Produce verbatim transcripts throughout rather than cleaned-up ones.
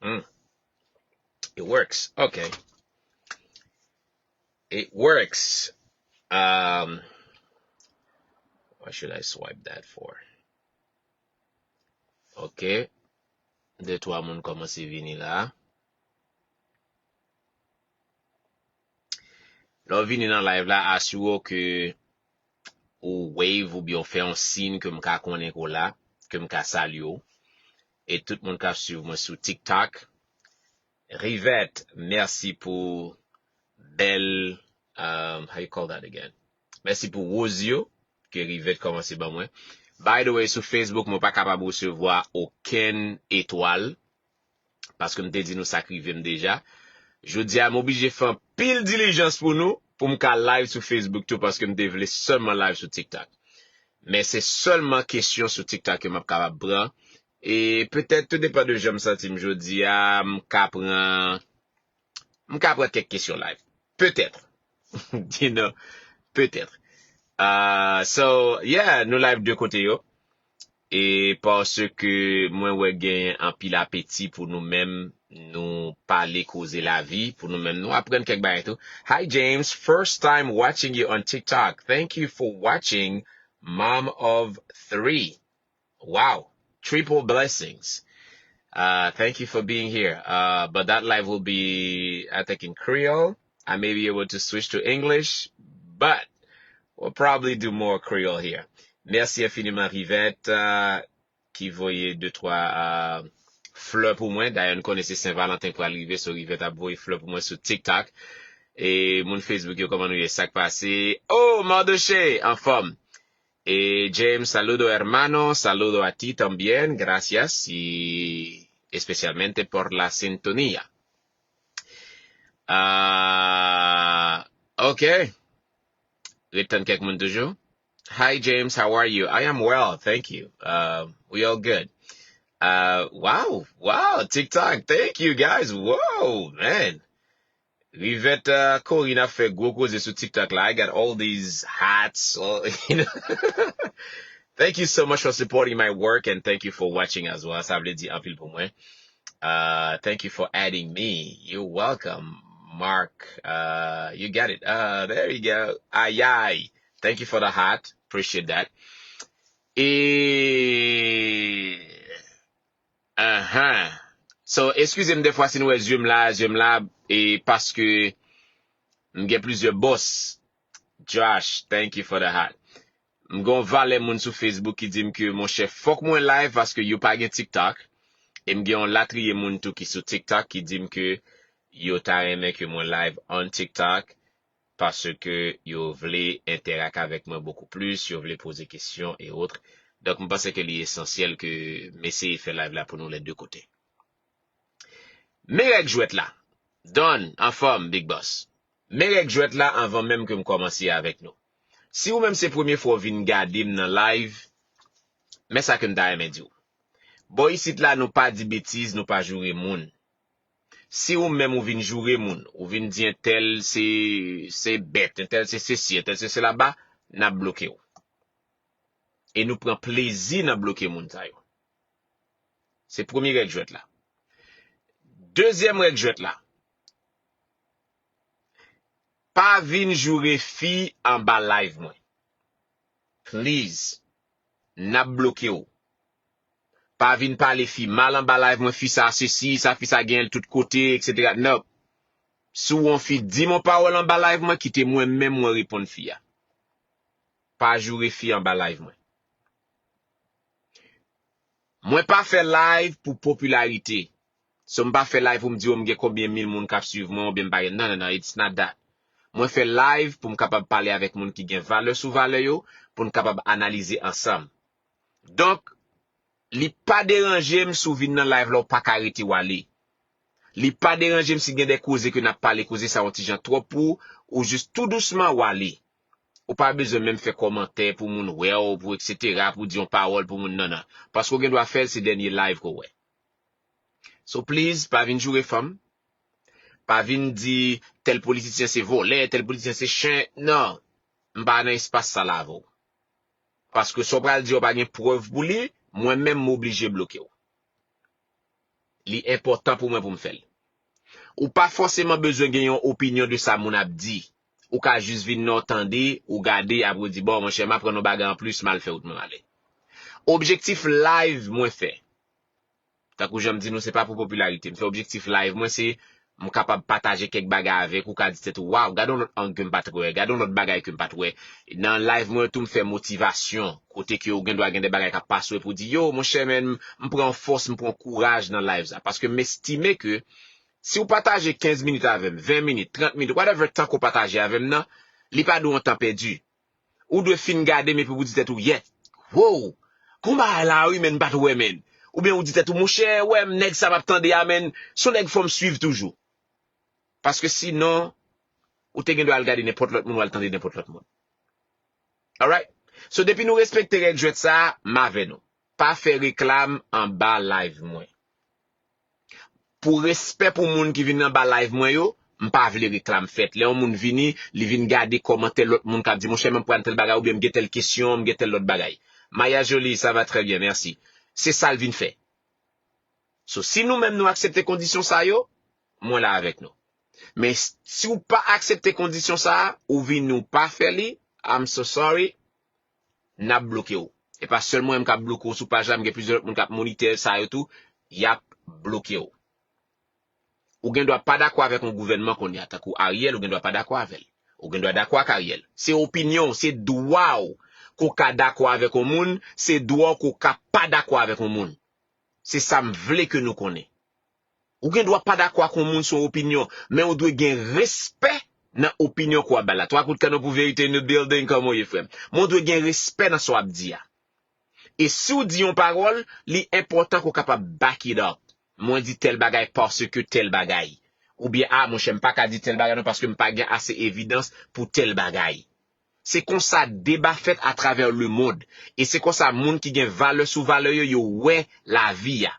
Mm. It works. Okay. It works. Um, what should I swipe that for? Ok. De twa moun kòmanse vini la. Lè w vini nan live la, asire w ke ou wave oubyen w fè yon siy ke m ka konnen ke w la, ke m ka salye w. E tout moun k ap swiv mwen sou TikTok. Rivette, mèsi pou bèl, um, how you call that again? Mèsi pou woz yo ke Rivette kòmanse ban mwen. By the way, sou Facebook, mwen pa kapab resevwa okenn etwal, paske m te di nou sa k rive m deja. Jodi a, m oblije fè anpil dilijans pou nou, pou m ka live sou Facebook tou, paske m te vle sèlman live sou TikTok. Men se sèlman kesyon sou TikTok ke m ap kapab pran. E petèt, tou depann de jan m santi m jodi a, m ka pran, m ka pran kèk kesyon live. Petèt. You know, petèt. Uh, so, yeah, nou live de kote yo. E paske mwen wè gen anpil apeti pou nou menm, nou pale koze lavi, pou nou menm, nou aprann kèk bagay tou. Hi James, first time watching you on TikTok. Thank you for watching, mom of three. Wow, triple blessings. Uh, thank you for being here. Uh, but that live will be, I think, in Creole. I may be able to switch to English, but we'll probably do more Creole here. Mèsi enfiniman, Rivette, uh, ki voye de twa, uh, flè pou mwen. Dayè, nou konnen se Sen Valanten k pral rive, so Rivette ap voye flè pou mwen sou TikTok. E moun Facebook yo, kòman nou ye? Sa k pase? Oh, Mardoché, anfòm. Eh, James, saludo hermano, saludo a ti también, gracias y especialmente por la sintonía. Ah, ok. Ret tann kèk moun toujou. Hi James, how are you? I am well, thank you. Uh, we all good. Uh, wow, wow, TikTok, thank you guys. Whoa, man. Rivette, uh, Corinne ap fè gwo koze sou TikTok la. I got all these hats, all, you know. Thank you so much for supporting my work and thank you for watching as well. Sa vle di anpil pou mwen. Uh, thank you for adding me. You're welcome, Mark. Uh, you got it. Uh, there you go. Ayay. Thank you for the heart. Appreciate that. E Ahan. So, eskize m defwa si nou wè zye m la, zye m la, e paske m gen plizyè bòs. Josh, thank you for the heart. M gen yon valè moun sou Facebook ki di m ke, monchè, fòk mwen live paske yo pa gen TikTok. E m gen yon latriye moun tou ki sou TikTok ki di m ke yo ta renmen ke mwen live on TikTok. Paske yo vle entèrak avèk mwen bokou plis, yo vle poze kesyon e ot. Donk, m panse ke li esansyèl ke m eseye fè live la pou nou lè de kote. Men règ jwèt la. Don, anfòm, Big Boss. Men règ jwèt la anvan menm ke m kòmanse avèk nou. Si ou menm se premye fwa w vin gade m nan live, men sa ke m ta renmen di w. Bò isit la, nou pa di betiz, nou pa joure moun. Si ou menm ou vin joure moun, ou vin di entèl se, se bèt, entèl se sesi, entèl se sela, ba, n ap bloke w. E nou pran plezi nan bloke moun sa yo. Se premye règ jwèt la. Dezyèm règ jwèt la. Pa vin joure fi anba live mwen. Please. N ap bloke w. Pa vin pale fi mal anba live mwen, fi sa sesi, sa fi sa genyen l tout kote, et cetera. Non. Si w wè yon fi di m yon pawòl anba live mwen, kite mwen menm mwen reponn fi a. Pa joure fi anba live mwen. Mwen pa fè live pou popilarite. So, m pa fè live pou m di, oh, m gen konbyen mil moun k ap swiv mwen, oubyen m pa gen. Non, non, non, it's not that. Mwen fè live pou m kapab pale avèk moun ki gen valè sou valè yo, pou n kapab analize ansanm. Donk, li pa deranje m si w vin nan live la, w pa ka rete w ale. Li pa deranje m si gen de koze ke n ap pale, koze sa yon ti jan twòp pou ou, ou jis tou dousman w ale. Ou pa bezwen menm fè kòmantè pou moun wè w, pou et cetera, pou di yon pawòl pou moun, non, non. Paske w gen dwa fè l, se dènye live ke w wè. So please, pa vin joure fanm. Pa vin di tèl politisyen se vòlè, tèl politisyen se chen. Non, m pa nan espas sa la avè w. Paske sa w pral di a w pa gen prèv pou li, mwen menm m oblije bloke w. Li enpòtan pou mwen pou m fè l. Ou pa fòseman bezwen gen yon opinyon de sa moun ap di. Ou ka jis vin nan w tande, ou gade, apre w di, "Bon, monchè, m aprann yon bagay anplis, m al fè wout mwen, m ale." Objektif live mwen fè, tankou jan m di nou, se pa pou popilarite. M fè objektif live mwen, se m kapab pataje kèk bagay avèk ou, ka di tèt ou, "Waw, gade yon lòt ang ke m pa t wè, gade yon lòt bagay ke m pa t wè." Nan live mwen tou, m fè motivasyon, kote ke ou gen dwa gen de bagay k ap pase w, epi w di, "Yo, monchè, men, m pran fòs, m pran kouraj nan live sa." Paske m estime ke si w pataje kenz minit avè m, ven minit, trant minit, whatever tan ke w pataje avè m nan, li pa dwe yon tan pèdi. Ou dwe fin gade m epi pou di tèt ou, "Yèt, wow, gon bagay la wi, men m pa t wè, men." Oubyen ou di tèt ou, "Monchè, wè m, nèg sa m ap tande a, men, se yon nèg fò m swiv toujou." Paske sinon, ou te gen dwa al gade nenpòt lòt moun, w al tande nenpòt lòt moun. Alright? So, depi nou respekte règ jwèt sa a, m avè nou. Pa fè reklam anba live mwen. Pou respè pou moun ki vin anba live mwen yo, m pa vle reklam fèt. Lè yon moun vini, li vin gade kòmantè lòt moun k ap di, "Monchè, men m pran tèl bagay," oubyen, "M gen tèl kesyon, m gen tèl lòt bagay." Maya Jolie, ça va très bien, merci. Se sa l vin fè. So, si nou menm nou aksepte kondisyon sa yo, mwen la avèk nou. Men s- si w pa aksepte kondisyon sa a, ou vini ou pa fè li, I'm so sorry, n ap bloke w. E pa sèl mwen menm k ap bloke w sou paj la, m gen plizyè lòt moun k ap monitè sa yo tou, y ap bloke w. Ou gen dwa pa dakò avèk yon gouvènman kounye a, tankou Ariel, ou gen dwa pa dakò avè l. Ou gen dwa dakò ak Ariel. Se opinyon w, se dwa w ke w ka dakò avèk yon moun, se dwa w ke w ka pa dakò avèk yon moun. Se sa m vle ke nou konnen. Ou gen dwa pa dakò ak yon moun sou yon opinyon, men ou dwe gen respè nan opinyon ke w ap bay la. Twa kout kanno pou verite in the building, kòman w ye, frè m? Men ou dwe gen respè nan sa w ap di a. E si w di yon pawòl, li enpòtan ke w kapab back it up. Mwen di tèl bagay paske tèl bagay. Oubyen, a, monchè, m pa ka di tèl bagay non, paske m pa gen ase evidans pou tèl bagay. Se konsa deba fèt atravè lemonn. E se konsa moun ki gen valè sou valè yo, yo wè lavi a.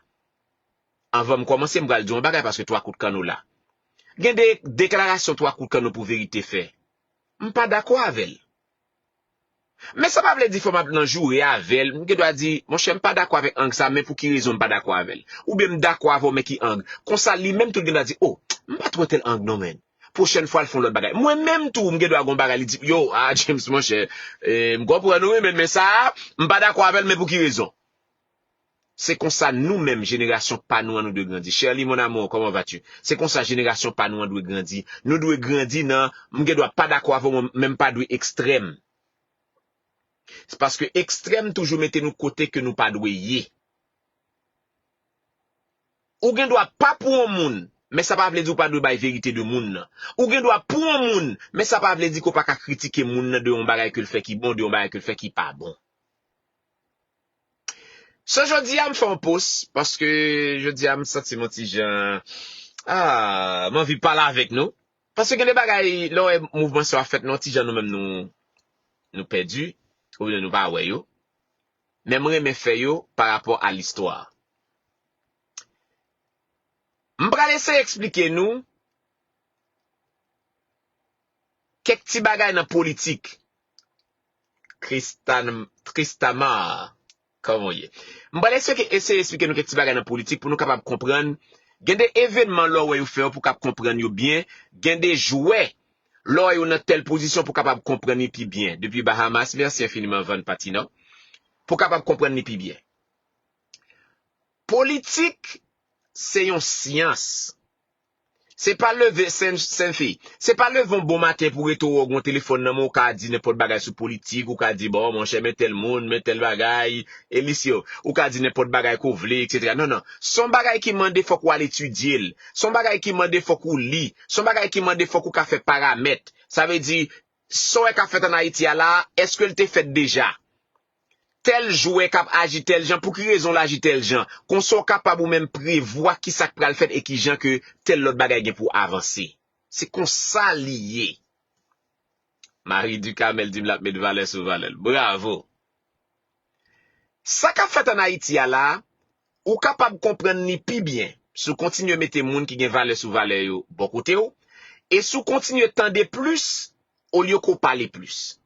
Anvan m kòmanse, m pral di yon bagay paske twa kout kanno la. Gen de deklarasyon twa kout kanno pou verite fè. M pa dakò avè l. Men sa pa vle di fò m ap nan joure avè l. M gen dwa di, "Monchè, m pa dakò avèk ang sa, men pou ki rezon m pa dakò avè l?" Oubyen m dakò avè w, men ki ang? Konsa, li menm tou l gen dwa di, "O, m pa t wè tèl ang non, men. Pwochèn fwa, l fè yon lòt bagay." Mwen menm tou, m gen dwa gen yon bagay, li di, "Yo, a, James, monchè, e, m konprann ou, wi, men, men sa a, m pa dakò avè l, men pou ki rezon?" Se konsa nou menm, jenerasyon pa nou an, nou dwe grandi. Shirley, mon amour, comment vas-tu? Se konsa jenerasyon pa nou an dwe grandi. Nou dwe grandi nan, m gen dwa pa dakò avè w, men m pa dwe ekstrèm. Se paske ekstrèm toujou mete nou kote ke nou pa dwe ye. Ou gen dwa pa pou yon moun, men sa pa vle di ou pa dwe bay verite de moun nan. Ou gen dwa pou yon moun, men sa pa vle di ke w pa ka kritike moun nan de yon bagay ke l fè ki bon, de yon bagay ke l fè ki pa bon. So, jodi a, m fè yon post, paske jodi a, m santi m yon ti jan, a, m anvi pale avèk nou. Paske gen de bagay, lè w wè mouvman sa yo ap fèt, nou yon ti jan nou menm nou, nou pèdi, oubyen nou pa wè yo. Men m renmen fè yo pa rapò a listwa. M pral eseye eksplike nou kèk ti bagay nan politik. Kristan, Kristamar, kòman w ye? M pral eseye, eseye eksplike nou kèk ti bagay nan politik pou nou kapab konprann. Gen de evènman lè w wè yo fè yo pou w kab konprann yo byen. Gen de jwè lè w wè yo nan tèl pozisyon pou w kapab konprann li pi byen. Depi Bahamas, mèsi enfiniman, Van Patino. Pou w kapab konprann li pi byen. Politik, se yon syans. Se pa leve, Sen-, Senfi, se pa leve yon bon maten pou rete w gen yon telefòn nan men w, ou ka di nenpòt bagay sou politik, ou ka di, "Bon, monchè, men tèl moun, men tèl bagay, e li si yo," ou ka di nenpòt bagay ke w vle, etsetera. Non, non. Se yon bagay ki mande fòk ou al etidye l. Se yon bagay ki mande fòk ou li. Se yon bagay ki mande fòk ou ka fè paramèt. Sa vle di, sa w wè k ap fèt ann Ayiti a la a, èske l te fèt deja? Tèl jwè k ap aji tèl jan, pou ki rezon l aji tèl jan? Konsa w kapab ou menm prevwa ki sa k pral fèt e ki jan ke tèl lòt bagay gen pou avanse. Se konsa li ye. Marie Ducamel di m l ap met valè sou valè l. Bravo! Sa k ap fèt ann Ayiti a la a, ou kapab konprann li pi byen si w kontinye mete moun ki gen valè sou valè yo bò kote w, e si w kontinye tande plis olye ke w pale plis.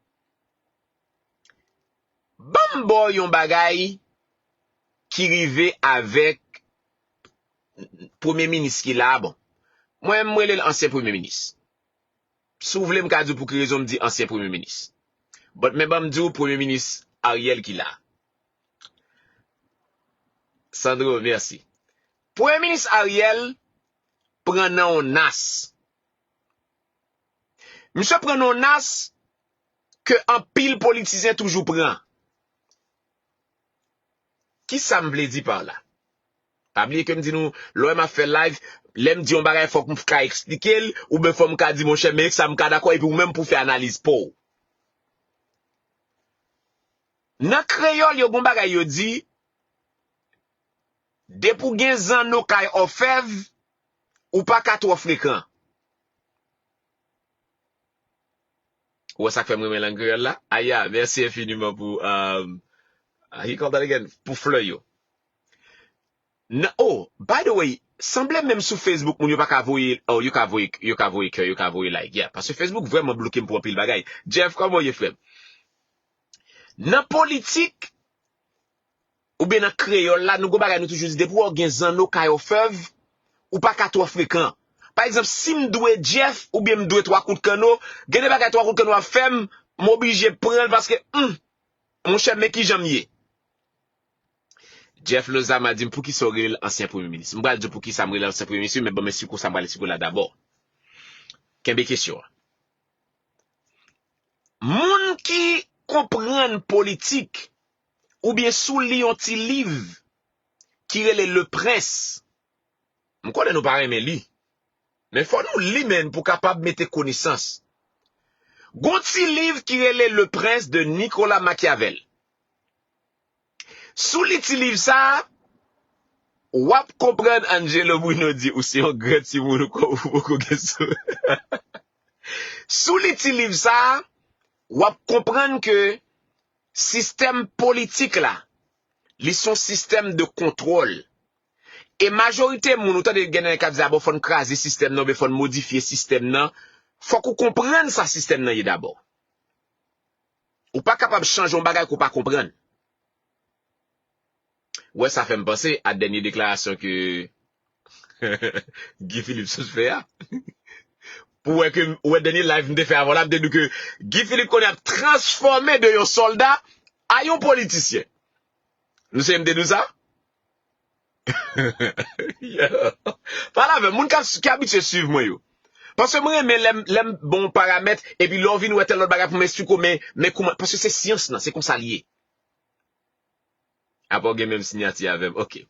Ban m ba w yon bagay ki rive avèk premye minis ki la a, bon. Mwen, m rele l ansyen premye minis. Si w vle, m ka di w pou ki rezon m di ansyen premye minis. But men ban m di w premye minis Ariel ki la. Sandro, mèsi. Premye minis Ariel pran nan yon nas. Misye pran nan yon nas ke anpil politisyen toujou pran. Kisa m vle di pa la? Pa bliye ke m di nou, lè m ap fè live, lè m di yon bagay, fòk m ka eksplike l, oubyen fò m ka di, monchè, men sa m ka dakò, epi ou menm pou fè analiz pa w. Nan kreyòl, yo gon bagay yo di, depi w gen zanno kay òfèv, ou pa ka twò frekan. Ou wè sa k fè m renmen lang kreyòl la? Aya, mèsi enfiniman pou, um, he called that again, pou flè yo. Nan, oh, by the way, sanble menm sou Facebook, moun yo pa ka voye, oh, yo ka voye, yo ka voye kè, yo ka voye like, yeah. Paske Facebook vrèman bloke m pou anpil bagay. Jeff, kòman w ye, frè m? Nan politik, oubyen nan kreyòl la, nou gon bagay nou toujou di, depi w gen zanno kay òfèv, ou pa ka twò frekan. Pa egzanp, si m dwe Jeff, oubyen m dwe twa kout kanno, gen de bagay twa kout kanno ap fè m, m oblije pran l paske, hmm, monchè, men kijan m ye. Jeff Lozama di m, poukisa w rele l ansyen premye minis? M pral di w poukisa m rele l ansyen premye minis, men ban m eksplike w sa m pral eksplike w la dabò. Kenbe kesyon an. Moun ki konprann politik, oubyen si w li yon ti liv ki rele Le Prince, m konnen nou pa renmen li, men fò nou li, menn, pou kapab mete konesans. Gon ti liv ki rele Le Prince de Nicolas Machiavel. Si w li ti liv sa a, w ap konprann, Angelo Bruno di, ou se yon gran timoun, ou ko-, ou poko gen sou. Si w li ti liv sa a, w ap konprann ke sistèm politik la, li se yon sistèm de kontwòl. E majorite moun, ou tande gen nèg k ap di, a bon, fò n kraze sistèm nan, oubyen fò n modifye sistèm nan. Fòk ou konprann sa sistèm nan ye dabò. Ou pa kapab chanje yon bagay ke w pa konprann. Ou wè, sa fè m panse a dènye deklarasyon ke Guy Philippe sot fè a. Pou wè ke, ou wè dènye live m te fè avan la, m te di ke Guy Philippe konnen ap transfòme de yon sòlda a yon politisyen. Nou se m te di w sa? Pale avè m, moun k ap, ki abitye swiv mwen yo. Paske mwen renmen lè m, lè m bon paramèt, epi lè w vin wè tèl lòt bagay pou m eksplike w, men, men kouman, paske se syans lan, se konsa l ye. Apa w gen menm siyati avè m? Ok.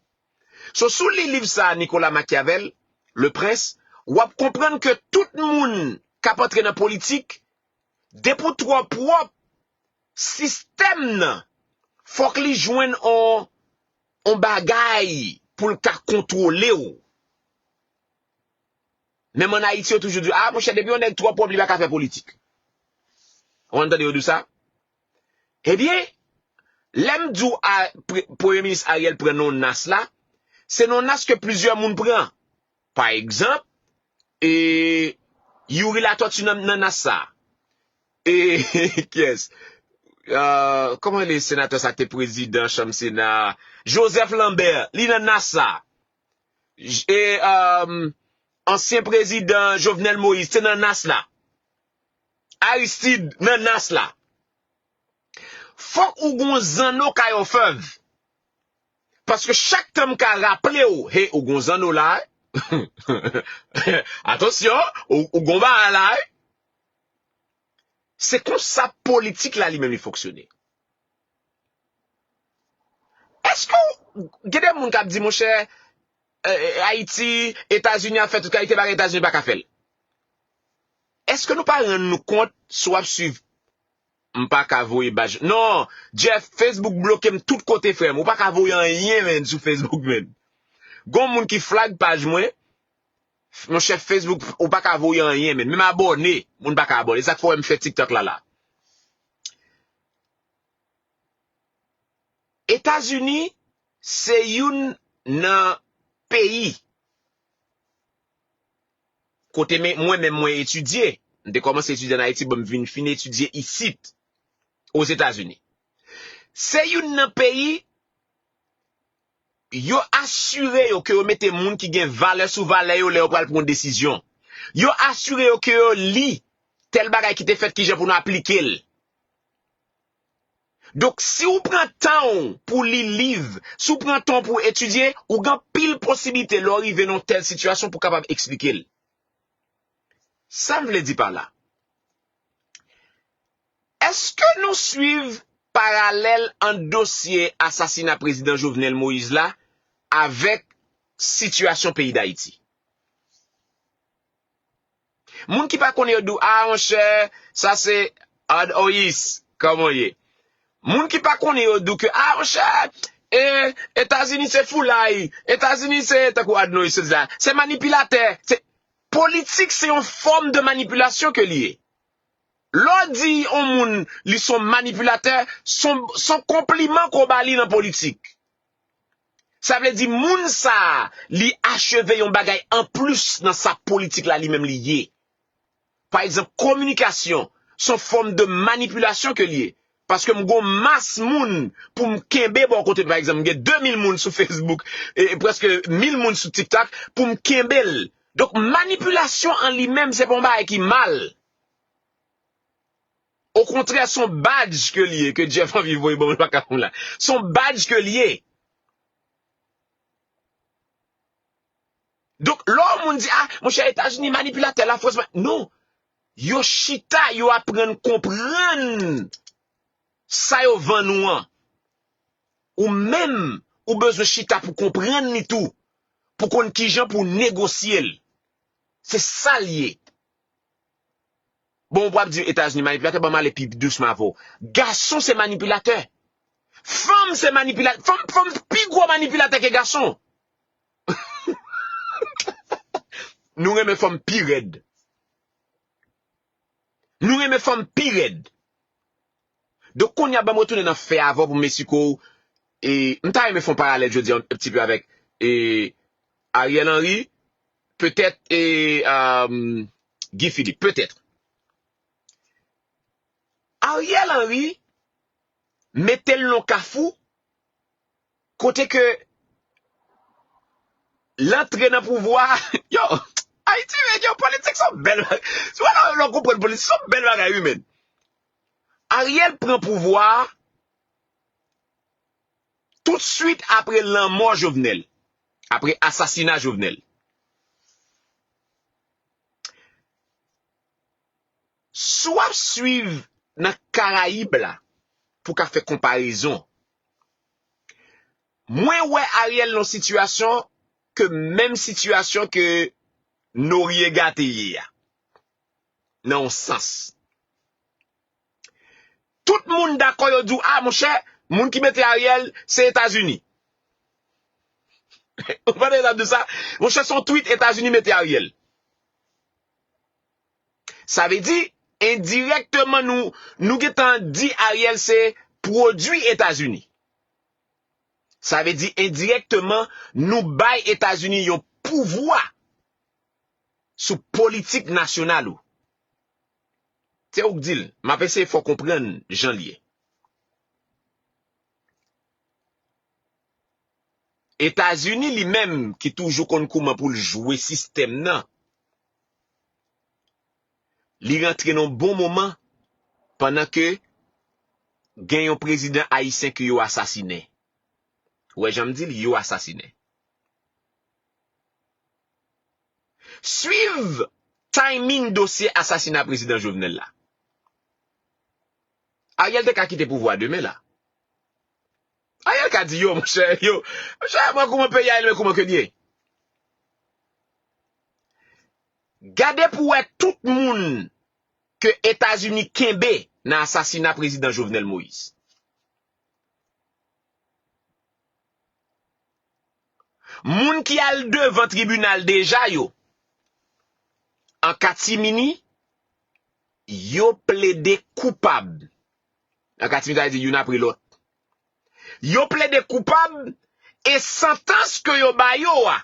So, si w li liv sa a, Nicolas Machiavel, Le Prince, w ap konprann ke tout moun k ap antre nan politik, depi w twò pwòp, sistèm nan, fòk li jwenn on, on bagay pou l ka kontwole w. Menm ann Ayiti, yo toujou di, a, monchè, depi yon nèg twò pwòp, li pa ka fè politik. Ou konn tande yo di w sa? Ebyen, lè m di w a, pre-, Premye Minis Ariel pran nan nas la, se nan nas ke plizyè moun pran. Pa egzanp, e, Youri Latortue nan, nan nas sa. E, kiyès? Euh, kòman rele senatè sa k te prezidan chanm Sena a? Joseph Lambert, li nan nas sa. J-, e, euh, ansyen prezidan Jovenel Moïse te nan nas la. Aristide nan nas la. Fòk ou gon zanno kay òfèv. Paske chak tan m ka raple w, hey, ou gon zanno la, wi. Atansyon, ou, ou gon bagay la, wi. Se konsa politik la li menm li fonksyone. Èske w, gen de moun k ap di, monchè, eh, Ayiti, Etazini ap fè tout kalite bagay, Etazini pa ka fè l. Èske nou pa rann nou kont si w ap swiv? M pa ka voye baj. Non, Jeff, Facebook bloke m tout kote, frè m. Ou pa ka voye anyen, menn, sou Facebook, menn. Gon moun ki flag paj mwen, monchè, Facebook, ou pa ka voye anyen, menn. Menm abòne, moun pa ka abòne. Sa k fè w wè m fè TikTok la, la. Etazini se youn nan peyi kote men, mwen menm mwen etidye. M te kòmanse etidye ann Ayiti, bon, m vin fin etidye isit, Ozetazini. Se youn nan peyi yo asire yo ke yo mete moun ki gen valè sou valè yo lè yo pral pran yon desizyon. Yo asire yo ke yo li tèl bagay ki te fèt, kijan pou nou aplike l. Donk, si w pran tan w pou li liv, si w pran tan w pou w etidye, ou gen anpil posiblite lè w rive nan yon tèl sitiyasyon pou w kapab eksplike l. Sa m vle di pa la? Èske nou swiv paralèl ant dosye asasina prezidan Jovenel Moïse la avèk sitiyasyon peyi Dayiti? Moun ki pa konnen yo di w, "Ah, monchè, sa se Ad Oyis, kòman w ye?" Moun ki pa konnen yo di w ke, "Ah, monchè, e, Etazini se foulay, Etazini se," tankou Ad Oyis yo di la, "se manipilatè." Se, politik se yon fòm de manipilasyon ke li ye. Lè w di yon moun li se yon manipilatè, se yon, se yon konpliman ke w ba li nan politik. Sa vle di moun sa a, li acheve yon bagay anplis nan sa politik la li menm li ye. Pa egzanp, kominikasyon, se yon fòm de manipilasyon ke li ye. Paske m gon mas moun pou m kenbe bò kote m. Pa egzanp, m gen de mil moun sou Facebook, e, e prèske mil moun sou TikTok, pou m kenbe l. Donk, manipilasyon an li menm, se pa yon bagay ki mal. Okontrè, se yon badj ke li ye, ke Jeff anvi voye ban mwen baka konn la. Se yon badj ke li ye. Donk, lè yon moun di, "Ah, monchè, Etazini manipilatè, Lafrans ma-," non. Yo chita, yo aprann konprann sa yo vann ou an. Ou menm, ou bezwen chita pou konprann li tou, pou konn kijan pou w negosye l. Se sa l ye. Bon, w ap di Etazini manipilatè, ban m ale pi dousman avè w. Gason se manipilatè. Fanm se manipilatè. Fanm, fanm pi gwo manipilatè ke gason. Nou renmen fanm pi rèd. Nou renmen fanm pi rèd. Donk, kounye a, ban m retounen nan fè avè w pou m esplike w. E, m ta renmen fè yon paralèl jodi a, yon ti pe avèk, e, Ariel Henry, petèt, e, um, Guy Philippe, petèt. Ariel Henry mete l nan kafou kote ke l antre nan pouvwa. Yo, Ayiti, men, yo, politik se yon bèl bagay. Si w lè w konprann politik, se yon bèl bagay, wi, men. Ariel pran pouvwa a tout swit apre lanmò Jovenel, apre asasina Jovenel. Si w ap swiv nan Karayib la, pou ka fè konparezon, mwen wè Ariel nan sitiyasyon ke menm sitiyasyon ke Noriega te ye a, nan yon sans. Tout moun dakò, yo di w, "Ah, monchè, moun ki mete Ariel, se Etazini." Ou pa tande sa? Monchè, se yon tweet Etazini mete Ariel. Sa vle di, endirèkteman, nou, nou gentan di Ariel se pwodui Etazini. Sa vle di, endirèkteman, nou bay Etazini yon pouvwa sou politik nasyonal ou. Se ou k di l, m ap eseye fè w konprann jan l ye. Etazini li menm ki toujou konn kouman pou l jwe sistèm nan, li rantre nan yon bon moman pandan ke gen yon prezidan ayisyen ke yo asasinen. Ou wè jan m di l, yo asasinen. Swiv timing dosye asasina prezidan Jovenel la. Ariel te ka kite pouvwa demen la. Ariel ka di, "Yo, monchè, yo, monchè, mwen kouman peyi a ye, men kouman ke l ye." Gade pou wè tout moun ke Etazini kenbe nan asasina prezidan Jovenel Moïse. Moun ki al devan tribinal deja yo, an katimini, yo plede koupab. An katimini, sa vle di youn apre lòt. Yo plede koupab e santans ke yo ba yo a,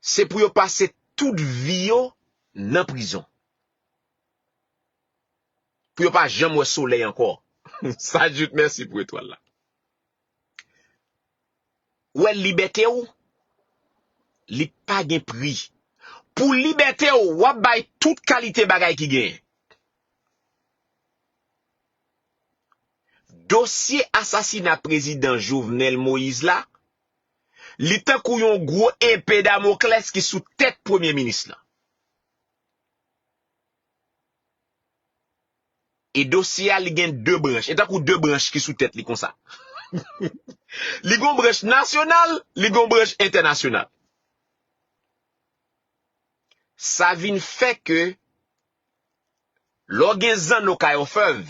se pou yo pase tout vi yo nan prizon. Pou yo pa janm wè solèy ankò. Sajid, mèsi pou etwal la. Ou wè libète w, li pa gen pri. Pou libète w, w ap bay tout kalite bagay ki genyen. Dosye asasina prezidan Jovenel Moïse la, li tankou yon gwo epe Damoklès ki sou tèt premye minis lan. E dosye a, li gen de branch. E tankou de branch ki sou tèt li konsa. Li gon branch nasyonal, li gon branch entènasyonal. Sa vin fè ke lè w gen zanno kay òfèv,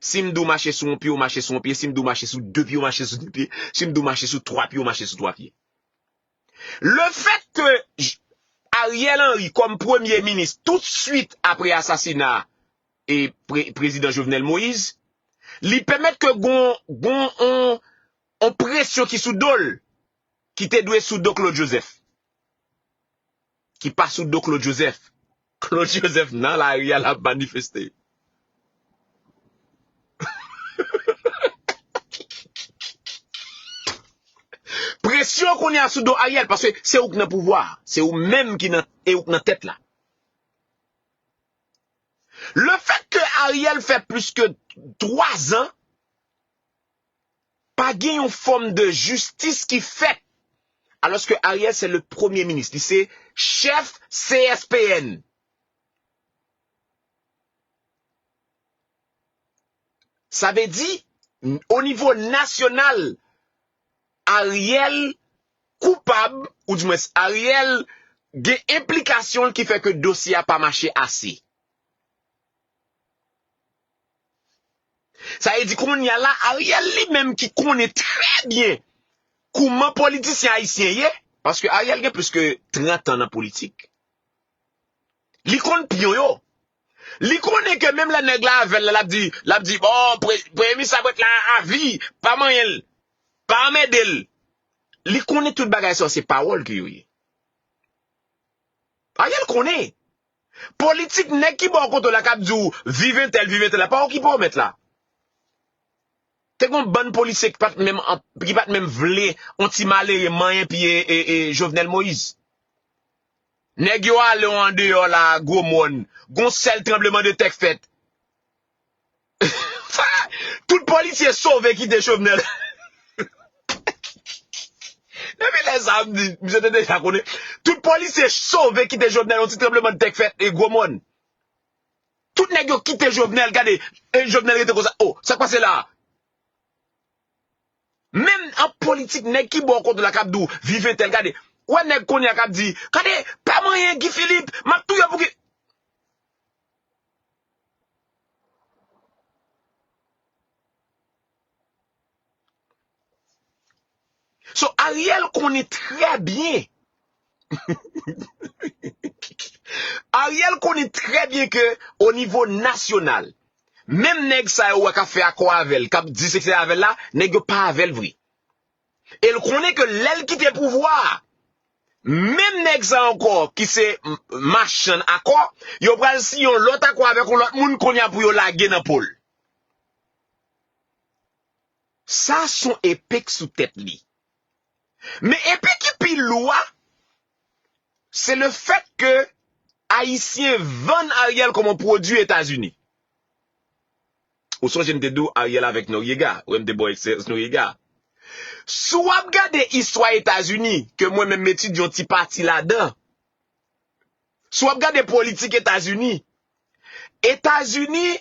si m di w mache sou yon pye, w mache sou yon pye. Si m di w mache sou de pye, w mache sou de pye. Si m di w mache sou twa pye, w mache sou twa pye. Lefèt ke J- Ariel Henry kòm premye minis tout swit apre asasina e pre- prezidan Jovenel Moïse, li pèmèt ke gon gon on, on presyon ki sou do l, ki te dwe sou do Claude Joseph, ki pa sou do Claude Joseph. Claude Joseph nan lari a, l ap manifeste. Presyon kounye a sou do Ariel, paske se ou k nan pouvwa a. Se ou menm ki nan, e ou k nan tèt la. Lefèt ke Ariel fè plis ke twa zan, pa gen yon fòm de jistis ki fèt. Alòske Ariel se le premye minis, li se chèf C S P N. Sa vle di, o nivo nasyonal, Ariel koupab, oudimwens Ariel gen enplikasyon ki fè ke dosye a pa mache ase. Sa vle di kounye a la, Ariel li menm ki konnen trè byen kouman politisyen ayisyen ye, paske Ariel gen plis ke trant an nan politik. Li konn pyon yo. Li konnen ke menm lè nèg la avè l la, l ap di, l ap di, bon, pre- premye minis la pou ret la avi, pa manyen l, pa anmède l. Li konnen tout bagay sa yo se pawòl ke yo ye. Ariel konnen. Politik nèg ki ba w kontwòl la k ap di w viv entèl, viv entèl la, pa okipe w mèt la. Te gon bann polisye ki pa t menm an- ki pa t menm vle on ti malere manyen pye e, e Jovenel Moïse. Nèg yo ale w andeyò la, gwo mòn, gon sèl tranblemanntè k fèt. Tout polisye sove kite Jovenel. Depi lè sa a, m di, misye te deja konnen. Tout polisye sove kite Jovenel, yon ti tranblemanntè k fèt e gwo mòn. Tout nèg yo kite Jovenel, gade, e Jovenel rete konsa. Oh, sa k pase la a? Menm an politik, nèg ki ba w kontwòl la k ap di w, viv entèl, gade. Ou wè nèg kounye a k ap di, gade, pa manyen Guy Philippe, m ap touye w pou Guy. So, Ariel konnen trè byen. Ariel konnen trè byen ke o nivo nasyonal, menm nèg sa yo wè k ap fè akò avè l, k ap di se avè l la, nèg yo pa avè l vre. E l konnen ke lè l kite pouvwa a, menm nèg sa ankò ki se m- machann akò, yo pral siyen yon lòt akò avèk yon lòt moun kounye a pou yo lage nan po l. Sa s on epe k sou tèt li. Men epe ki pi lou a, se lefèt ke Ayisyen vann Ariel kòm yon pwodui Etazini. Ou sonje m te di w Ariel avèk Noriega, ou wè m te ba w eksperyans Noriega. Si w ap gade istwa Etazini, ke mwen menm m etidye yon ti pati ladan, si w ap gade politik Etazini, Etazini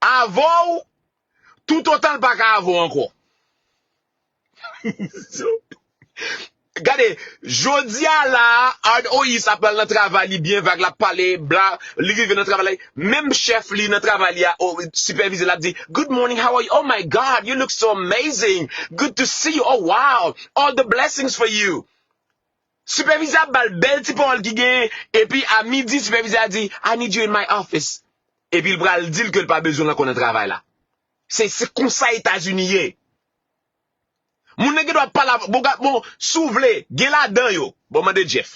avè w toutotan l pa ka avè w ankò. Gade, jodi a la a, Ard Ois ap pral nan travay li byen vag, l ap pale, bla, li rive nan travay la, menm chèf li nan travay li a, o, sipèvize l ap di, "Good morning, how are you? Oh my God, you look so amazing. Good to see you. Oh wow, all the blessings for you." Sipèvizè a ba l bèl ti pawòl ki genyen, epi a midi, sipèvizè a di, "I need you in my office." Epi l pral di l ke l pa bezwen l ankò nan travay la. Se, se konsa Etazini ye. Moun nan gen dwa pale avè w, bon, bon, si w vle, gen ladan yo. Bon, mande Jeff.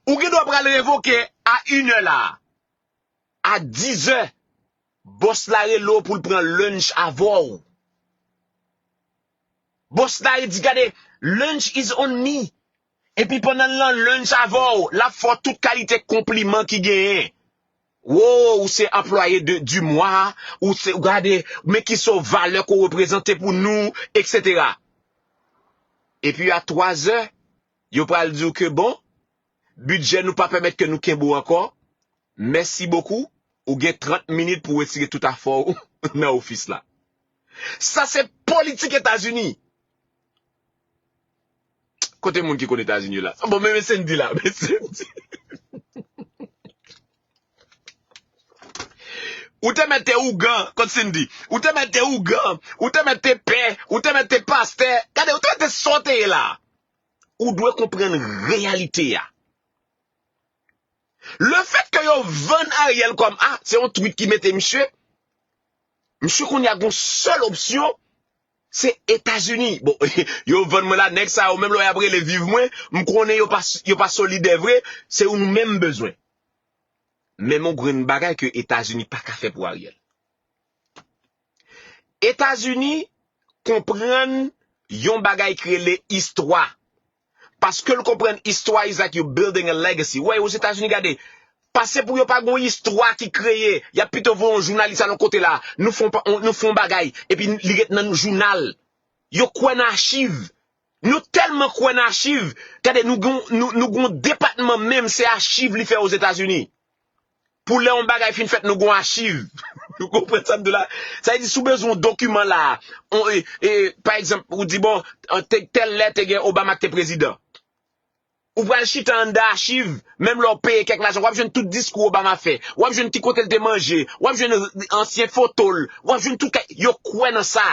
Ou gen dwa pral revoke a inè la a. A dizè, Bòs la rele w pou l pran lunch avè w. Bòs la di, "Gade, lunch is on me." Epi pandan l nan lunch avè w, l ap fè w tout kalite konpliman ki genyen. Wo, ou se anplwaye de, du mwa, ou se, gade, men ki sa w valè ke w reprezante pou nou, et cetera. Epi a twa zè, yo pral di w ke bon, bidjè nou pa pèmèt ke nou kenbe w ankò. Mèsi bokou. Ou gen trant minit pou w retire tout afè w nan ofis la. Sa se politik Etazini. Kote moun ki konn Etazini yo la? Bon, men, men Sandy la, men Sandy. Ou te mèt te ougan, kot Sandy. Ou te mèt te ougan, ou te mèt te pè, ou te mèt te pastè. Gade, ou te mèt te sa w te ye la. Ou dwe konprann reyalite a. Lefèt ke yo vann Ariel kòm, ah, se yon tweet ki mete misye. Misye kounye a gon sèl opsyon, se Etazini. Bon, yo vann mwen la, nèg sa yo, menm lè y ap rele viv mwen, m konnen yo pa, yo pa solidè vre, se ou nou menm bezwen. Men m gon grenn bagay ke Etazini pa ka fè pou Ariel. Etazini konprann yon bagay ki rele istwa. Paske l konprann istwa is like you building a legacy. Wè, Ozetazini, gade, pase pou yo pa gon istwa ki kreye, y ap pito voye yon jounalis al yon kote la, nou fè yon pa- nou fè yon bagay, epi li ret nan jounal. Yo kwè nan achiv. Nou tèlman kwè nan achiv, gade, nou gon, nou, nou gon depatman menm, se achiv li fè Ozetazini. Pou lè yon bagay fin fèt, nou gon achiv. Ou konprann sa m di w la? Sa vle di, si w bezwen yon dokiman la, on, e, e, pa egzanp, ou di, bon, an, te- tèl lè te gen Obama ki te prezidan. Ou pral chita anndan achiv, menm lè w peye kèk lajan, w ap jwenn tout diskou Obama fè. W ap jwenn ki kote l te manje, w ap jwenn ansyen foto l, w ap jwenn tout kay, yo kwè nan sa.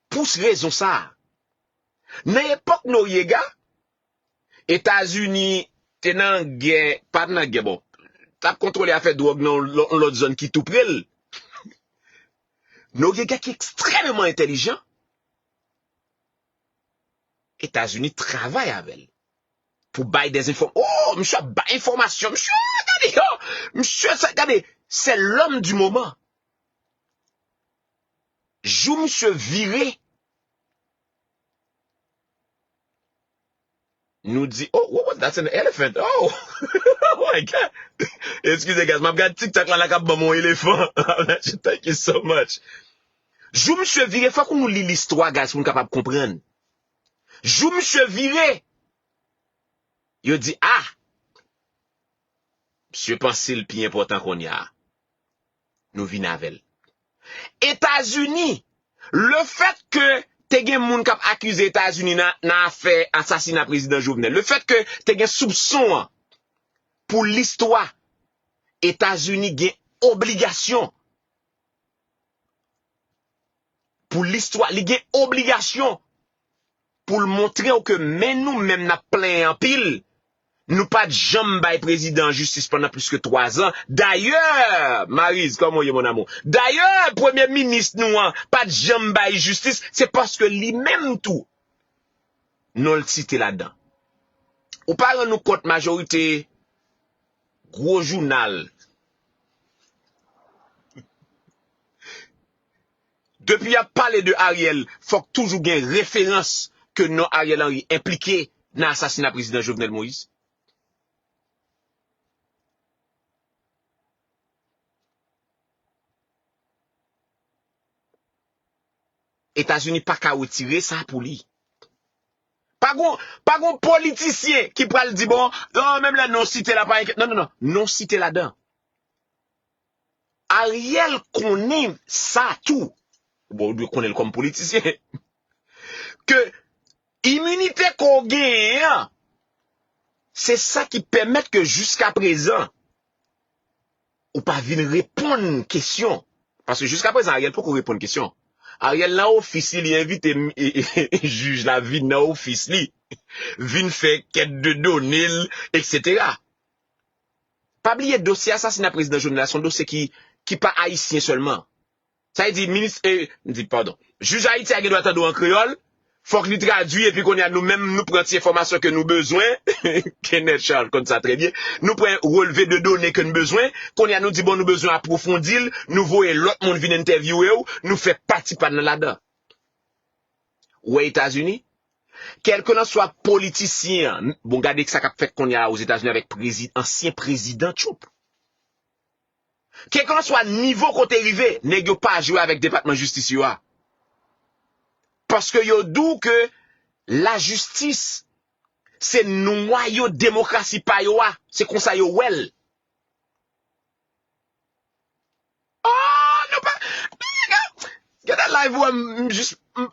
Pou rezon sa, nan epòk Noriega, Etazini te nan gè, pa t nan gè, bon, t ap kontwole afè dwòg nan yon lò- lòt zòn ki tou pre l. Noriega ki ekstrèmeman entèlijan, Etazini travay avè l pou bay des enfòm. Oh, misye ap bay enfòmasyon. Misye, gade, yo, misye, sa, gade, c'est l'homme du moment. Jou misye vire, nou di, oh, what was that? An elephant. Oh, oh my God. Eskize, guys, m ap gad TikTok la, la k ap ban m yon elefan. Thank you so much. Jou misye vire, fòk nou li listwa, guys, pou n kapab konprann. Jou misye vire, yo di, ah, misye panse l pi enpòtan kounye a. Nou vin avè l. Etazini, lefèt ke te gen moun k ap akize Etazini nan, nan afè asasina prezidan Jovenel, lefèt ke te gen soupson an, pou listwa, Etazini gen obligasyon pou listwa, li gen obligasyon pou l montre w ke men nou menm n ap plenyen anpil, nou pa t janm bay prezidan an jistis pandan plis ke twa zan. Dayè, Mariz, kòman w ye, mon amour? Dayè, premye minis nou an pa t janm bay jistis, se paske li menm tou, non l site ladan. Ou pa rann ou kont majorite gwo jounal. Depi y ap pale de Ariel, fòk toujou gen referans ke non Ariel Henry enplike nan asasina prezidan Jovenel Moïse. Etazini pa ka retire sa pou li. Pa gon, pa gon politisyen ki pral di, bon, non, menm lè non site la pa enkyet. Non, non, non, non site ladan. Ariel konnen sa tou. Bon, ou dwe konnen l kòm politisyen. Ke iminite ke w genyen an, se sa ki pèmèt ke jiskaprezan, ou pa vin reponn kesyon. Paske jiskaprezan, Ariel poko reponn kesyon. Ariel nan ofis li, li envite m- e- e- jij la vin nan ofis li, vin fè kèt de done l, et cetera. Pa bliye dosye asasina prezidan Jovenel la, se yon dosye ki, ki pa ayisyen sèlman. Sa vle di, minis, e, m di, padon, jij Ayiti a gen dwa tande w an kreyòl, Fòk li tradui, epi kounye a nou menm, nou pran ti enfòmasyon ke nou bezwen. Kenneth Charles konn sa trè byen. Nou pran relve de done ke nou bezwen. Kounye a nou di, bon, nou bezwen apwofondi l, nou voye lòt moun vin entèvyouwe w, nou fè pati pa n nan ladan. Ou wè Etazini? Kèlkelanswa politisyen an, bon, gade sa k ap fèt kounye a Ozetazini avèk prezi-, ansyen prezidan Trump. Kèlkelanswa nivo kote rive, nèg yo pa jwe avèk depatman jistis yo a. Paske yo di w ke lajistis se nwayo demokrasi pa yo a. Se konsa yo wè l. Oh, nou pa. Gade live ou a, m, m jis. M,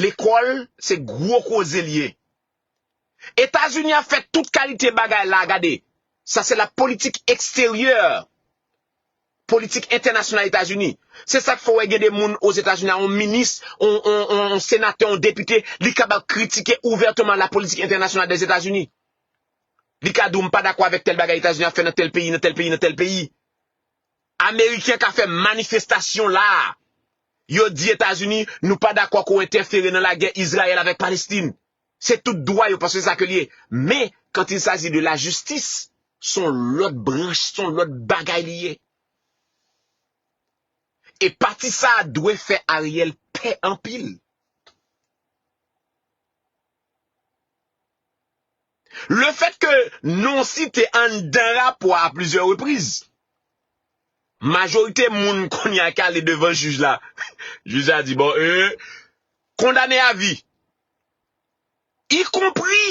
lekòl, se gwo koze l ye. Etazini ap fè tout kalite bagay la, gade. Sa se la politik eksteryè. Politik entènasyonal Etazini. Se sa k fè w wè gen de moun Ozetazini, yon minis, yon, yon, yon, yon senatè, yon depite, li kapab kritike ouvèteman la politik entènasyonal dèzetazini. Li ka di w, m pa dakò avèk tèl bagay Etazini ap fè nan tèl peyi, nan tèl peyi, nan tèl peyi. Ameriken ka fè manifestasyon la. Yo di Etazini, nou pa dakò ke w entèfere nan lagè Izrayèl avèk Palestin. Se tout dwa yo, paske se sa ke l ye. Men, quand il s'agit de la justice, se yon lòt branch, se yon lòt bagay li ye. E pati sa a dwe fè Ariel pè anpil. Le fèt ke non site anndan rapò a plizyè repriz, majorite moun kounye a k ale devan jij la, jij la di, bon, e, kondane a vi. Ikonpri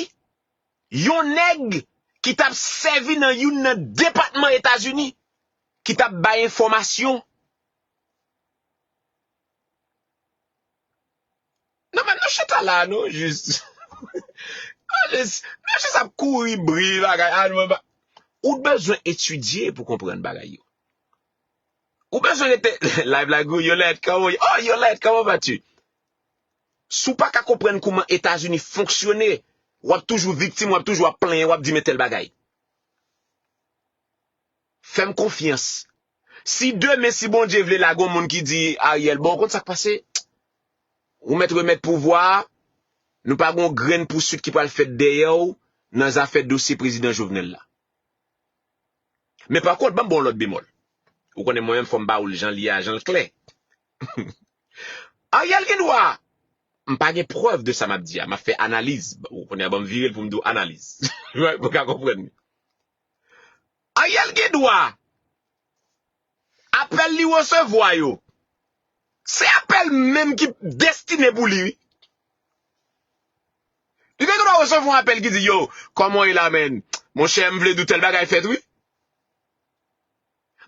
yon nèg ki t ap sèvi nan youn nan depatman Etazini, ki t ap bay enfòmasyon. Non, men nou chita la, nou jis. Nou jis, nou jis ap kouri bri bagay. Ah, nou pa, ou bezwen etidye pou konprann bagay yo. Ou bezwen rete live la, gou, Yolette, kòman, oh, Yolette, comment vas-tu? Si w pa ka konprann kòman Etazini fonksyone, w ap toujou viktim, w ap toujou ap plenyen, w ap di men tèl bagay. Fè m konfyans. Si demen, si Bondye vle, la gen yon moun ki di Ariel, bon, ou konn sa k pase? Ou mèt remèt pouvwa a, nou pa gen yon grenn pouswit ki pral fèt dèyè w nan zafè dosye prezidan Jovenel la. Men pa kont, ban m ba w lòt bemòl. Ou konnen mwen menm, fò m ba w l jan l ye a, jan l klè. Ariel gen dwa, m pa gen prèv de sa m ap di a, m ap fè analiz. Ou konnen, ban m vire l pou m di w analiz. Pou w ka konprann. Ariel gen dwa. Apèl li resevwa yo, se apèl menm ki destine pou li, wi. Li te gen dwa resevwa yon apèl ki di, yo, kòman w ye la, menn? Monchè, m vle di w tèl bagay fèt, wi.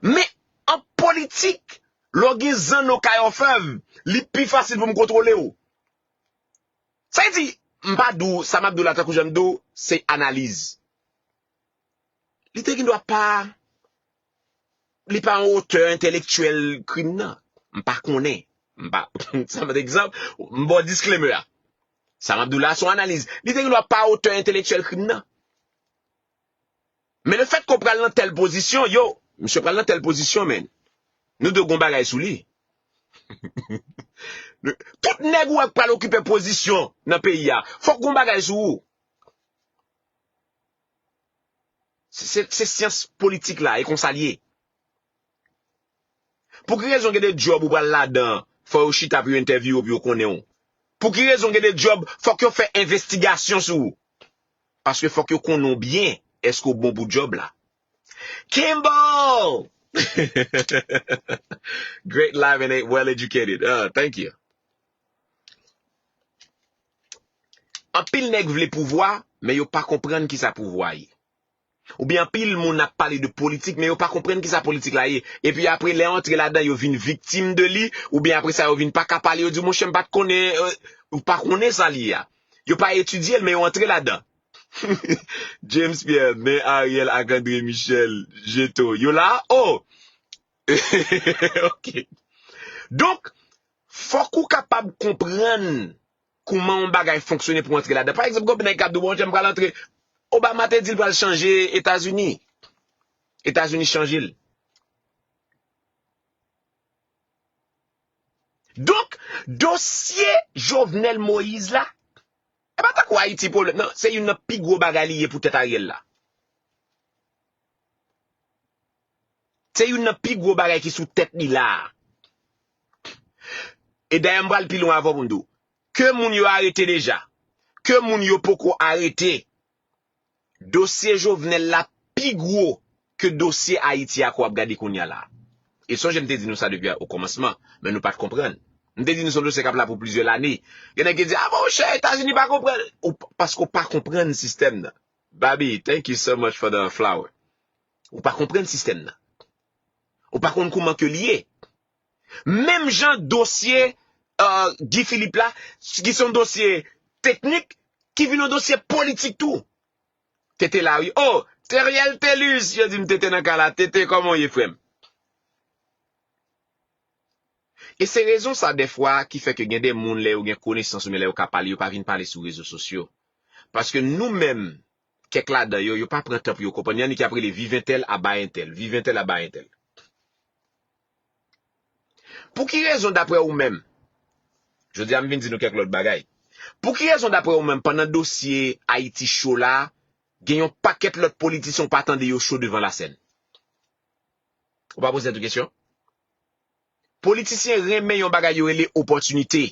Men, an politik, lè w gen zanno kay òfèv, li pi fasil pou m kontwole w. Sa vle di, m pa di w, sa m ap di w la, tankou jan m di w, se analiz. Li te gen dwa pa, li pa yon otè entèlektyèl krim nan. M pa konnen. M pa, sa pa egzanp, m ba w disclaimer a. Sa m ap di w la, se yon analiz. Li te gen dwa pa otè entèlektyèl krim nan. Men le fèt ke w pral nan tèl pozisyon, yo, misye pral nan tèl pozisyon, men. Nou dwe gon bagay sou li. Tout nèg ou wè k pral okipe pozisyon nan peyi a, fòk gon bagay sou ou. Se, se, se syans politik la, e konsa l ye. Pou ki rezon gen de djòb ou pral ladan, fò yo chita pou yo entèvyouwe w, pou yo konnen w? Pou ki rezon gen de djòb, fòk yo fè envestigasyon sou ou? Paske fòk yo konnen w byen, èske w bon pou djòb la? Kimball! Great live and well educated. Uh, thank you. Anpil nèg vle pouvwa, men yo pa konprann kisa pouvwa ye. Oubyen anpil moun ap pale de politik, men yo pa konprann kisa politik la ye. Epi apre, lè yo antre ladan, yo vin viktim de li, oubyen apre sa, yo vin pa ka pale, yo di, monchè, m pa t konnen, euh, ou pa konnen sa li ye a. Yo pa etidye l, men yo antre ladan. James Pierre, men Ariel ak André Michel, jeto. Yo la, oh! Ok. Donk, fòk ou kapab konprann kòman yon bagay fonksyone pou w antre ladan. Pa egzanp, gon nèg k ap di w, bon, monchè, m pral antre. Obama te di l pral chanje Etazini. Etazini chanje l. Donk, dosye Jovenel Moïse la, e pa tankou Ayiti pwoblèm nan, se youn nan pi gwo bagay li ye pou tèt Ariel la. Se youn nan pi gwo bagay ki sou tèt li la a. E dayè, m pral pi lwen avè w pou m di w, ke moun yo arete deja, ke moun yo poko arete, dosye Jovenel la pi gwo ke dosye Ayiti a ke w ap gade kounye a la. E sonje m te di nou sa depi o kòmansman, men nou pa t konprann. M te di nou se yon dosye k ap la pou plizyè lane. Gen nèg ki di, "A bon, monchè, Etazini pa konprann." Ou p-, paske w pa konprann sistèm nan. Babi, thank you so much for the flower. Ou pa konprann sistèm nan. Ou pa konn kouman ke li ye. Menm jan dosye, euh, Guy Philippe la, ki se yon dosye teknik, ki vin yon dosye politik tou. Tete la, wi. Oh, Teriel Telus, yo di m Tete nan kay la. Tete, kòman w ye, frè m? E se rezon sa, dèfwa, ki fè ke gen de moun, lè yo gen konesans oubyen lè yo ka pale, yo pa vin pale sou rezo sosyo. Paske nou menm, kèk ladan yo, yo pa pran tan pou yo konprann. Gen ki ap rele viv entèl, aba entèl, viv entèl, aba entèl. Pou ki rezon, daprè ou menm, jodi a m vin di nou kèk lòt bagay. Pou ki rezon, daprè ou menm, pandan dosye Ayiti cho la, gen yon pakèt lòt politisyen ou pa tande yo cho devan lasèn? Ou pa poze tèt ou kesyon? Politisyen renmen yon bagay yo rele opòtinite.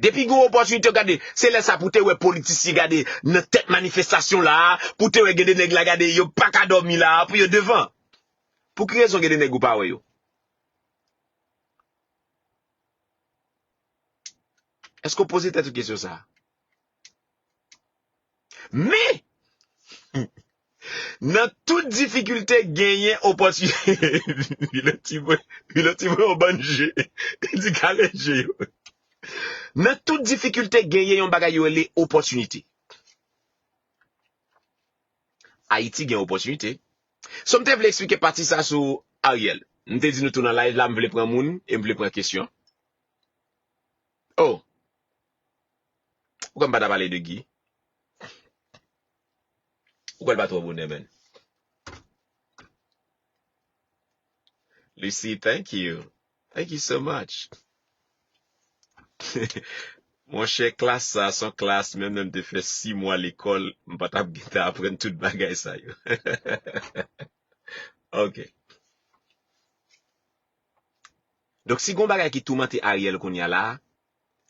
Depi gen opòtinite, gade, se lè sa pou te wè politisyen gade nan tèt manifestasyon la, pou te wè gen de nèg la gade, yo pa ka dòmi la, pou yo devan. Pou ki rezon gen de nèg ou pa wè yo? Èske w poze tèt ou kesyon sa a? Men, nan tout difikilte, genyen opòtinite. Vin yon ti bwè, vin yon ti bwè yon bann je. Li di kale je yo. Nan tout difikilte, genyen yon bagay yo rele opòtinite. Ayiti gen opòtinite. So, m te vle eksplike pati sa sou Ariel. M te di nou tou nan live la, m vle pran moun e m vle pran kesyon. Oh! Ou kwè m pa ta pale de Guy? Ou kwè l pa twò bonè, man? Lucy, thank you. Thank you so much. Monchè, klas sa, se yon klas, menm lè m te fè sis mwa lekòl, m pa t ap gentan aprann tout bagay sa yo. Ok. Donk, si gon bagay ki toumante Ariel kounye a la,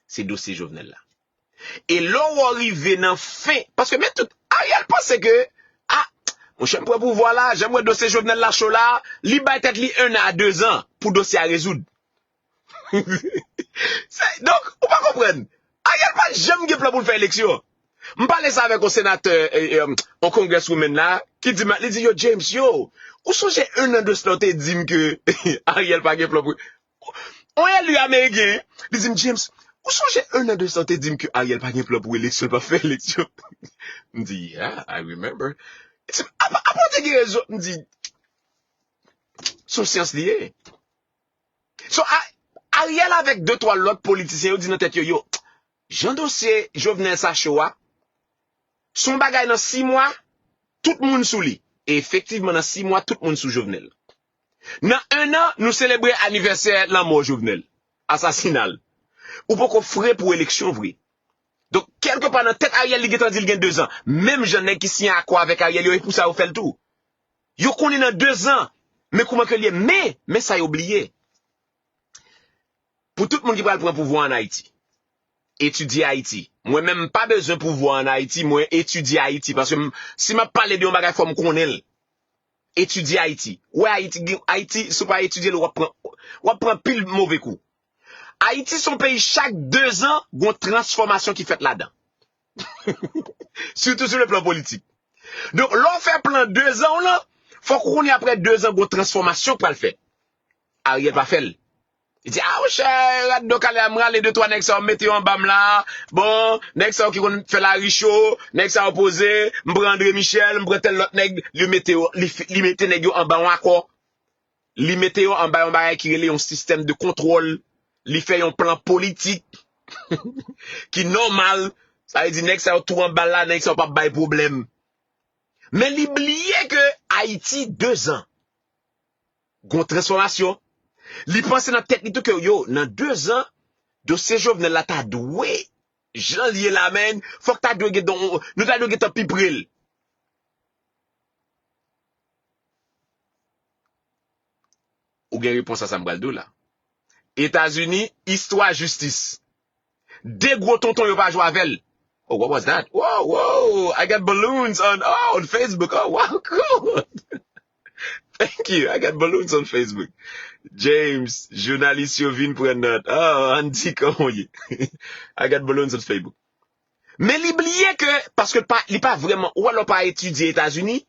se dosye Jovenel la. E lè w rive nan fen, paske men tout, Ariel panse ke, ah, monchè, m pran pouvwa la, jan m wè dosye Jovenel la cho la, li bay tèt li un an a deux ans pou dosye a rezoud. Se, donk, ou pa konprann. Ariel pa janm gen plan pou l fè eleksyon. M pale sa avèk yon senatè, e, e, yon congresswoman la, ki di, m, li di, yo, James, yo, ou sonje un an de sa w te di m ke Ariel pa gen plan pou, yon eli ameriken, li di m, James, ou sonje un an de sa w te di m ke Ariel pa gen plan pou eleksyon, l p ap fè eleksyon? M di, yeah, I remember. Li di m, apa, apa w te gen rezon? M di, se yon syans li ye. So, a, Ariel avèk de twa lòt politisyen, yo di nan tèt yo, yo, jan dosye Jovenel sa cho a, se yon bagay nan sis mwa, tout moun sou li. E efektivman, nan sis mwa, tout moun sou Jovenel. Nan un an, nou selebre anivèsè lanmò Jovenel, asasina l. Ou poko fre pou eleksyon vre. Donk, kèlkepa nan tèt Ariel, li gentan di l gen deux ans. Menm jan nèg ki siyen akò avèk Ariel yo, e pou sa yo fè l tou. Yo konnen nan deux ans. Men kouman ke l ye. Men, men sa yo bliye. Pou tout moun ki pral pran pouvwa an Ayiti, etidye Ayiti. Mwen menm, m pa bezwen pouvwa an Ayiti, mwen etidye Ayiti. Paske m, si m ap pale de yon bagay, fò m konnen l. Etidye Ayiti. Ou wè Ayiti, gen, Ayiti, si w pa etidye l, w ap pran, w ap pran pil move kou. Ayiti se yon peyi, chak deux ans, gon transfòmasyon ki fèt ladan. Sitou sou le plan politik. Donk, lè w fè plan deux ans w lan, fòk ou konnen apre deux ans, gon transfòmasyon k pral fèt. Ariel pa fè l. Li di, a, monchè, rad do kale a, m rale de twa nèg sa yo, m mete yo anba m la. Bon, nèg sa yo ki konn fè lari cho, nèg sa yo poze, m pran André Michel, m pran tèl lòt nèg, li mete yo, li fi-, li mete nèg yo anba yon akò. Li mete yo anba yon bagay ki rele yon sistèm de kontwòl. Li fè yon plan politik ki nòmal. Sa vle di, nèg sa yo tou anba l la, nèg sa yo p ap bay pwoblèm. Men li bliye ke Ayiti, deux ans. Gon transfòmasyon. Li panse nan tèt li tou ke yo, nan de zan, dosye Jovenel la ta dwe, jan l ye la, men, fòk ta dwe gen, nou ta dwe gentan pi pre l. Ou gen repons a sa m pral di w la. Etazini, istwa jistis. De gwo tonton yo pa jwe avè l. Oh, what was that? Whoa, whoa, I got balloons on, oh, on Facebook. Oh, wow, cool. Thank you. I got balloons on Facebook. James, jounalis yo vin pran nòt. Oh, Andy, kòman w ye? I got balloons on Facebook. Men li bliye ke, paske l pa, li pa vrèman, ou wè lè w pa etidye Etazini,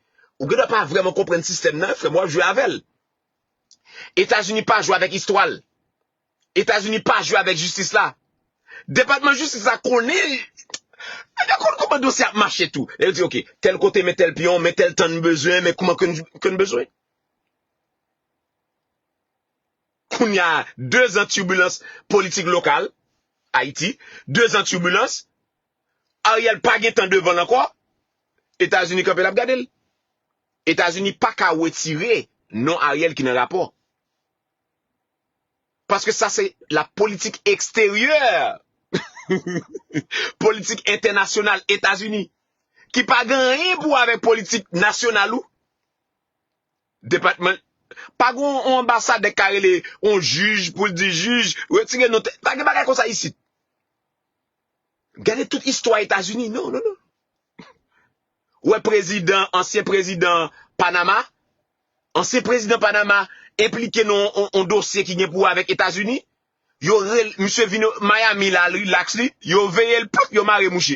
ou gendwa pa vrèman konprann sistèm nan, frè m, w ap jwe avè l. Etazini pa jwe avèk istwa l. Etazini pa jwe avèk jistis la. Depatman jistis la konnen, yo konn kòman dosye ap mache tou. Lè yo di, oke, tèl kote, men tèl pyon, men tèl tan n bezwen, men kòman ke n, ke n bezwen. Kounye a, de zan tibilans politik lokal, Ayiti, de zan tibilans, Ariel pa gen tan devan l ankò, Etazini kanpe l ap gade l. Etazini pa ka retire non Ariel ki nan rapò. Paske sa se la politik eksteryè, politik entènasyonal Etazini, ki pa gen anyen pou wè avèk politik nasyonal ou. Depatman, pa gen yon anbasadè k ka rele yon jij pou l di, jij, retire non, pa gen bagay konsa isit. Gade tout istwa Etazini. Non, non, non. Ou wè prezidan, ansyen prezidan Panama, ansyen prezidan Panama enplike nan yon, yon dosye ki gen pou wè avèk Etazini. Yo rele, misye vin Miami la, l relax li, yo veye l, ploup, yo mare mouche.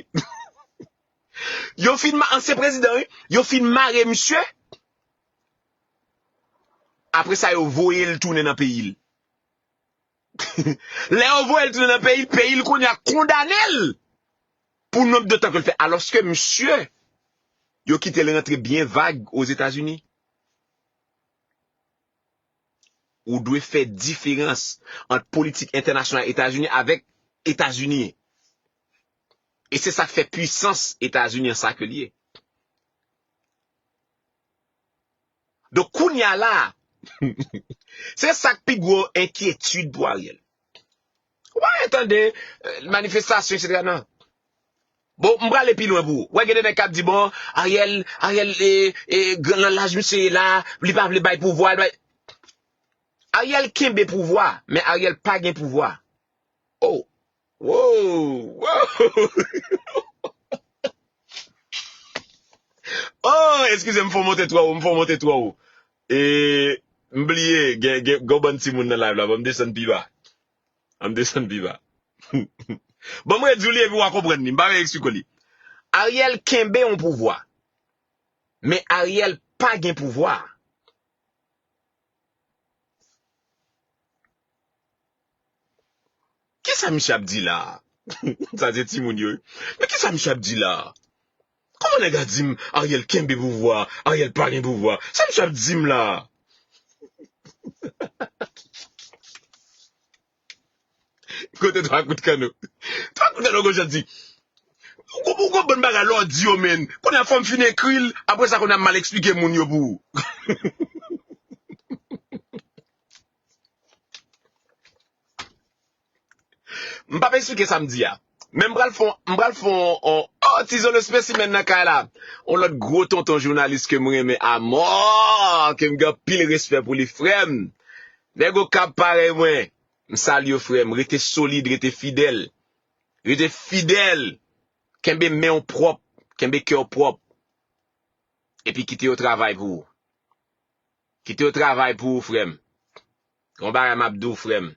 Yo fin ma-, ansyen prezidan, wi, yo fin mare misye. Apre sa, yo voye l tounen nan peyi l. Lè yo voye l tounen nan peyi l, peyi l kounye a kondane l pou nonb de tan ke l fè. Alòske misye, yo kite l rantre byen vag Ozetazini. Ou dwe fè diferans ant politik entènasyonal Etazini avèk Etazini. E se sa k fè pwisans Etazini an sa ke l ye. Donk, kounye a la, se sa k pi gwo enkyetid pou Ariel. Ou pa tande, eh, manifestasyon, etsetera, non. Bon, m prale pi lwen pou ou. Wè, gen de nèg k ap di, bon, Ariel, Ariel, eh, eh, gran nan laj misye ye la, li pa vle bay pouvwa, li bay. Ariel kenbe pouvwa, men Ariel pa gen pouvwa. Oh, wow, wow. Oh, eskize m, fò monte twò wo, m fò monte twò wo. E, m bliye, gen, gen, gen yon bann timoun nan live la, ban m desann pi ba. An m desann pi ba. Ban m redi w li epi w a konprann li. M pa vle eksplike w li. Ariel kenbe yon pouvwa. Men Ariel pa gen pouvwa. Kisa misye ap di la a? Sa se timoun yo, wi. Men kisa misye ap di la a? Kòman nèg la di m Ariel kenbe pouvwa, Ariel pa gen pouvwa? Sa misye ap di m la a? Kote twa kout kanno? Twa kout kanno gon jan di. Ou, ou konprann bagay lè w di yo, men. Kounye a fò m fin ekri l, apre sa kounye a m mal eksplike moun yo pou ou. M p ap eksplike sa m di a. Men m pral fè, m pral fè yon, oh, Tizo le spécimen nan kay la. Yon lòt gwo tonton jounalis ke m renmen amò, ke m gen anpil respè pou li, frè m. Nèg Okap parèy mwen. M salye w, frè m. Rete solid, rete fidèl. Rete fidèl. Kenbe men w pwòp. Kenbe kè w pwòp. Epi kite yo travay pou ou. Kite yo travay pou ou, frè m. Gon bagay m ap di w, frè m.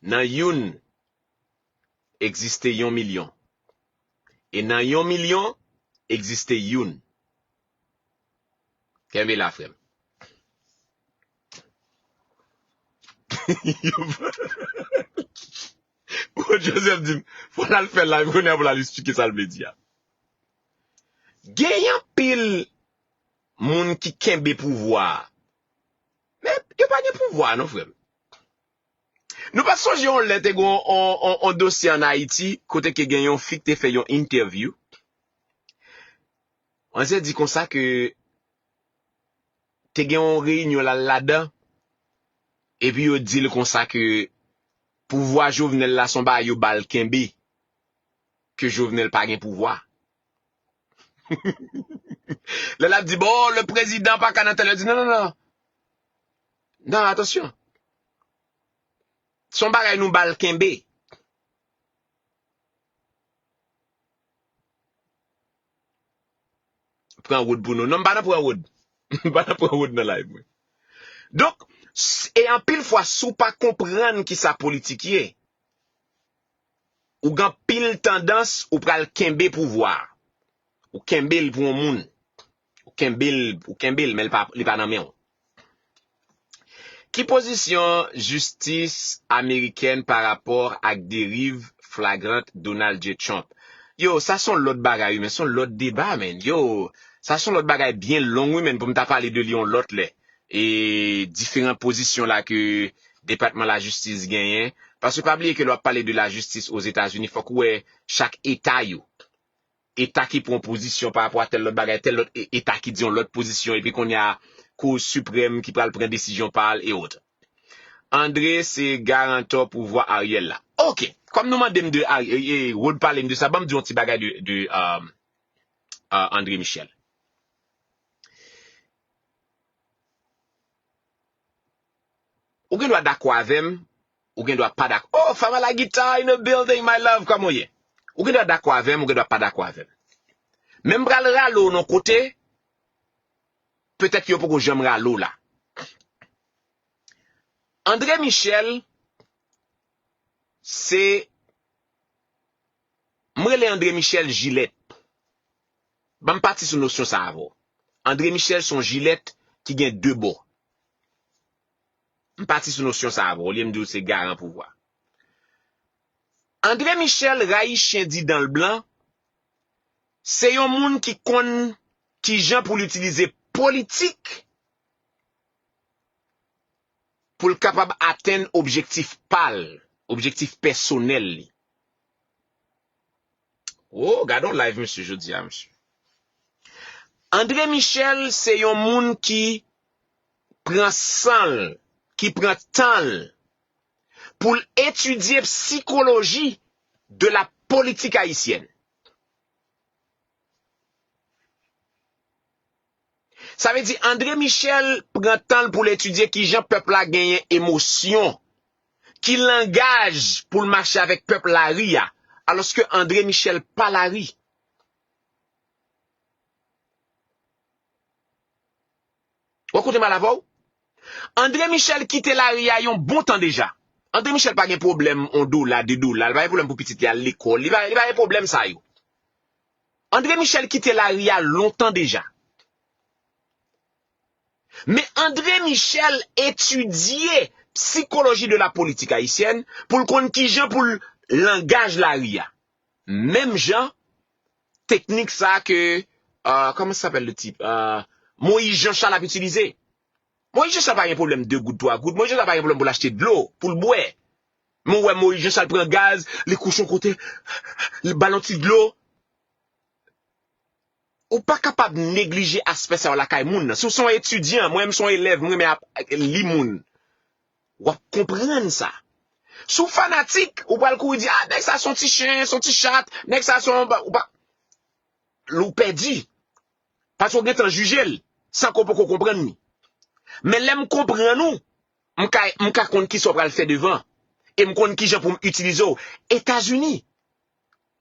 Nan youn, egziste yon milyon. E nan yon milyon, egziste youn. Kenbe la, frè m. Bon, Joseph di m, fò l al fè live kounye a pou l al esplike sa l vle di a. Gen anpil moun ki kenbe pouvwa a. Men, yo pa gen pouvwa a non, frè m. Nou pa sonje yon lè te gen yon, yon, yon, yon dosye ann Ayiti, kote ke gen yon fi ki te fè yon entèvyou. Manzè di konsa ke, eh, te gen yon reyinyon l al ladan, epi yo di l konsa ke pouvwa Jovenel la se yon bagay yo ba l kenbe, ke Jovenel pa gen pouvwa. Lè l ap di, bon, le président pa ka nan tèl, yo di, non, non, non. Non, atansyon. Se yon bagay nou ba l kenbe. Pran wood pou nou. Non, m pa nan pran wood. M pa nan pran wood nan live mwen. Donk, s- e anpil fwa, si w pa konprann ki sa politik ye, ou gen anpil tandans, ou pral kenbe pouvwa. Ou kenbe l pou yon moun. Ou kenbe l, ou kenbe l, men li pa, li pa nan men w. Ki pozisyon jistis amerikèn pa rapò ak deriv flagrant Donald J. Trump? Yo, sa se yon lòt bagay, wi, men se yon lòt deba, men. Yo, sa se yon lòt bagay byen long, wi, men, pou m ta pale de li yon lòt lè. E diferan pozisyon la ke Depatman Lajistis genyen. Paske pa bliye ke lè w ap pale de lajistis Ozetazini, fòk ou wè chak eta yo. Eta ki pran pozisyon pa rapò a tèl lòt bagay, tèl lòt e- eta ki di yon lòt pozisyon, epi kounye a Kou Siprèm ki pral pran desizyon pa l e otre. André se garantò pouvwa Ariel la. Oke, kòm nou mande m de Ari- e- e- Rod pale m de sa, ban m di yon ti bagay de, de euh, euh, André Michel. Ou gen dwa dakò avè m, ou gen dwa pa dakò. Oh, Fama la guitar in the building, my love, kòman w ye? Ou gen dwa dakò avè m, ou gen dwa pa dakò avè m. Men m pral rale w nan kote, petèt yo poko janm rale w la. André Michel, se, m rele André Michel jilèt. Ban m pati sou nosyon sa avè w. André Michel se yon jilèt ki gen de bò. M pati sou nosyon sa avè w, olye m di w se garan pouvwa. André Michel, rayi chen di dan l blan, se yon moun ki konn kijan pou l itilize politik pou l kapab atenn objektif pa l, objektif pèsonèl li. Oh, gade yon live, mesye, jodi a, mesye. André Michel se yon moun ki pran san l, ki pran tan l pou l etidye sikoloji de la politik ayisyèn. Sa vle di André Michel pran tan l pou l etidye kijan pèp la genyen emosyon, ki langaj pou l mache avèk pèp lari a, alòske André Michel pa lari. Ou koute m al avè w? André Michel kite lari a yon bon tan deja. André Michel pa gen pwoblèm yon dola, de dola, li pa gen pwoblèm pou pitit li al lekòl, li pa, li pa gen pwoblèm sa yo. André Michel kite lari a lontan deja. Men André Michel etidye sikoloji de la politik ayisyèn pou l konn kijan pou l langaj lari a. Menm jan teknik sa ke, euh, comment ça s'appelle le type? Euh, Moïse Jean Charles ap itilize. Moïse Jean Charles pa gen pwoblèm de goud, twa goud. Moïse Jean Charles pa gen pwoblèm pou l achte dlo, pou l bwè. Men w wè Moïse Jean Charles pran gaz, li kouche yon kote, li ba l yon ti dlo. Ou pa kapab neglije aspè sa yo lakay moun nan. Si w se yon etidyan, mwen menm se yon elèv, mwen renmen ap- li moun. W ap konprann sa. Si w fanatik, ou pral kouri di, ah, nèg sa se yon ti chen, se yon ti chat, nèg sa se yon, ou pa, ou pèdi. Paske w gentan jije l, san ke w poko konprann li. Men lè m konprann ou, m ka, m ka konn kisa w pral fè devan. E m konn kijan pou m itilize w. Etazini,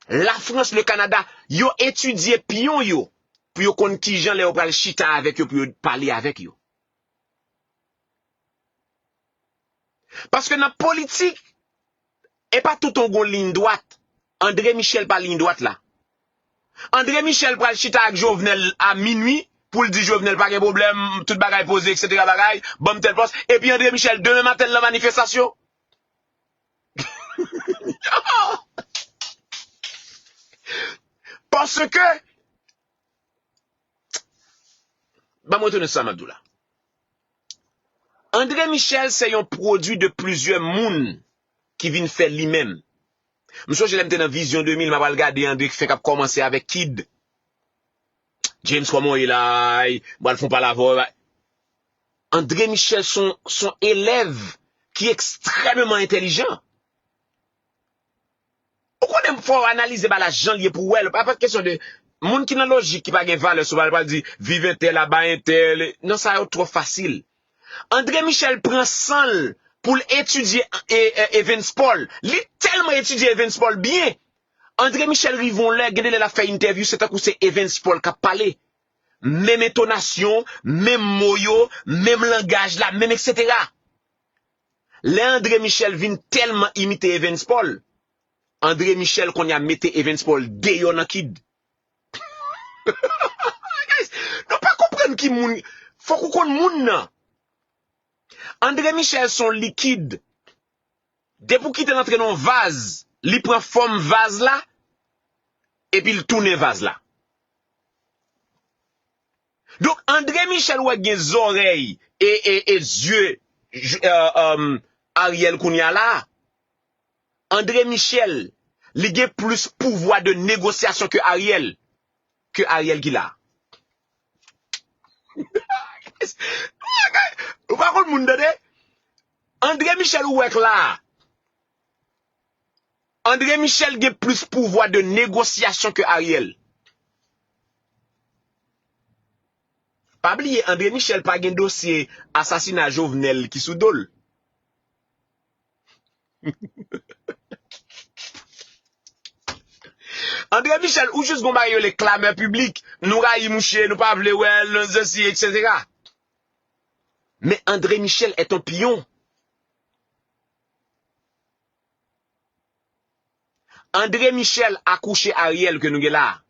Lafrans, le Kanada, yo etidye pyon yo pou yo konn kijan lè yo pral chita avèk yo pou yo pale avèk yo. Paske nan politik, e pa toutan w gon liy dwat. André Michel pa liy dwat la. André Michel pral chita ak Jovenel a minui pou l di Jovenel pa gen pwoblèm, tout bagay poze, etsetera bagay, ban m tèl pòs. Epi André Michel demen maten l nan manifestasyon. Paske, ban m retounen sou sa m ap di w la. André Michel se yon pwodui de plizyè moun ki vin fè li menm. M sonje lè m te nan Vizyon de mil, m apral gade André ki fenk ap kòmanse avèk Kid. James, kòman w ye la? M pral fè yon pale avè w. André Michel se yon, se yon elèv ki ekstrèmeman entèlijan. Ou konnen fò w analize bagay la jan l ye pou w wè l. Pa, pa kesyon de moun ki nan lojik ki pa gen valè sou bagay, pral di viv entèl, aba entèl. Non, sa yo twò fasil. André Michel pran san l pou l etidye e, e, Evens Paul. Li tèlman etidye Evens Paul byen. André Michel rive yon lè, gen de lè l ap fè entèvyou, se tankou se Evens Paul k ap pale. Menm entonasyon, menm mo yo, menm langaj la, menm etsetera. Lè André Michel vin tèlman imite Evens Paul, André Michel kounye a mete Evens Paul deyò nan kid. Guys, nou pa konprann ki moun. Fòk ou konn moun nan. André Michel se yon likid. Depi w kite l antre nan yon vaz, li pran fòm vaz la, epi l tounen vaz la. Donk, André Michel wè gen zòrèy e, e, e zye J- euh, euh, Ariel kounye a la. André Michel, li gen plis pouvwa de negosyasyon ke Ariel, ke Ariel ki la. Ou pa konn moun tande? André Michel ou wè k la. André Michel gen plis pouvwa de negosyasyon ke Ariel. Pa bliye, André Michel pa gen dosye asasina Jovenel ki sou do l. André Michel, ou jis gon bagay yo le clameur publique. Nou rayi mouche, nou pa vle wè l, nou sesi, etsetera. Men André Michel est un pion. André Michel akouche Ariel ke nou gen la.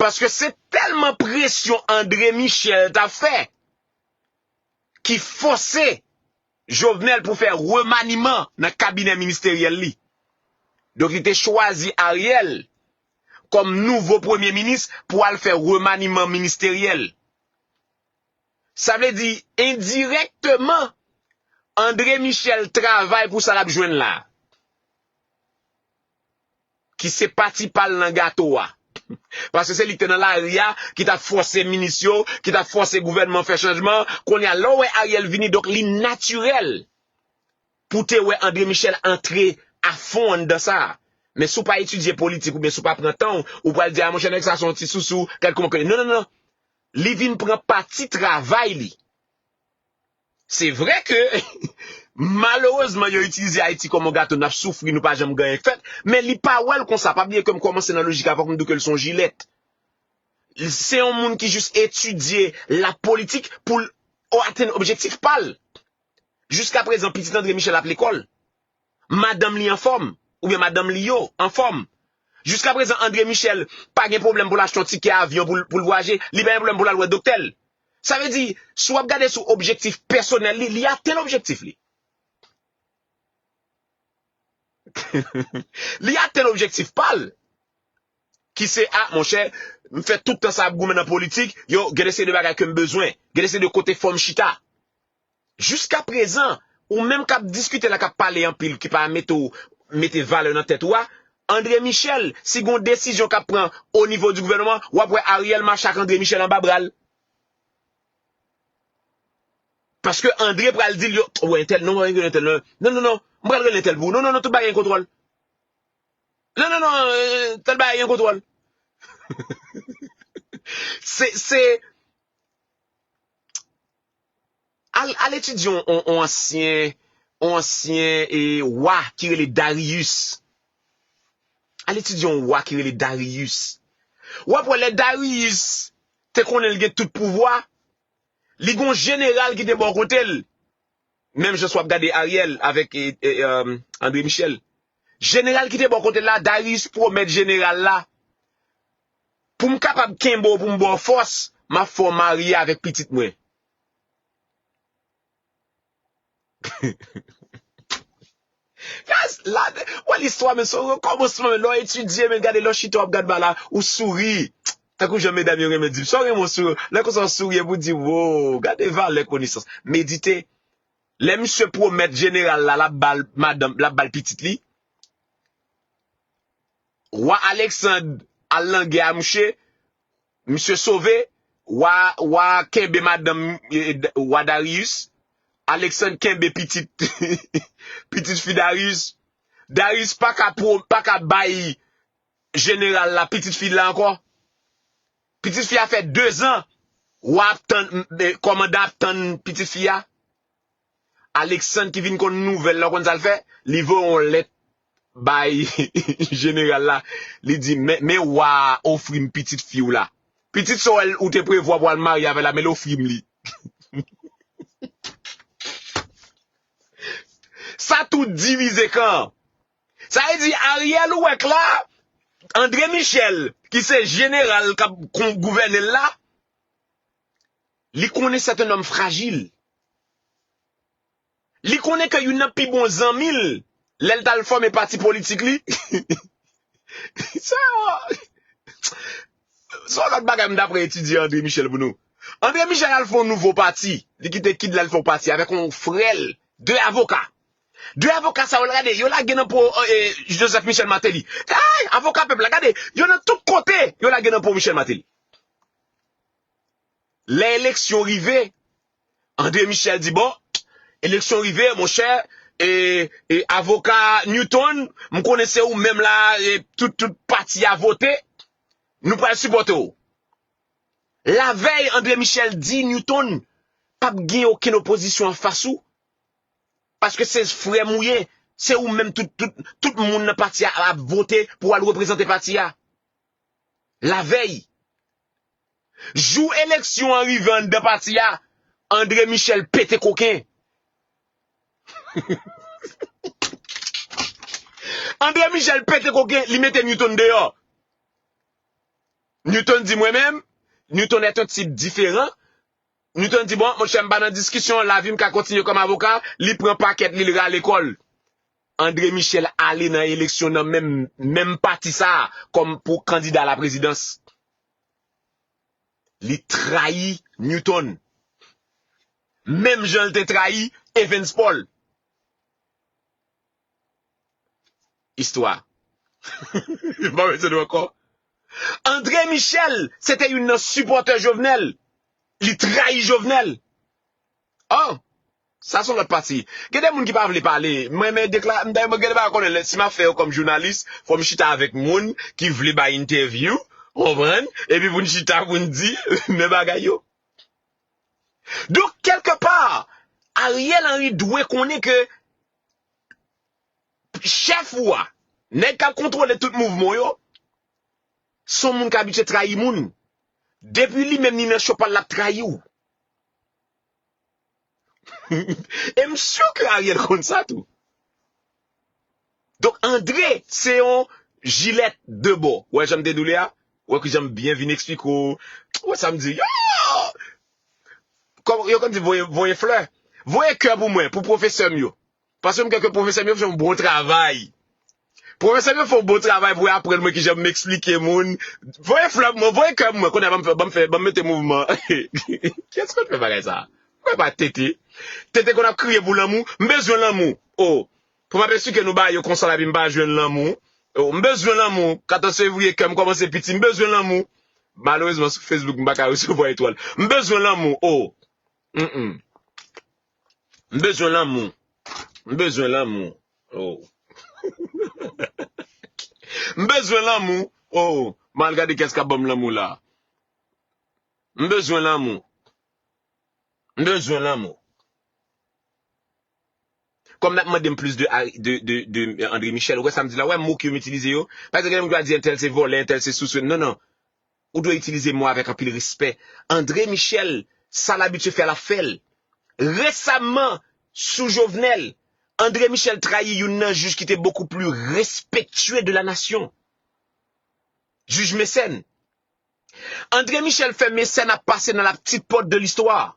Paske se tèlman presyon André Michel t ap fè ki fòse Jovenel pou fè remaniman nan kabinè ministeryèl li. Donk, li te chwazi Ariel kòm nouvo premye minis pou al fè remaniman ministeryèl. Sa vle di, endirèkteman, André Michel travay pou sa l ap jwenn la. Ki se pati pa l nan gato a. Paske se li ki te nan lari a, ki t ap fòse minis yo, ki t ap fòse gouvènman fè chanjman. Kounye a, lè w wè Ariel vini, donk li natirèl pou te wè André Michel antre afon anndan sa. Men si w pa etidye politik oubyen si w pa pran tan w, ou pral di, a monchè, nèg sa se yon ti sousou, gad kòman konnen. Non, non, non. Li vin pran pati travay li. Se vre ke, malerezman, yo itilize Ayiti kòm yon gato, n ap soufri, nou pa janm gen anyen k fèt, men li pa wè l konsa. Pa bliye ke m kòmanse nan lojik avan pou m di w ke l se yon jilèt. Se yon moun ki jis etidye lapolitik pou l atenn objektif pa l. Jiskaprezan, pitit André Michel ap lekòl. Madanm li anfòm, oubyen madanm li yo anfòm. Jiskaprezan, André Michel pa gen pwoblèm pou l achte yon tikè avyon pou l, pou l vwayaje, li pa gen pwoblèm pou l al wè doktè l. Sa vle di, si w ap gade sou objektif pèsonèl li, li atenn objektif li. Li atenn objektif pa l. Ki se, a, monchè, m fè tout tan sa ap goumen nan politik, yo, gen de seri de bagay ke m bezwen, gen de seri de kote fò m chita. Jiskaprezan, ou menm k ap diskite la, k ap pale anpil, ki pa mete w, mete valè nan tèt ou a, André Michel, si gon desizyon k ap pran o nivo di gouvènman, w ap wè Ariel mache ak André Michel anba bra l. Paske André pral di l yo, w entèl, non, w entèl, non, non, non, non, m pral rele entèl pou ou, non, non, non, tout bagay gen kontwòl. Non, non, non, euh, tèl bagay gen kontwòl. Se, se, al, al etidye yon, yon, yon ansyen, yon ansyen e, wa ki rele Darius. Al etidye yon wa ki rele Darius. W ap wè lè Darius te konnen l gen tout pouvwa, li gon jeneral ki te bò kote l. Menm jan si w ap gade Ariel avèk e, e, um, André Michel. Jeneral ki te bò kote l la, Darius pwomèt jeneral la, pou m kapab kenbe w, pou m ba w fòs, m ap fè w marye avèk pitit mwen. Guys, la, wè listwa, men se yon rekòmansman, men lè w etidye, men gade, lè w chita, w ap gade ba la, ou souri. Tankou jan medam yo renmen di m, sa w renmen w souri. Lè konsa w souri, epi w di, wow, gade valè konesans. Medite. Lè misye pwomèt jeneral la, l ap ba l madanm, l ap ba l pitit li, wa Aleksand al nan gè a mouche, misye sove, Wa, wa kenbe madanm, eh, wa Darius. Alexandre kenbe pitit, pitit fi Darius. Darius pa ka, pa ka bay jeneral la pitit fi la ankò. Pitit fi a fè dezan. Wa ap tann, eh, kòmandan ap tann pitit fi a. Alexandre ki vin konn nouvèl la, ou konn sa l fè? Li voye yon lèt bay jeneral la. Li di, men, men wa a ofri m pitit fi w la. Pitit sa w wè l ou te prevwa pou al marye avè l la, men l ofri m li. Sa tou divize kan an. Sa vle di Ariel ou wè k la, André Michel, ki se jeneral k ap gouvène l la, li konnen se te nonm frajil. Li konnen ke youn nan pi bon zanmi l, lè l t al fòme pati politik li, sa, se yon lòt bagay m t apre etidye André Michel pou nou. André Michel al fè yon nouvo pati. Li kite Kid la, l fè yon pati avèk yon frè l, de avoka. De avoka sa yo, gade, yo lage nan po, eh, Joseph Michel Martelly. Ay, avoka pèp la, gade, yo nan tout kote, yo lage nan po Michel Martelly. Lè eleksyon rive, André Michel di, bon, eleksyon rive, monchè, e, e avoka Newton, m konnen se ou menm la, e tout, tout pati a vote, nou pral sipòte w. Lavèy, André Michel di Newton, p ap gen okenn opozisyon anfas ou, paske se frè m ou ye, se ou menm tout, tout, tout moun nan pati a ap vote pou w al reprezante pati a. Lavèy, jou eleksyon an rive anndan pati a, André Michel pete koken. André Michel pete koken, li mete Newton deyò. Newton di mwen menm, Newton est un type différent. Newton di, bon, monchè, m pa nan diskisyon, lavi m ka kontinye kòm avoka, li pran pakèt li, li rale kò l. André Michel ale nan eleksyon nan menm, menm pati sa a, kòm pou kandida laprezidans. Li trayi Newton. Menm jan l te trayi Evens Paul. Istwa. M pa bezwen di w ankò. André Michel, se te youn nan sipòtè Jovenel. Li trayi Jovenel. Oh, sa se yon lòt pati. Gen de moun ki pa vle pale. Mwen, men dekla-, m dayè, mwen gen de bagay konnen, lè, si m ap fè yo kòm jounalis, fò m chita avèk moun ki vle bay entèvyou, konprann? Epi pou n chita, pou n di, men bagay yo. Donk, kèlkepa, Ariel Henry dwe konnen ke chèf ou a, nèg k ap kontwole tout mouvman w yo, se yon moun k abitye trayi moun. Depi li menm li nan cho pa l, l ap trayi w. E m si ke Ariel konn sa tou. Donk, André, se yon jilèt de bò. Ou wè jan m te doule a? Ou wè ki jan m byen vin eksplike w? Ou wè sa m di? Yo! Kòm yo konn di voye, voye flè. Voye kè pou mwen, pou pwofesè m yo. Paske m kwè ke pwofesè m yo fè yon bon travay. Pwofesè m yo fè yon bon travay pou aprann mwen ki jan m eksplike moun. Voye flè pou mwen, voye kè pou mwen. Kounye a, ban m fè, ban m fè, ban m mete mouvman. Kiyès konn fè bagay sa? Mwen pa Tete. Tete konn ap kriye pou lanmou. M bezwen lanmou. Oh. Pou m ap eksplike nou bagay yo konsa la, epi m pa jwenn lanmou. Oh, m bezwen lanmou. Katòz fevriye, kè m kòmanse piti. M bezwen lanmou. Malerezman, sou Facebook, m pa ka resevwa etwal. M bezwen lanmou. Oh. Mm-mm. M bezwen lanmou. M bezwen lanmou. Oh. M bezwen lanmou. Oh. M al gade kiyès k ap ban m lanmou la. M bezwen lanmou. M bezwen lanmou. Kòm n ap mande m plis de, de, de, de André Michel, ou wè sa m di la, ou wè mo ke m itilize yo? Pa egzanp, gen moun ki va di, entèl se vòlè, entèl se sousou. Non, non. Ou dwe itilize mo avèk anpil respè. André Michel, sa l abitye fè, l ap fè l. Resaman, sou Jovenel, André Michel trayi youn nan jij ki te beaucoup plus respectueux de la nation. Jij Mécène. André Michel fè Mécène ap pase nan la petite porte de l'histoire.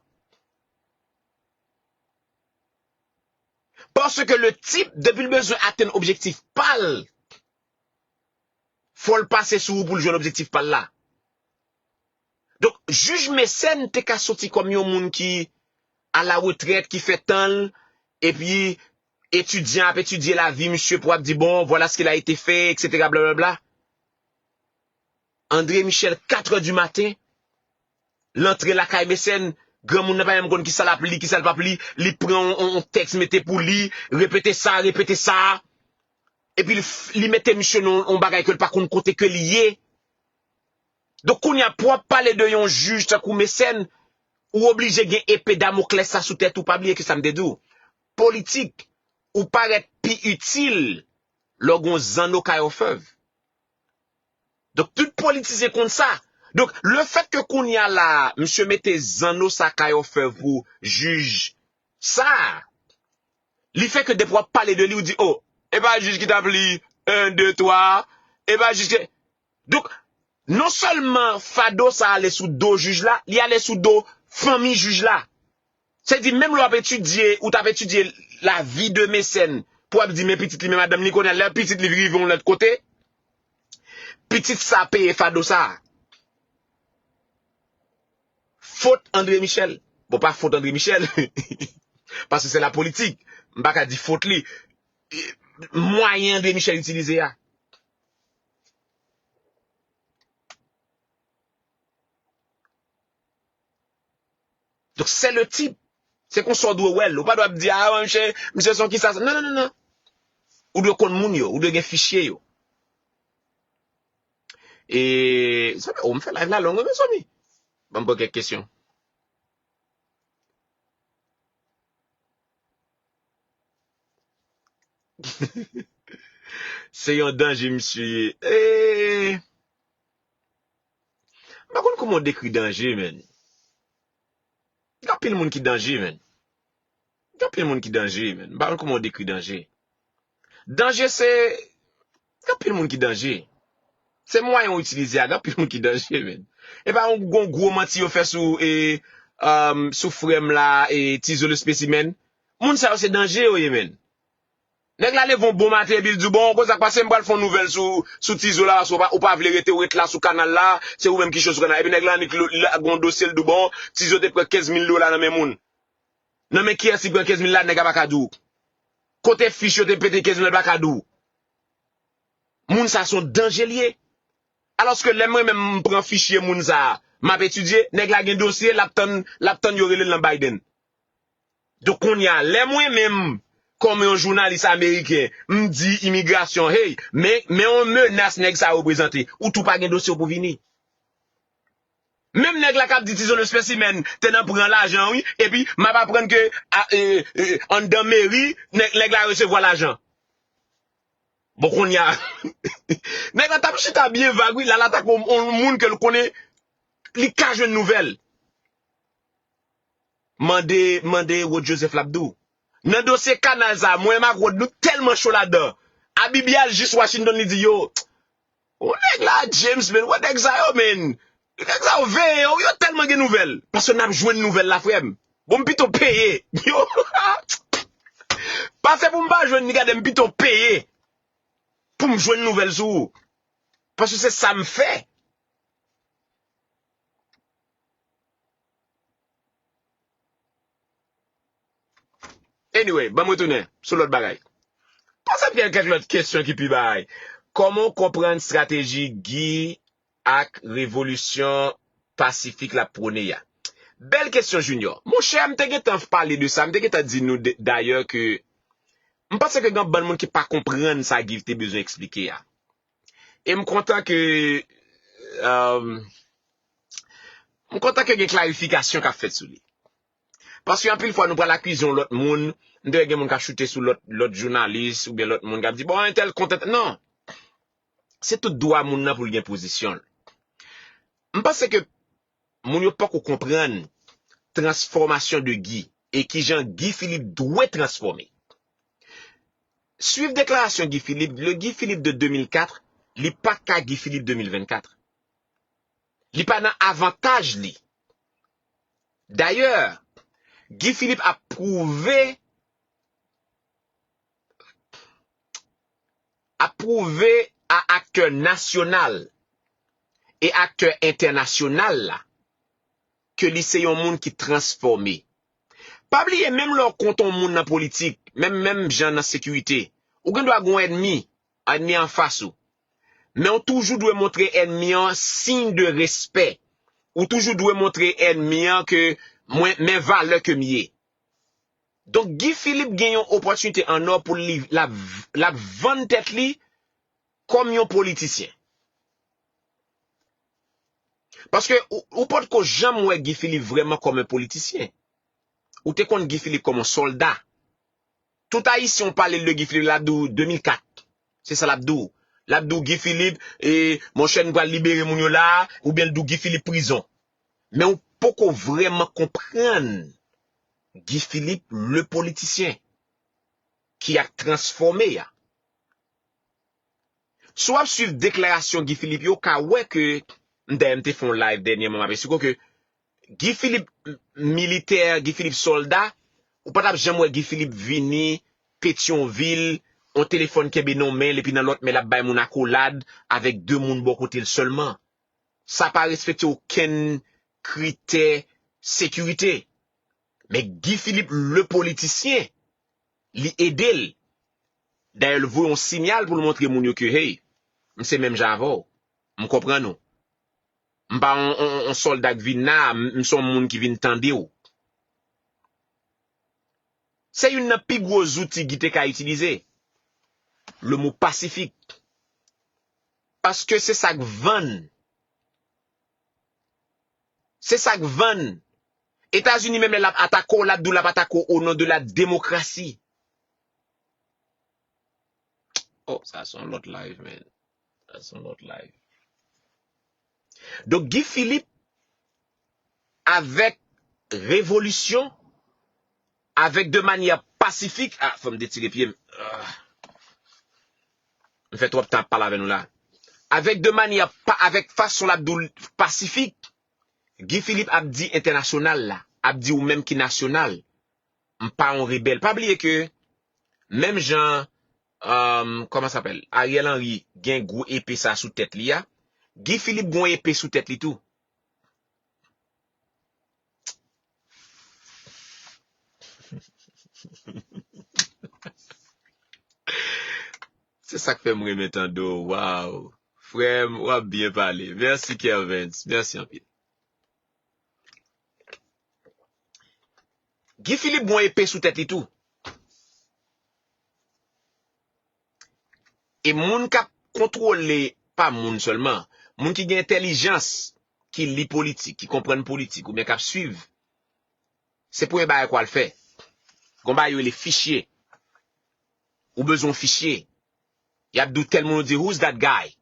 Paske le tip, depi l bezwen atenn objektif pa l, fò l pase sou ou pou l jwenn objektif pa l la. Donk, jij Mécène te ka soti kòm yon moun ki a la retrèt, ki fè tan l, epi etidyan ap etidye lavi misye pou ap di, bon, voilà ce qu'il a été fait, et cetera, blablabla. André Michel, katrè di maten, l antre lakay Mecène, granmoun nan pa menm konn kisa l ap li, kisa l p ap li, li pran yon, yon, yon tèks mete pou li, repete sa, repete sa, epi li, li mete misye nan yon bagay ke l pa konn kote ke li ye. Donk, kounye a, pou w ap pale de yon jij tankou Mecène, ou oblije gen epe Damoklès sa sou tèt ou. Pa bliye ki sa m te di w. Politik, ou parèt pi itil lè w gen yon zanno kay òfèv. Donk, tout politisyen konn sa. Donk, lefèt ke kounye a la, misye mete zanno sa kay òfèv pou jij sa, li fè ke depi w ap pale de li, ou di, o, e pa jij ki t ap li en, de, twa, e pa jij ki. Donk, non sèlman fado sa ale sou do jij la, li ale sou do fanmi jij la. Se di, menm lè w ap etidye, ou t ap etidye lavi de Mecène, pou w ap di, men pitit li, men madanm li, kounye a, lè pitit li rive yon lòt kote, pitit sa peye fado sa. Fot André Michel. Bon, pa fot André Michel, paske se la politik. M pa ka di fot li. E, mwayen André Michel itilize a. Donk, se le tip. Se konsa w dwe wè l. Ou pa dwe ap di, a, misye, misye se yon kisa. Non, non, non, non. Ou dwe konn moun yo, ou dwe gen fichye yo. E, sa fè, o, m fè live la long, wi, mezanmi. Ban m pran kèk kesyon. Se yon danje, misye ye. E, m pa konn kòman w dekri danje, menn. Gen anpil moun ki danje, menn. Gen anpil moun ki danje, menn. M pa konn kòman w dekri danje. Danje se, gen anpil moun ki danje. Se mwayen w itilize a, gen anpil moun ki danje, menn. E pa yon gwo, gwo manti yo fè sou, e, um, sou frè m la, e, Tizo le Spécimen. Moun sa yo se danje yo ye, menn. Nèg la leve yon bon maten epi l di w, bon, konn sa k pase, m pral fè yon nouvèl sou, sou Tizo la, paske ou pa, ou pa vle rete, ou ret la sou kanal la, se ou menm ki cho sou kanal. Epi nèg la annik lage yon dosye, l di w, bon, Tizo te pran kenz mil dola nan men moun. Nan men kiyès li pran kenz mil la, nèg la pa ka di w. Kote fich yo te pete kenz mil la, l pa ka di w. Moun sa se yon danje l ye. Alòske lè mwen menm m pran fichye moun sa, m ap etidye, nèg la gen dosye, l ap tann, l ap tann yo rele l nan Biden. Donk, kounye a, lè mwen menm, kòm yon jounalis ameriken, m di imigrasyon, hey, men, men yon menas nèg sa reprezante, ou tou pa gen dosye w pou vini. Menm nèg la k ap di Tizo le Spécimen te nan pran lajan, wi, epi m ap aprann ke, a, e, e, anndan meri, nèg, nèg la resevwa lajan. Bon, kounye a, nèg la t ap chita byen vag, wi, l al atake yon, yon moun ke l konnen, li ka jwenn nouvèl. Mande, mande Rod Joseph, l ap di w. Nan dosye kanal sa, mwen menm ak Rod, nou tèlman cho ladan. Abibi al jis Washington, li di, yo, o nèg la, James, men, wè nèg sa yo, men. Nèg sa yo veye yo, yo tèlman gen nouvèl. Paske n ap jwenn nouvèl la, frè m. Bon, m pito peye. Yo, pase pou m pa jwenn ni gade, m pito peye pou m jwenn nouvèl sou ou. Paske se sa m fè. Anyway, ban m retounen sou lòt bagay. Panse m gen kèk lòt kesyon ki pi bagay. Kòman w konprann estrateji Guy ak revolisyon pasifik l ap pwone a? Bèl kesyon, Junior. Monchè, m te gentan pale de sa. M te gentan di nou de- dayè ke m panse ke gen bann moun ki pa konprann sa Guy te bezwen eksplike a. E m kontan ke, um, m kontan ke gen klarifikasyon k ap fèt sou li. Paske anpil fwa nou pral akize yon lòt moun, m te wè gen moun k ap choute sou lòt, lòt jounalis oubyen lòt moun k ap di, bon, entèl kontan. Non. Se tout dwa moun nan pou l gen pozisyon l. M panse ke moun yo poko konprann transfòmasyon de Guy e kijan Guy Philippe dwe transfòme. Swiv deklarasyon Guy Philippe, le Guy Philippe de de mil kat, li pa ka Guy Philippe de mil vennkat. Li pa nan avantaj li. Dayè, Guy Philippe ap pwouve, ap pwouve a aktè nasyonal e aktè entènasyonal la ke li se yon moun ki transfòme. Pa bliye, menm lè w kont yon moun nan politik, menm, menm jan nan sekirite, ou gen dwa gen yon ènmi, ènmi anfas ou. Men w toujou dwe montre ènmi an siy de respè. Ou toujou dwe montre ènmi an ke mwen, men valè ke m ye. Donk, Guy Philippe gen yon opòtinite an nò pou li, l ap, l ap vann tèt li kòm yon politisyen. Paske ou, ou potko janm wè Guy Philippe vrèman kòm yon politisyen. Ou te konn Guy Philippe kòm yon sòlda. Tout Ayisyen ou pale l de Guy Philippe, l ap di w de mil kat. Se sa l ap di w. L ap di w Guy Philippe, e, monchè, nou pral libere moun yo la a, oubyen l di w Guy Philippe prizon. Men ou poko vrèman konprann Guy Philippe, le politisyen, ki ap transfòme a. Si w ap swiv deklarasyon Guy Philippe yo, w ka wè ke, dayè m te fè yon live dènyèman, m ap eksplike w ke Guy Philippe militè, Guy Philippe sòlda, ou pa t ap janm wè Guy Philippe vini Petyonvil, yon telefòn kenbe nan yon men l, epi nan lòt men l ap bay moun akolad avèk de moun bò kote l sèlman. Sa pa respekte okenn kritè sekirite. Men Guy Philippe, le politisyen, li ede l. Dayè, l voye yon sinyal pou l montre moun yo ke, hey, m se menm jan avè w. M konprann ou. M pa yon, yon, yon sòlda k vin la, m, m se yon moun ki vin tande w. Se youn nan pi gwo zouti Guy te ka itilize. Le mo pasifik. Paske se sa k vann. Se sa k vann. Etazini menm lè l ap atake w, l ap di w l ap atake w o non de la demokrasi. Oh, sa se yon lòt live, man. Sa se yon lòt live. Donk, Guy Philippe, avèk revolisyon, avèk de manyè pasifik, ah, fò m detire pye m. Ah. M fè twòp tan ap pale avè nou la. Avèk de manyè pa, avèk fason l ap di w pasifik, Guy Philippe ap di entènasyonal la, ap di ou menm ki nasyonal. M pa yon rebèl. Pa bliye ke, menm jan, um, comment ça s'appelle, Ariel Henry gen gwo epe sa sou tèt li a, Guy Philippe gen yon epe sou tèt li tou. Se sa k fè m renmen tande w. Waw. Frè m, w ap byen pale. Mèsi, Kervens. Mèsi anpil. Guy Philippe gen yon epe sou tèt li tou. E moun k ap kontwole, pa moun sèlman, moun ki gen entèlijans, ki li politik, ki konprann politik, oubyen k ap swiv, se premye bagay k w al fè. Gon bagay yo rele fichye. Ou bezwen yon fichye. Y ap di w tèl moun, ou di, "Who's that guy?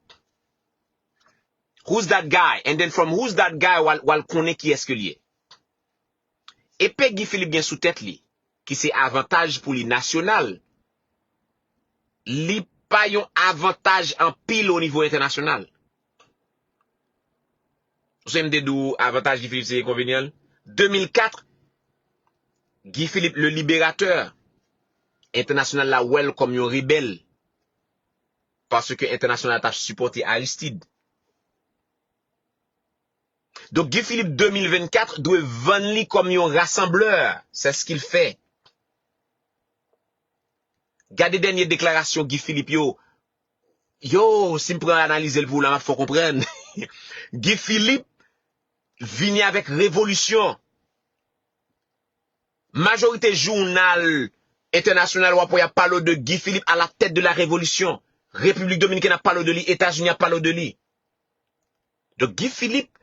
Who's that guy?" And then from "Who's that guy?" w al, w al konnen kiyès ke l ye. Epe Guy Philippe gen sou tèt li, ki se avantaj pou li nasyonal, li pa yon avantaj anpil o nivo entènasyonal. Ou sonje m te di w avantaj Guy Philippe se enkonvenyan l? De mil kat, Guy Philippe, le libérateur, entènasyonal la wè l kòm yon rebèl, paske entènasyonal la t ap sipòte Aristide. Donk, Guy Philippe de mil vennkat dwe vann li kòm yon rasanblè. C'est ce qu'il fait. Gade dènye deklarasyon Guy Philippe yo. Yo, si m pran analize l pou w la, m ap fè w konprann. Guy Philippe vini avèk revolisyon. Majorite jounal entènasyonal w ap wè y ap pale w de Guy Philippe à la tête de la révolution. Repiblik Dominikèn ap pale w de li, Etazini ap pale w de li. Donk, Guy Philippe,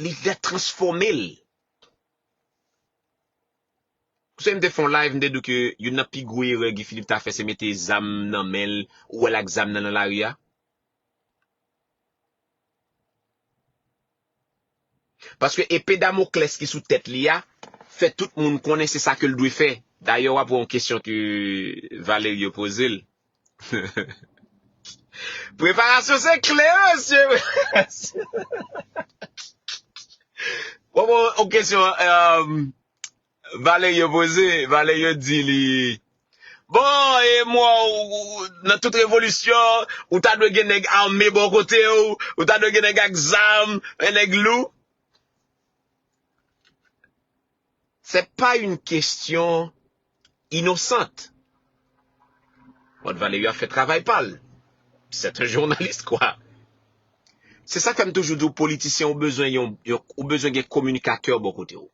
li, li transfòme l. Ou sonje m te fè yon live, m te di w ke youn nan pi gwo erè Guy Philippe ta fè, se mete zam nan men l, ou wè l ak zam nan nan lari a. Paske epe Damoklès ki sou tèt li a, fè tout moun konnen se sa ke l dwe fè. Dayè, w ap wè yon kesyon ke Valerio poze l. Preparasyon se kle, mesye. Bon, bon, yon kesyon, euh, Valerio poze, Valerio di li, bon, e mwen, ou, ou, nan tout revolisyon, ou ta dwe gen nèg ame bò kote w, ou ta dwe gen nèg ak zam, e nèg lou. C'est pas une question innocente. Bon, Valerio a fè travay pa l. C'est un journaliste, quoi. Se sa k fè m toujou di w, politisyen, ou bezwen yon, yon, ou bezwen gen kominikatè bò kote w.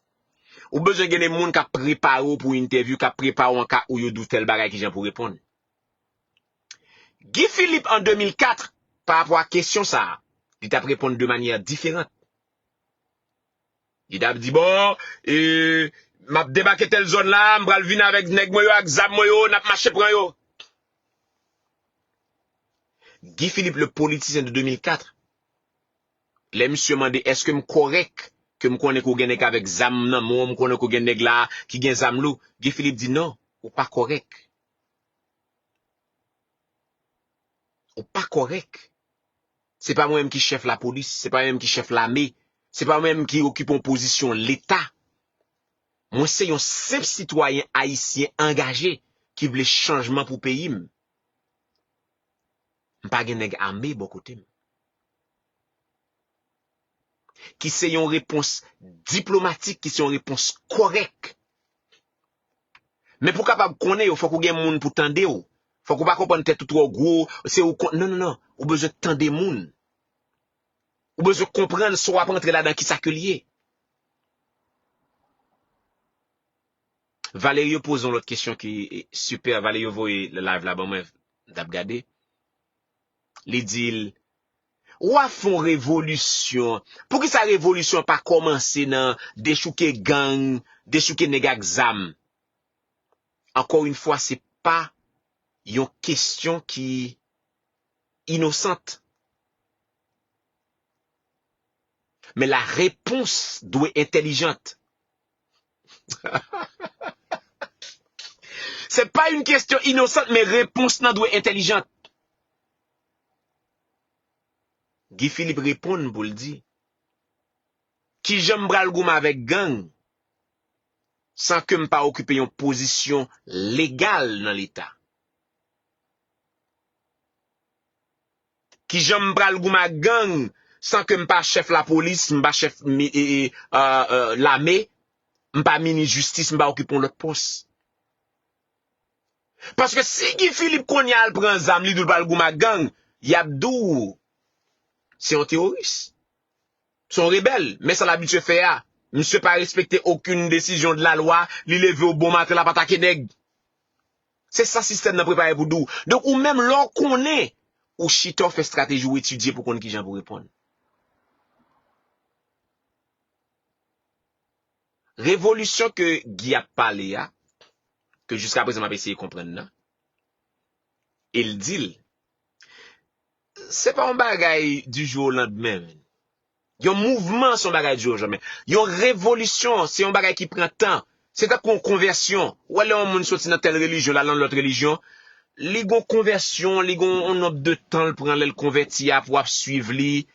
Ou bezwen gen de moun k ap prepare w pou entèvyou, k ap prepare w an ka ou yo di w tèl bagay, kijan pou w reponn. Guy Philippe an de mil kat, pa rapò a kesyon sa a, li t ap reponn de manyè diferan. Li t ap di, bon, e, m ap debake tèl zòn la, m pral vin avèk nèg mwen yo, ak zam mwen yo, n ap mache pran yo. Guy Philippe, le politisyen de de mil kat, lè misye mande, èske m kòrèk ke m konnen ke w gen nèg avèk zam nan men w, m konnen ke w gen nèg la ki gen zam lou, Guy Philippe di, non, ou pa kòrèk. Ou pa kòrèk. Se pa mwen menm ki chèf lapolis, se pa mwen menm ki chèf lame, se pa mwen menm ki okipe yon pozisyon Leta. Mwen se yon senp sitwayen ayisyen angaje ki vle chanjman pou peyi m. M pa gen nèg ame bò kote m. Ki se yon repons diplomatik, ki se yon repons kòrèk. Men pou w kapab konnen yo, fòk ou gen moun pou tande w. Fòk ou pa konprann tèt ou twò gwo, se ou kon, non, non, non. Ou bezwen tande moun. Ou bezwen konprann sa w ap rantre ladan, kisa ke l ye. Valerio poze yon lòt kesyon ki, e, sipè. Valerio voye live la ban mwen, m t ap gade. Li di l, w ap fè yon revolisyon. Poukisa revolisyon pa kòmanse nan dechouke gang, dechouke nèg ak zam? Encore une fois, se pa yon kesyon ki inosant. Men la réponse dwe entèlijant. Se pa yon kesyon inosant, men repons nan dwe entèlijant. Guy Philippe reponn pou l di, kijan m pral goumen avèk gang san ke m pa okipe yon pozisyon legal nan Leta? Kijan m pral goumen ak gang san ke m pa chèf lapolis, m pa chèf mi- e- e- a- a- lame, m pa minis jistis, m pa okipe yon lòt pòs? Paske si Guy Philippe kounye a al pran zam, li di l pral goumen ak gang, y ap di w se yon teworis. Se yon rebèl, men sa l abitye fè a. Misye pa respekte okenn desizyon de la lwa, li leve w bon maten, l ap atake nèg. Se sa sistèm nan prepare pou di w. Donk, ou menm, lè w konnen, ou chita, w fè estrateji, w etidye pou konn kijan pou reponn. Revolisyon ke Guy ap pale a, ke jiskaprezan m ap eseye konprann nan, e l di l, se pa yon bagay du jour au lendemain, men. Yon mouvman se yon bagay du jour au lendemain. Yon revolisyon, se yon bagay ki pran tan. Se tankou yon konvèsyon. Ou wè lè yon moun soti nan tèl relijyon, l al nan lòt relijyon, li gon konvèsyon, li gon yon nonb de tan l pran lè l konvèti a pou ap swiv li,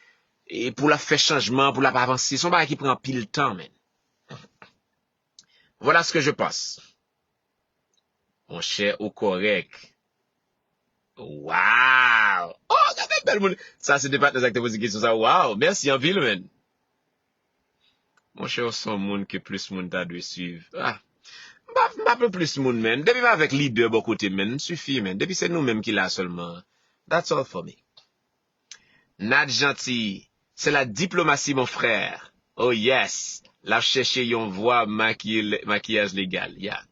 e pou l ap fè chanjman, pou l ap avanse. Se yon bagay ki pran anpil tan, men. Voilà ce que je pense. Monchè, ou kòrèk. Wow! Oh, gade bèl moun. Sa se de patnè sa ki te poze kesyon sa. Wow! Mèsi anpil, men. Monchè, ou se yon moun ke plis moun ta dwe swiv. Ah, m pa, m pa plen plis moun, men. Depi m avèk lidè bò kote m, men, m sifi, men. Depi se nou menm ki la sèlman. That's all for me. Nad Janti, c'est la diplomatie, mon frère. Oh yes, l ap chèche yon vwa makiye- makiyaj legal. Yeah.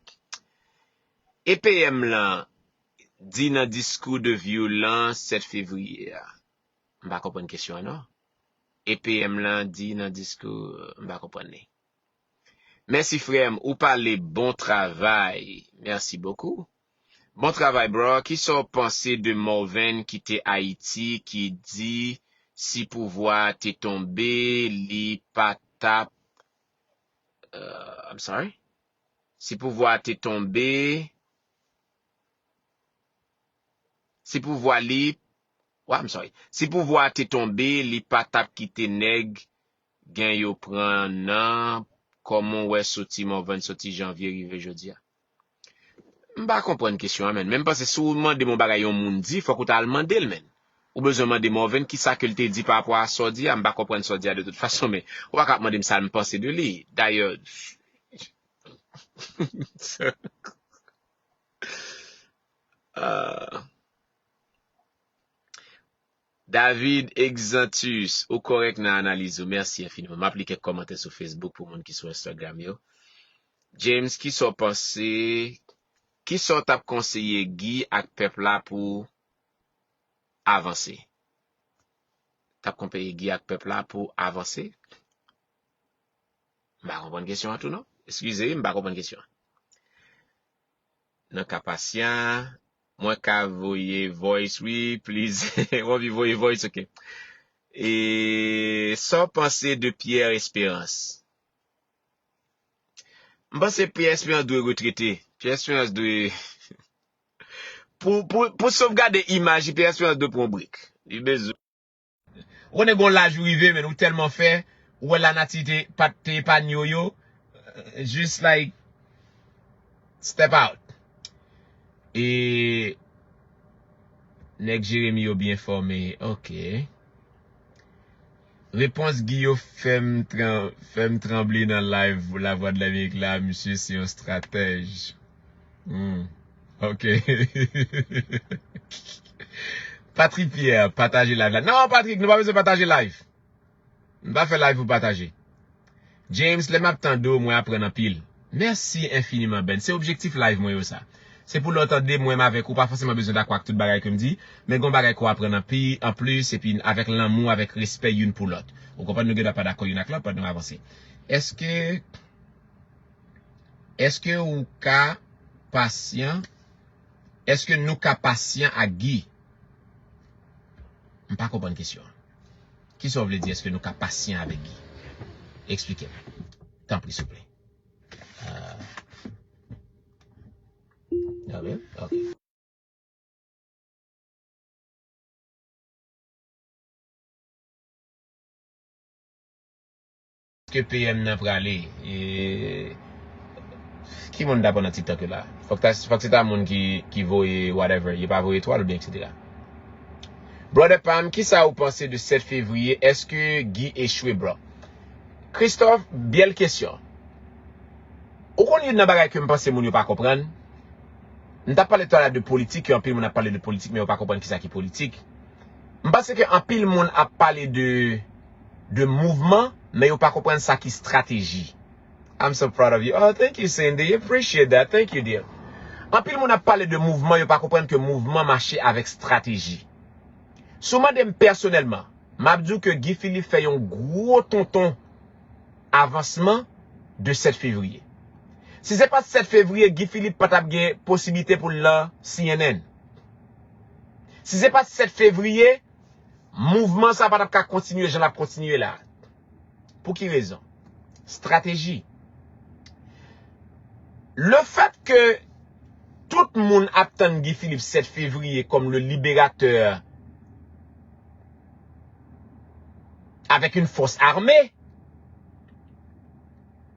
E P M lan di nan diskou de vyolans sèt fevriye a. M pa konprann kesyon an, non. E P M lan di nan diskou, m pa konprann li. Mèsi, frè m, ou pale, bon travay. Merci beaucoup. Bon travay, bro. Kisa w panse de Morvan ki te Ayiti, ki di si pouvwa a te tonbe, li pa t ap, euh, I'm sorry. Si pouvwa a te tonbe, si pouvwa li, wa, I'm sorry. Si pouvwa a te tonbe, li pa t ap kite nèg gen yo pran nan, kòman w wè soti Morvan, soti janvye rive jodi a? M pa konprann kesyon an, men. Men m panse si w mande m yon bagay yon moun di, fòk ou ta al mande l, men. Ou bezwen mande Morvan kisa ke l te di pa rapò a sa w di a. M pa konprann sa w di a de tout fason, men ou pa ka ap mande m sa m panse de li. Dayè, ah. David Exantus, ou kòrèk nan analiz ou. Mèsi enfiniman. M ap li kèk kòmantè sou Facebook pou moun ki sou Instagram yo. James, kisa w panse, kisa w t ap konseye Guy ak pèp la pou avanse? T ap konseye Guy ak pèp la pou avanse? M pa konprann kesyon an tou non. Eskize, m pa konprann kesyon an. Nan ka pasyan, mwen ka voye voice, wi, please. W anvi voye voice, ok. E sa w panse de Pierre Espérance? M panse Pierre Espérance dwe retrete. Pierre Espérance dwe pou, pou, pou sovgade imaj li, Pierre Espérance dwe pran yon break. Li bezwen Ou konnen gon laj ou rive, men ou tèlman fè, ou wè lanati te, pa, te epanye w yo, just like, step out. E nèg Jeremi yo byen fòme, ok. Repons Guy yo fè m tran-, fè m tranble nan live Lavwadlamerik la, misye se yon stratèj. Hmm. Ok. Patrick Pierre, pataje live la. Non, Patrick, nou pa bezwen pataje live. Nou pa fè live pou pataje. James, lè m ap tande w, mwen aprann anpil. Mèsi enfiniman, Ben. Se objektif live mwen yo sa. Se pou lè w tande mwen avèk ou, pa fòseman bezwen dakò ak tout bagay ke m di, men gon bagay ke w aprann anpi-, anplis, epi avèk lanmou, avèk respè youn pou lòt. Ou konprann, nou gen dwa pa dakò youn ak lòt pandan n avanse. Èske Èske ou ka pasyan? Èske nou ka pasyan ak Guy? M pa konprann kesyon an. Kisa w vle di, èske nou ka pasyan avèk Guy? Eksplike m. Tanpri, souple. Ah. Ah, wi? Ok. Ke P M nan prale? E, ki moun t ap nan TikTok yo la? Fòk ta, fòk se ta moun ki, ki voye whatever, yo pa voye etwal oubyen et cetera. Brother Pam, kisa ou panse de sèt fevriye? Èske Guy echwe, bro? Christophe, bèl kesyon. Ou konn youn nan bagay ke m panse moun yo pa konprann? M t ap pale talè de politik, ke anpil moun ap pale de politik, men yo pa konprann kisa ki politik. M panse ke anpil moun ap pale de, de mouvman, men yo pa konprann sa ki estrateji. I'm so proud of you. Oh, thank you, Cindy. Appreciate that. Thank you, dear. Anpil moun ap pale de mouvman, yo pa konprann ke mouvman mache avèk estrateji. Si w mande m pèsonèlman, m ap di w ke Guy Philippe fè yon gwo tonton avansman de sèt fevriye. Si se pa t sèt fevriye, Guy Philippe pa t ap gen posiblite pou l nan C N N. Si se pa t sèt fevriye, mouvman sa pa t ap ka kontinye jan l ap kontinye la. Pou ki rezon? Estrateji. Le fait que tout moun ap tann Guy Philippe sèt fevriye comme le libérateur avec une force armée,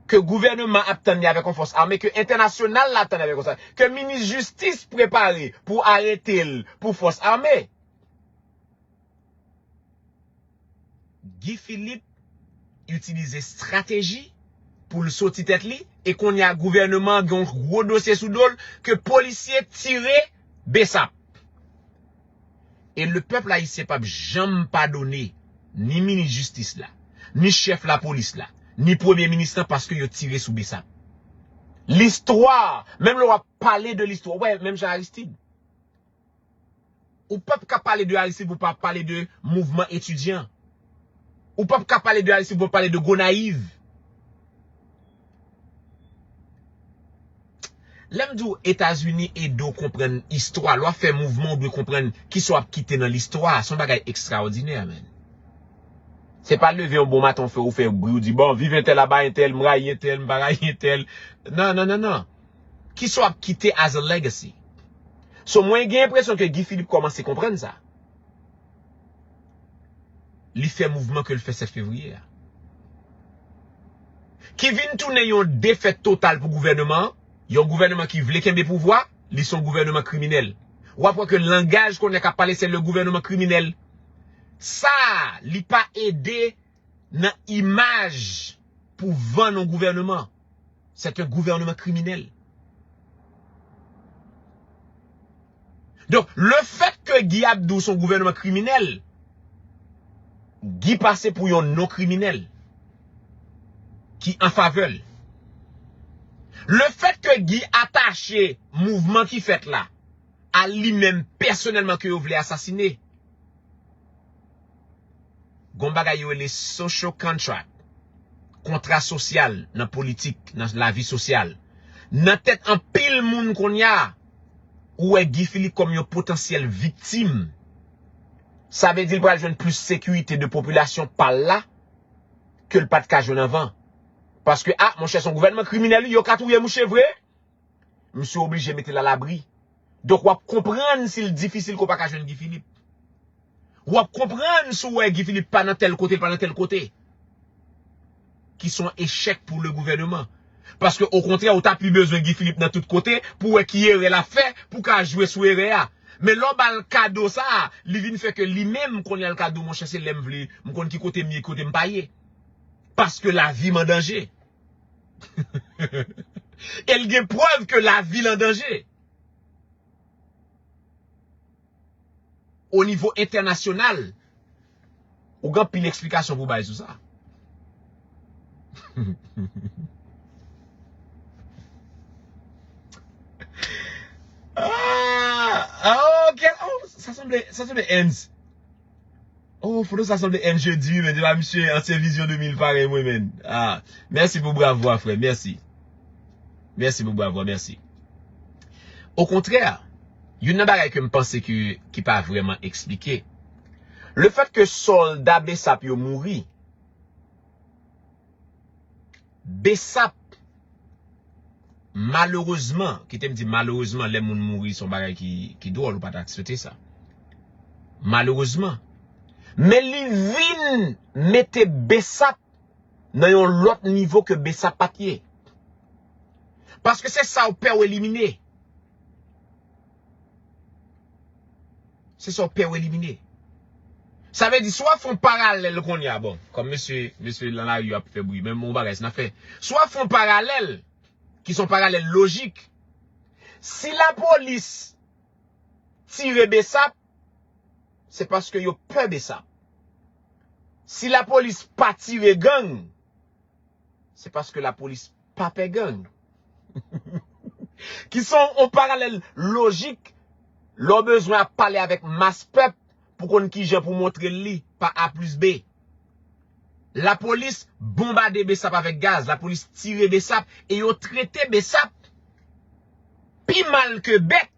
ke gouvènman ap tann li avèk yon fòs ame, ke entènasyonal la tann avèk yon sa, ke minis jistis prepare pou arete l pou fòs ame. Guy Philippe itilize estrateji pou l soti tèt li, e kounye a gouvènman an gen yon gwo dosye sou do l ke polisye tire Bsap. E le pèp ayisyen p ap janm padone ni minis jistis la, ni chèf lapolis la, ni premye minis lan paske yo tire sou Bsap. Listwa, menm lè w ap pale de listwa, w wè, menm jan Aristide. Ou p ap ka pale de Aristide pou w pa pale de mouvman etidyan. Ou p ap ka pale de Aristide pou w pa pale de Gonayiv. Lè m di w Etazini ede w konprann istwa, lè w ap fè mouvman, ou dwe konprann kisa w ap kite nan listwa. Se yon bagay ekstraòdinè, man. Se pa leve yon bon maten, ou fè, ou fè bri, ou di, bon, viv entèl, aba entèl, m rayi entèl, m pa rayi entèl. Non, non, non, non. Kisa w ap kite as a legacy? So, mwen gen enpresyon ke Guy Philippe kòmanse konprann sa. Li fè mouvman ke l fè sèt fevriye a. Ki vin tounen yon defèt total pou gouvènman an, yon gouvènman ki vle kenbe pouvwa, li se yon gouvènman kriminèl. W ap wè ke langaj kounye a k ap pale, se le gouvènman kriminèl. Sa, li pa ede nan imaj pou vann yon gouvènman. C'est un gouvernement criminel. Donk, le fait que Guy ap di w se yon gouvènman kriminèl, Guy pase pou yon non kriminèl ki an favè l. Lefètke Guy atache mouvman ki fèt la a li menm pèsonèlman ke yo vle asasine, gon bagay yo rele social contract, kontra sosyal nan politik, nan lavi sosyal. Nan tèt anpil moun kounye a, ou wè Guy Philippe kòm yon potansyèl viktim. Sa vle di l pral jwenn plis sekirite de popilasyon pa l la ke l pa t ka jwenn anvan. Paske, a, monchè, se yon gouvènman kriminèl, wi, yo ka touye mouche vre. Misye oblije mete l alabri. Donk, w ap konprann si l difisil ke w pa ka jwenn Guy Philippe. W ap konprann si w wè Guy Philippe pa nan tèl kote, l pa nan tèl kote. Ki se yon echèk pou le gouvènman. Paske, okontrè, ou ta pi bezwen Guy Philippe nan tout kote pou wè ki erè l ap fè, pou ka jwe sou erè a. Men lè w ba l kado sa a, li vin fè ke li menm, kounye a l ka di w, monchè, se lè m vle, m konn ki kote m ye, ki kote m pa ye. Paske lavi m an danje. E l gen prèv ke lavi l an danje. O nivo entènasyonal, ou gen anpil eksplikasyon pou bay sou sa. Ah, ah, ok. Oh, sa sanble, sa sanble Ends. Oh, foto sa sanble N J D, men, devan misye ansyen vizyon de mil parèy mwen, men. Ah, mèsi pou bravo a, frè, mèsi. Mèsi pou bravo a, mèsi. Okontrè, youn nan bagay ke m panse ke, ki pa vrèman eksplike, lefèt ke sòlda Bsap yo mouri, Bsap, malerezman, kite m di malerezman, lè moun mouri, se yon bagay ki, ki dwòl, ou pa ta swete sa. Malerezman. Men li vin mete Bsap nan yon lòt nivo ke Bsap pa t ye. Paske se sa w pè w elimine. Se sa w pè w elimine. Sa vle di, si w ap fè yon paralèl kounye a, bon, kòm mesye, mesye nan lari yo ap fè bri, men yon bagay, se n ap fè. Si w ap fè yon paralèl, ki se yon paralèl lojik, si lapolis tire Bsap, se paske yo pè Bsap. Si lapolis pa tire gang, se paske lapolis pa pè gang. Ki se yon, yon paralèl lojik, lè w bezwen ap pale avèk mas pèp pou konn kijan pou montre l li pa A plis B. Lapolis bonbade Bsap avèk gaz, lapolis tire Bsap e yo trete Bsap pi mal ke bèt,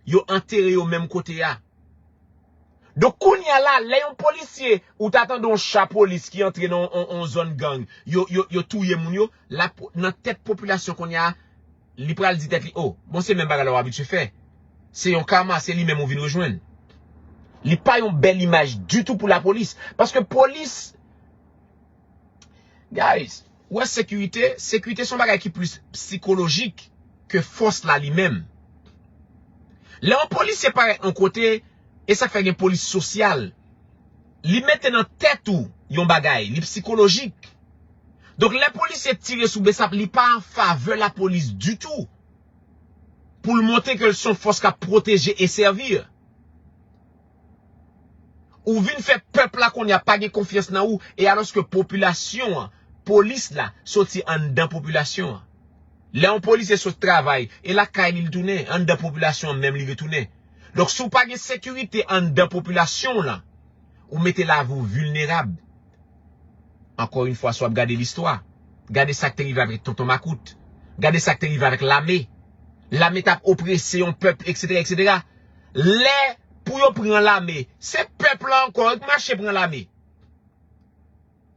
yo antere yo menm kote a. Donk, kounye a la, lè yon polisye, ou ta tande yon cha polis ki antre nan yon, yon, yon zòn gang, yo, yo, yo touye moun yo, la, nan tèt popilasyon kounye a, li pral di tèt li, oh, bon, se menm bagay la w abitye fè. Se yon kama, se li menm ou vin rejwenn. Li pa yon bèl imaj ditou pou lapolis. Paske polis, guys, ou wè sekirite, sekirite se yon bagay ki plis sikolojik ke fòs la li menm. Lè yon polisye parèt yon kote, e sa k fè gen polis sosyal, li mete nan tèt ou yon bagay, li sikolojik. Donk, lè polisye tire sou Bsap, li pa an favè lapolis ditou. Pou l montre ke l se yon fòs k ap pwoteje e sèvi. Ou vin fè pèp la kounye a pa gen konfyans nan ou, e alòske popilasyon an, polis la, soti anndan popilasyon an. Lè yon polisye sot travay, e lakay li l tounen, anndan popilasyon an menm li retounen. Donk, si w pa gen sekirite anndan popilasyon w lan, ou mete lavi w vilnerab. Ankò yon fwa, si w ap gade listwa, gade sa k te rive avèk Tonton Makout. Gade sa k te rive avèk lame. Lame t ap oprese yon pèp, etsetera, etsetera. Lè pou yo pran lame, se pèp la ankò k mache pran lame.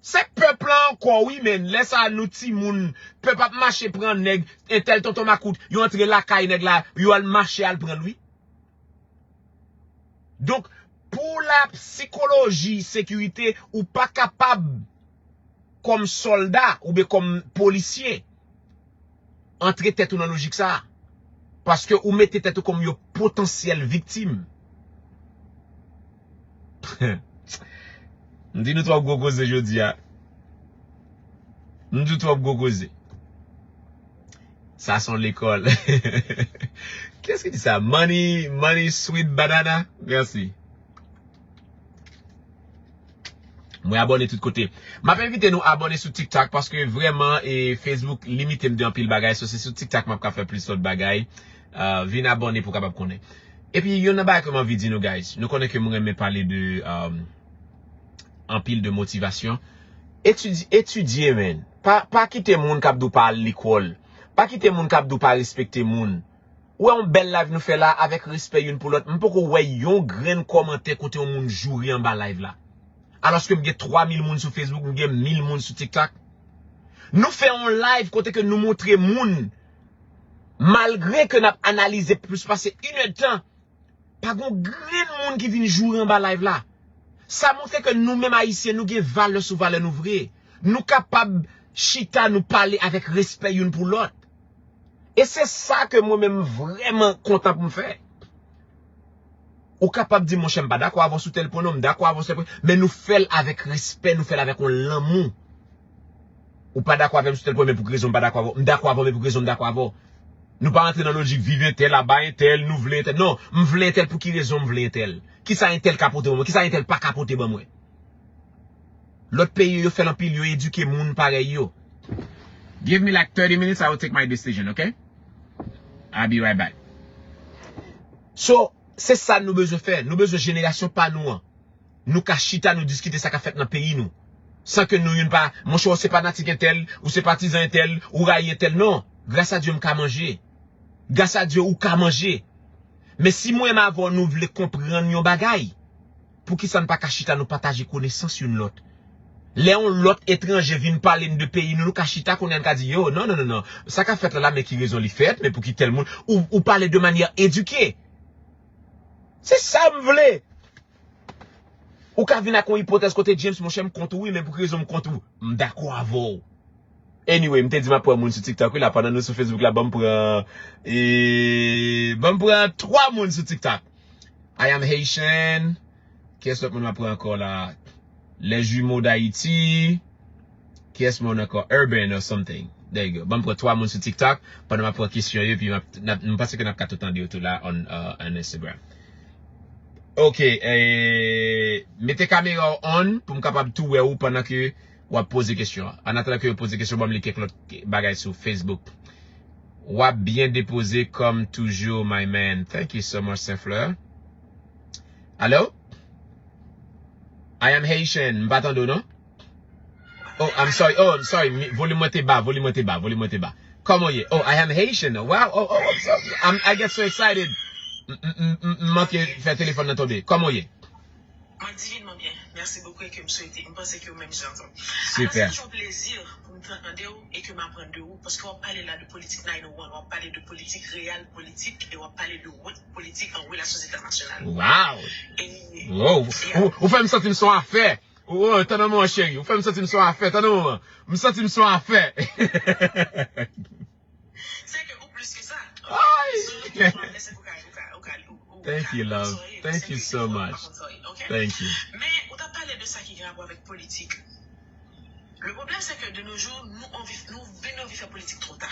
Se pèp la ankò, wi, men. Lè sa a, nou timoun, pèp ap mache pran nèg, entèl Tonton Makout, yo antre lakay nèg la, yo al mache al pran l, wi. Donk, pou la sikoloji, sekirite, ou pa kapab, kòm sòlda oubyen kòm polisye, antre tèt ou nan lojik sa a. Paske ou mete tèt ou kòm yon potansyèl viktim. M di nou twòp gwo koze jodi a. M di nou twòp gwo koze. Sa se yon lekòl. Kiyès ki di sa? Money, money, sweet banana? Mèsi. Mwen abòne tout kote. M ap envite nou abòne sou TikTok paske vrèman e Facebook limite m de anpil bagay. So se sou TikTok m ap ka fè plis lòt bagay. Uh, vin abòne pou w kapab konnen. Epi yon nan bagay ke m anvi di nou guys, nou konnen ke m renmen pale de um, anpil de motivasyon. Etidye, etidye men. Pa, pa kite moun k ap di w pa al lekòl. Pa kite moun k ap di w pa respekte moun. Ou wè yon bèl live nou fè la avèk respè youn pou lòt. M poko wè yon grenn kòmantè kote yon moun joure anba live la. Alòske m gen twa mil moun sou Facebook, m gen mil moun sou TikTok. Nou fè yon live kote ke nou montre moun, malgre ke n ap analize plis pase inèdtan, pa gon grenn moun ki vin joure anba live la. Sa montre ke nou menm Ayisyen, nou gen valè sou valè nou vre. Nou kapab chita, nou pale avèk respè youn pou lòt. E se sa ke mwen menm vrèman kontan pou m fè. Ou kapab di, monchè, m pa dakò avè w sou tèl pwen non, m dakò avè w sou tèl pwen, men nou fè l avèk respè, nou fè l avèk yon lanmou. Ou pa dakò avè m sou tèl pwen, men pou ki rezon m pa dakò avè w? M dakò avè w, men pou ki rezon m dakò avè w? Nou pa rantre nan lojik viv entèl, aba entèl, nou vle entèl. Non, m vle entèl pou ki rezon m vle entèl? Kisa entèl ka pote ban mwen? Kisa entèl pa ka pote ban mwen? Lòt peyi yo, yo fè l anpil, yo edike moun parèy yo. Give me like thirty minutes, I will take my decision, okay? I'll be right back. So, se sa nou bezwen fè. Nou bezwen jenerasyon pa nou an. Nou ka chita, nou diskite sa k ap fèt nan peyi nou. San ke nou youn pa, monchè, ou se fanatik entèl, ou se patizan entèl, ou rayi entèl. Non. Gras a Dye, m ka manje. Gras a Dye, ou ka manje. Men si mwen menm avè w nou vle konprann yon bagay, poukisa n pa ka chita nou pataje konesans youn lòt? Lè yon lòt etranje vin pale n de peyi nou, nou ka chita kounye a n ka di, yo, non, non, non, non. Sa k ap fèt la la, men ki rezon li fèt, men pou ki tèl moun. Ou, ou pale de manyè edike. Se sa m vle. Ou ka vin ak yon ipotèz kote James, monchè, m kont ou wi, men pou ki rezon m kont ou? M dakò avè w. Anyway, m te di m ap pran moun sou TikTok wi la, pandan nou sou Facebook la, ban m pran, e, ban m pran twa moun sou TikTok. I am Haitian. Kiyès lòt moun m ap pran ankò la? Les Jumeaux d'Haïti. Kiyès moun ankò? Urban or something. There you go. Ban m pran twa moun sou TikTok pandan m ap pran kesyon yo, epi m ap, n ap, m panse ke n ap ka tou tande yo tou la on, uh, on Instagram. Ok, eh, mete kamera w on pou m kapab tou wè ou pandan ke w ap poze kesyon an. Annatandan ke yo poze kesyon, ban m li kèk lòt bagay sou Facebook. W ap byen depoze kòm toujou, my man. Thank you so much, Saint Fleur. Alo? I am Haitian. M pa tande w, non? Oh, I'm sorry. Oh, I'm sorry. Mi- Volim mwen te ba, volim mwen te ba, volim mwen te ba. Kòman w ye? Oh, I am Haitian. Wow. Oh, oh, I'm so, I'm, I get so excited. M- m- m- m- M manke fè telefòn nan tonbe. Kòman w ye? Mwen divinman byen. Mèsi bokou e ke m swete, m panse ke w menm jan tou. Super. Alò, se toujou yon plezi pou m tande w e ke m aprann de ou, paske w ap pale la de politik nine oh one, w ap pale de politik reyèl politik e w ap pale de wòt politik an relasyon entènasyonal. Wow! E, Wow! e Ou, ou fè m santi m son afè! Oh, tann yon moman, cheri. Ou fè m santi m son afè. Tann yon moman. M santi m son afè. Se ke ou plis ke sa. Ay! So, ou ka, ou ka, ou ka, ou ka, Thank you, love. Thank you so much. Thank you. Men, ou t ap pale de sa ki gen rapò avèk politik. Le pwoblèm, se ke de nos jours, nou anvi, nou vin anvi fè politik twò ta.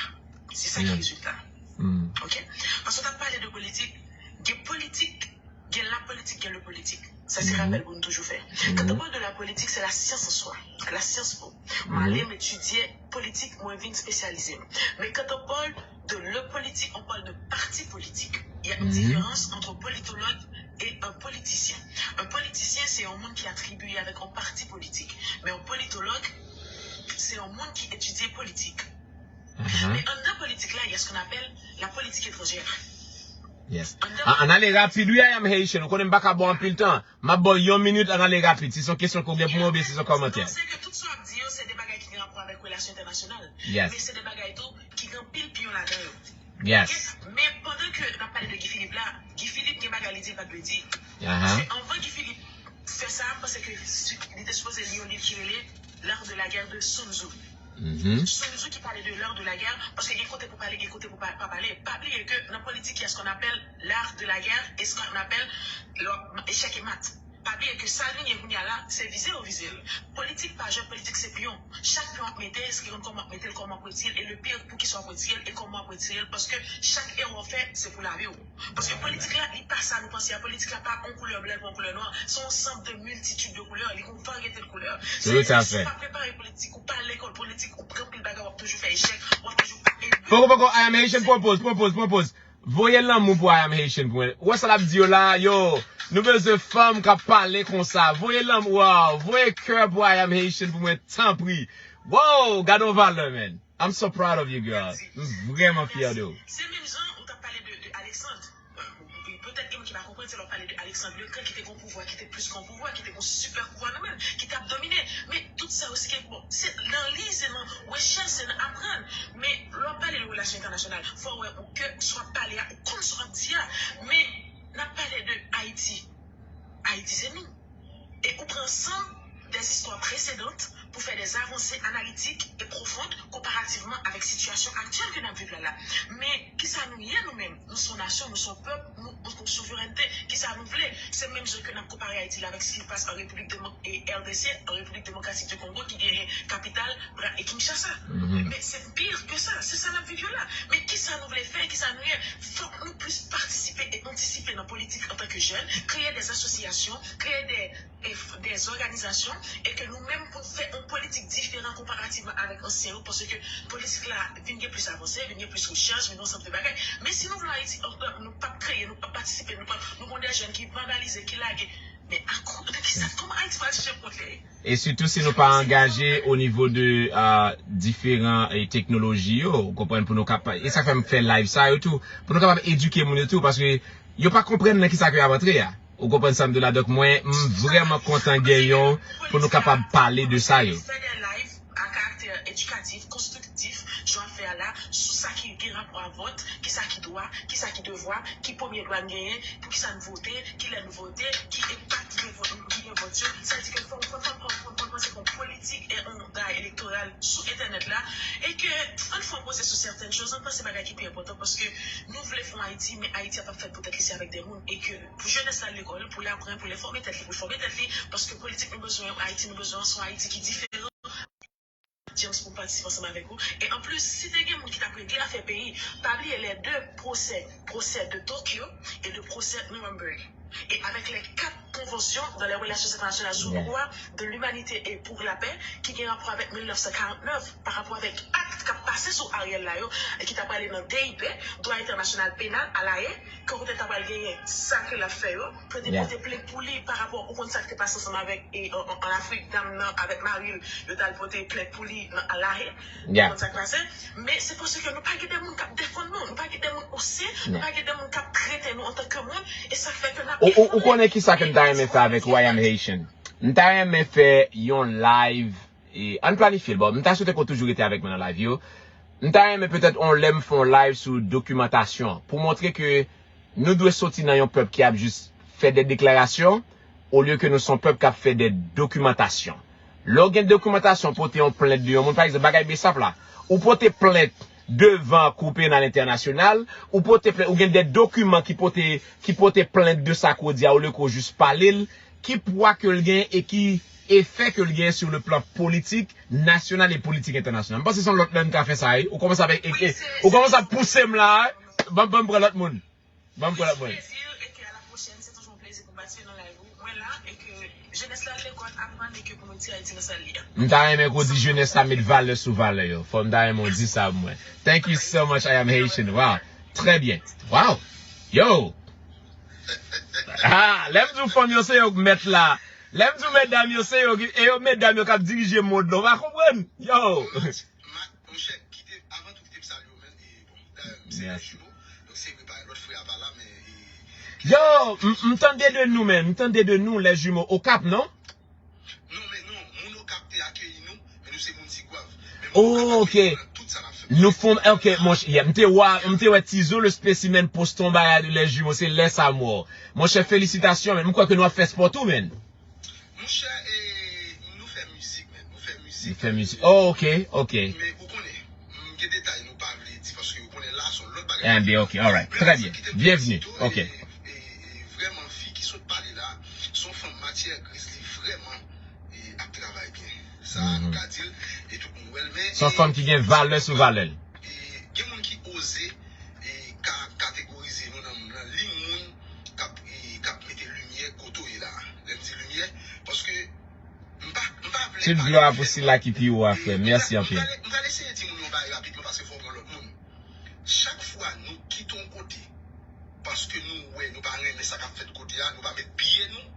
Se sa ki rezilta. Ok? Paske w t ap pale de politik, gen politik, gen la politik, gen le politik. Sa se rapèl pou nou toujou fè. Quand on parle de la politique, c'est la science en soi. La science pou. Mwen ale, m etidye politik, mwen vin espesyalize m. Men quand on parle de le politique, on parle de parti politique. Il y a une différence entre un politologue et un politicien. Un politicien, c'est un monde qui est attribué avec un parti politique. Mais un politologue, c'est un monde qui étudie politique. Men anndan politik la, il y a ce qu'on appelle la politique étrangère. Yes. Anndan An, an ale rapid, wi, I am Haitian. Ou konnen m pa ka ba w anpil tan. M ap ba w yon minit, an ale rapid. Si se yon kesyon ke w gen pou mwen, oubyen si se yon kòmantè. Non, se ke tout sa w ap di yo, se de bagay ki gen rapò avèk relasyon entènasyonal. Yes. Men se de bagay tou ki gen anpil piyon ladan yo. Yes. Ok? Men pandan ke n ap pale de Guy Philippe la, Guy Philippe gen bagay li di l pa t dwe di. Paske anvan Guy Philippe fè sa, m panse ke si- li te sipoze li yon liv ki rele L'art de la guerre de Sun Tzu. Sun Tzu ki pale de l'art de la guerre, paske gen kote pou pale, gen kote pou pa, pa pale. Pa bliye ke nan politik, il y a ce qu'on appelle l'art de la guerre et ce qu'on appelle le- échec et mat. Pa bliye ke sa l vin ye kounye a la, se vize yo vize l. Politik pa jwèt, politik se piyon. Chak pyon w ap mete, se ki konn kòman w ap mete l, kòman w ap retire l, e le pire, poukisa w ap retire l, e kòman w ap retire l, paske chak erè w fè, se pou lavi w. Paske politik la, li pa sa nou panse a. Politik la pa yon koulè blan, yon koulè nwa. Se yon ansanm de miltitid de koulè. Li gen yon varyete de koulè. Se, si w pa prepare politik, ou pa lekòl politik, ou pran pil bagay, w ap toujou fè echèk, w ap toujou pa edu. Poko, poko, I am Haitian, propose, propose, propose. Voye lanmou pou I am Haitian pou mwen. Ou wè sa l ap di yo la, yo. Nou bezwen fanm k ap pale konsa. Voye lanmou, wow. Voye kè pou I am Haitian pou mwen, tanpri. Wow, gade yon valè, man. I'm so proud of you, girl. M vrèman fyè de ou. Se menm jan ou t ap pale de, de Alexandre. Petèt gen moun ki pa konprann, se lè w pale de Alexandre le Grand ki te gon pouvwa, ki te plis gon pouvwa, ki te gon sipè pouvwa nan men l, ki t ap domine. Men tout sa yo, se ke, bon, se nan li, se nan rechèch, se nan aprann. Men lè w ap pale de relasyon entènasyonal, fò w wè ou ke sa w ap pale a, ou konn sa w ap di a. Men n ap pale de Ayiti. Ayiti se nou. E ou pran ansanm des histoires précédentes pou fè des avancées analytiques et profondes comparativement avec sitiyasyon aktyèl ke n ap viv la la. Men, kisa nou ye nou menm? Nou se yon nasyon, nou se yon pèp, nou, nou se yon souverènte. Kisa nou vle? Se menm jan ke n ap konpare Ayiti la avèk sa ki pase an Repiblik Demo-, e R D C, an Repiblik Demokratik di Kongo, ki genyen kapital, bra, e Kinshasa. Men se pire ke sa, se sa n ap viv yo la. Men kisa nou vle fè, kisa nou ye? Fòk nou plis patisipe e antisipe nan politik antanke jèn, kreye des associations, kreye des, e f-, des organisations, e ke nou menm pou n fè yon politik diferan konparativman avèk ansyen yo, paske politik la vin gen plis avanse, vin gen plis rechèch, vin gen ansanm de bagay. Men si nou vle Ayiti an pèp, nou p ap kreye, nou p ap patisipe, nou p ap, nou gon de jèn ki vandalize, ki lage. Men akou, nan kisa, kòman Ayiti pral chanje kont li? E sitou si nou pa angaje o nivo de, ah, diferan, eh, teknoloji yo, ou konprann, pou nou kapab, e sa fè m fè live sa yo tou, pou nou kapab edike moun yo tou, paske yo pa konprann nan kisa ke y ap antre a. Ou konprann sa m di w la? Donk, mwen, m vrèman kontan gen yon pou nou kapab pale de sa yo. Fè de live a karaktè edikatif, konstriktif, jan w ap fè a la, sou sa ki gen rapò a vòt, kisa ki dwa, kisa ki devwa, ki premye dwa n genyen, poukisa n vote, kilè n vote, ki enpak ki gen vòt, ki gen vòt yo. Sa vle di ke fò, fò, fò, fò, fò, fò n panse kon politik e on bagay elektoral sou entènèt la, e ke ann fè on poze sou sètèn choz, ann panse bagay ki pi enpòtan, paske nou vle fè on Ayiti, men Ayiti a p ap fèt poutèt li, se avèk de moun, e ke pou jenès la al lekòl, pou l aprann, pou l enfòme tèt li, pou l fòme tèt li, paske politik nou bezwen, Ayiti nou bezwen, se on Ayiti ki diferan. James pou m patisipe ansanm avèk ou. E anplis, si te gen moun ki t ap regle afè peyi, pa bliye les deux procès, procès de Tokyo et le procès Nuremberg. Et avec les quatre conventions dans les relations internationales sur le droit de l'humanité et pour la paix, ki gen rapò avèk mil nèf san karant nèf, pa rapò avèk akt k ap pase sou Ariel la yo, e ki t ap prale nan D I P, dwa entènasyonal penal, a La Haye, ke kote l ta pral genyen sa ke l ap fè yo, kote pote plent pou li pa rapò, ou konn sa k te pase ansanm avèk, e, an, an, an Afrik, dam nan avèk mari l, yo t al pote plent pou li nan, a La Haye. Ou konn sa k pase? Men se paske nou pa gen de moun k ap defann nou, nou pa gen de moun osye, nou pa gen de moun k ap trete nou antanke moun, e sa fè ke n ap... Ou, ou, ou konnen kisa ke m ta renmen fè avèk Why I'm Haitian? M ta renmen fè yon live, e, ann planifye l, bon, m ta swete ke w toujou rete avèk mwen nan live yo. M ta renmen petèt on lè m fè on live sou dokimantasyon, pou montre ke nou dwe soti nan yon pèp ki ap jis fè de deklarasyon, olye ke nou se yon pèp k ap fè de dokimantasyon. Lè w gen dokimantasyon, pote yon plent de yon moun, pa egzanp, bagay Bsap la, ou pote plent devan Kou Penal Entènasyonal, ou pote plent, ou gen de dokiman ki pote, ki pote plent de sa ke w di a, olye ke w jis pale l, ki pwa ke l gen e ki efè ke l gen sur le plan politik nasyonal e politik entènasyonal. M panse se yon lòt lè n ka fè sa, wi. Ou kòmanse ap, e, e, ou kòmanse ap pouse m la, wi. Ban, ban m pran lòt moun. Ban m pran lòt moun. Plezi, e ke a la pwochèn, se toujou yon plezi pou m patisipe nan live ou. Mwen la, e ke jenès la al lekòl, aprann, e ke pou nou di Ayiti nan sa l ye a. M ta renmen ke w di jenès la met valè sou valè yo. Fò m ta renmen w di sa pou mwen. Thank you so much, I am Haitian. Wow. Trè byen. Wow. Yo. Ah, lè m di w fanm yo se yo k mèt la. Lè m di w medam yo se yo ki, e yo medam yo k ap dirije mond lan. Ou pa konprann? Yo. Mak, monchè, kite, avan tou kite m salye w, men, e, bon, dayè, m se lè jimo, donk se vre pa lòt frè a pa la, men, e, yo, m, m tande de nou, men, m tande de nou, lè jimo, Okap, non? Non, men non, moun Okap te akeyi nou, men nou se moun Tigwav. Men moun Okap akeyi nou nan tout sa n ap fè. Nou fon, ok, monchè, yeah, m te wè, m te wè Tizo le spécimen poste yon bagay de lè jimo, se lè sa m wè w. Monchè, felisitasyon, men m kwè ke nou ap fè spò tou, men. Monchè, e, nou fè mizik, men. Nou fè mizik. Nou fè mizik. Oh, ok, ok. Men ou konnen, m gen detay nou pa vle di, paske ou konnen la, se yon lòt bagay. Ebyen, ok, alright. Trè byen. Byenveni. Ok. E, e, e, vrèman, fi ki sot pale la, se yon fanm matyè griz, li vrèman, e, ap travay byen. Sa, nou ka di l. E Se yon fanm ki gen valè sou valè l. Gen moun ki oze e ka kategorize nou nan, nan liy moun k ap, e, k ap mete limyè kote w ye la. Lè m di limyè, paske m pa, m pa vle. Tout glwa pou sila ki pi wo a, frè. Mèsi anpil. M pral eseye di moun yon bagay rapidman paske fò w gen lòt moun. Chak fwa nou kite yon kote, paske nou wè nou pa renmen sa k ap fèt kote a, nou pa met pye nou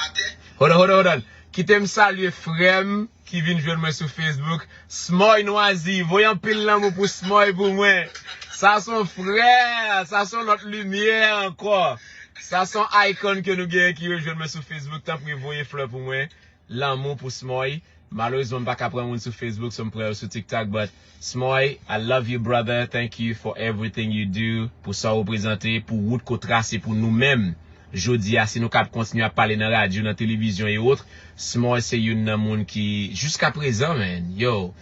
atè. Hold on, hold on, hold on. Kite m salye frè m ki vin jwenn mwen sou Facebook. Smoy Nwazi, voye anpil lanmou pou Smoy pou mwen. Sa se yon frè, sa se yon lòt limyè ankò. Sa se yon icon ke nou genyen ki rejwenn mwen sou Facebook. Tanpri voye flè pou mwen. Lanmou pou Smoy. Malerezman, m pa ka pran moun sou Facebook, so m pran yo sou TikTok, but Smoy, I love you, brother. Thank you for everything you do, pou sa w reprezante, pou wout ke w trase pou nou menm. Jodi a, si nou kab kontinye ap pale nan radyo, nan televizyon e wot, Smoy se youn nan moun ki, jiska prezan, man, yo,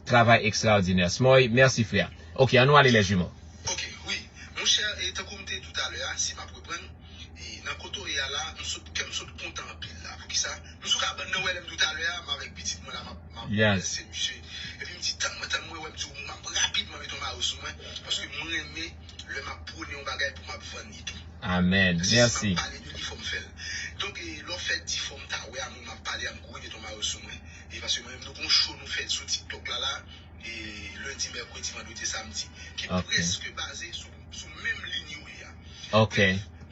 travay ekstraòdinè. Smoy, mèsi, frè. Ok, ann nou ale, les jumeaux. Ok, wi. Monchè, e tankou m te di w talè a, si m ap reprann, e nan kote w ye a la, m sot, kè m sot kontan anpil la. Poukisa? M sou kabann nan, w wè lè m di w talè a, m avèk pitit mwen la, m ap, m ap bwese misye. Epi m di, tann mwen, tann mwen, wè m di w, m ap rapidman mete yon mayo sou mwen, paske mwen renmen lè m ap pwone yon bagay pou m ap vann li tou. Amèn. Mèsi. Si m ap pale de li, fò m fè l. Donk, e, lè w fè di fò m ta wè a, moun m ap pale a, m kouri mete yon mayo sou mwen. E paske mwen menm, nou gon show nou fè sou TikTok la, la, e lendi, mèkredi, vandredi, samdi, ki prèske baze sou, sou menm liy ou ye a. Ok.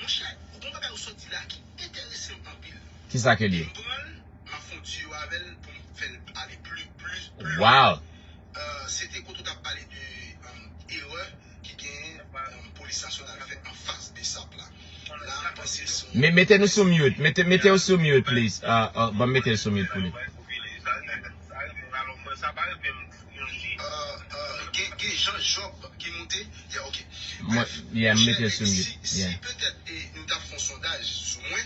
Monchè, ou gon bagay ou sot di la ki enterese m anpil. Kisa ke l ye? M pran l, m ap fè yon diyo avè l pou m fè l ale pli, pli, pli lwen. Wow. Euh, se te kote w t ap pale de, euh, erè ki genyen, euh, polis nasyonal fè anfas BSAP la. La, m panse se yon... Me-, mete nou sou mute. Mete, mete w sou mute, please. Ah, ah, ban m mete l sou mute pou li. Euh, euh, gen, gen Jean Job ki monte. Yeah, ok. Mwen, bref, yeah, m mete l sou mute. Si, si petèt, e, nou t ap fè yon sondaj sou mwen,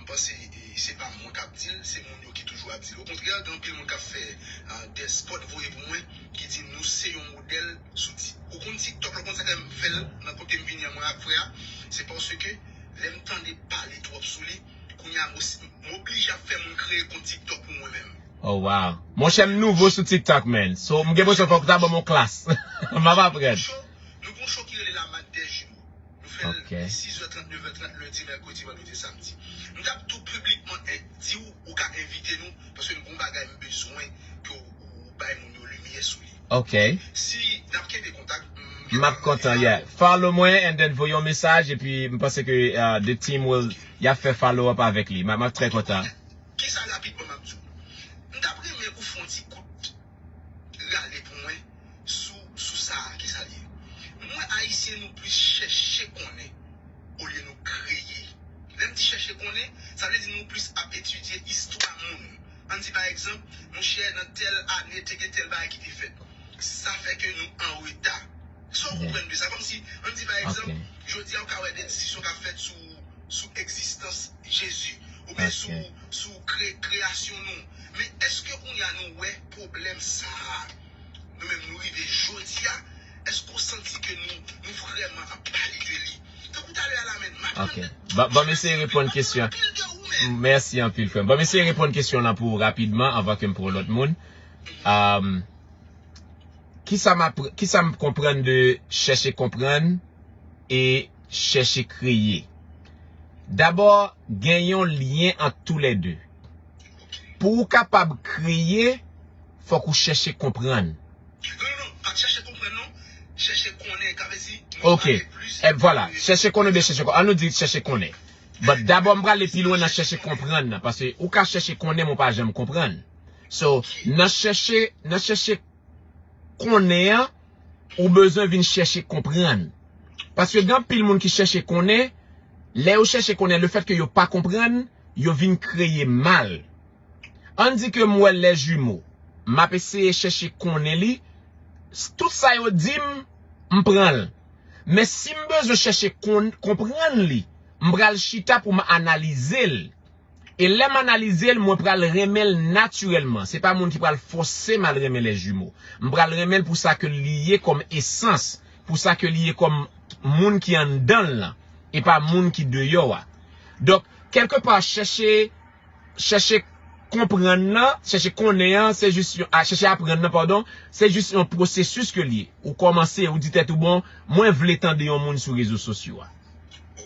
m panse, e, se pa mwen k ap di l, se moun yo ki toujou ap di l. Okontrè, gen anpil moun k ap fè, ah, des spot voye pou mwen, ki di nou se yon modèl sou Ti-, ou konn TikTok la, ou konn sa k fè m fè l nan kote m vini an mwen ak frè a, se paske lè m tande pale twòp sou li, kounye a m osi, m oblije ap fè moun kreye kont TikTok pou mwen menm. Oh, wow. Monchè, m nouvo sou TikTok, man. So, m gen enpresyon fòk ou ta ban m yon klas. M ap aprann. Nou gon show ki rele La Mat dè Jimo. Nou fè l sis è trant, nèf è trant, lendi, mèkredi, vandredi, samdi. M t ap tou piblikman en-, di w, ou ka envite nou, paske m gon bagay m bezwen ke w, ou bay moun yo limyè sou li. Ok. Si n ap kenbe kontak, m, m ap kontan, yeah. Follow mwen, and then voye yon mesaj, epi m panse ke, uh, the team will, y ap fè follow up avèk li. M ap, m ap trè kontan. Kisa rapidman m ap di w? M t ap renmen ou fè yon ti kout rale pou mwen sou, sou sa a. Kisa l ye? M wè Ayisyen nou plis chèche konnen olye nou kreye. Lè m di chèche konnen, sa vle di nou plis ap etidye istwa moun. Ann di pa egzanp, monchè, nan tèl ane, te gen tèl bagay ki te fèt. Sa fè ke nou an reta. Sa w konprann de sa? Kòmsi, ann di pa egzanp, jodi a ou ka wè de diskisyon k ap fèt sou, sou egzistans Jezi, oubyen sou, sou kre-, kreyasyon nou. Men èske kounye a nou wè pwoblèm sa a? Nou menm nou rive jodi a, èske w santi ke nou, nou vrèman ap pale de li? Tankou talè a la, men, m ap... Ok. Ban, ban m eseye reponn kesyon an. Mèsi anpil, frè m. Ban m eseye reponn kesyon lan pou ou rapidman, anvan ke m pran lòt moun. Um, kisa m ap, kisa m konprann de chèche konprann e chèche kreye? Dabò, gen yon lyen ant toulède. Pou ou kapab kreye, fòk ou chèche konprann. Non, non, non, pa chèche konprann, non. Chèche konnen, ka vle di, nou pale plis. Ok. E vwala, chèche konnen oubyen chèche konprann. Ann nou di chèche konnen. But dabò, m prale pi lwen nan chèche konprann nan, paske ou ka chèche konnen, men w pa janm konprann. So, nan chèche, nan chèche konnen an, ou bezwen vin chèche konprann. Paske gen anpil moun ki chèche konnen, lè yo chèche konnen, lefètke yo pa konprann, yo vin kreye mal. Ann di ke m wè lè jimo, m ap eseye chèche konnen li, s-, tout sa yo di m, m pran l. Men si m bezwen chèche konn-, konprann li, m pral chita pou m analize l. E lè m analize l, mwen pral renmen l natirèlman. Se pa moun ki pral fòse m al renmen lè jimo. M pral renmen l pou sa ke li ye kòm esans, pou sa ke li ye kòm moun ki anndan l lan, e pa moun ki deyò a. Donk, kèlkepa, chèche, chèche Konprann nan, chèche konnen an, se jis yon, a, chèche aprann nan, padon, se jis yon pwosesis ke l ye. Ou kòmanse, ou di tèt ou, bon, mwen vle tande yon moun sou rezo sosyo a.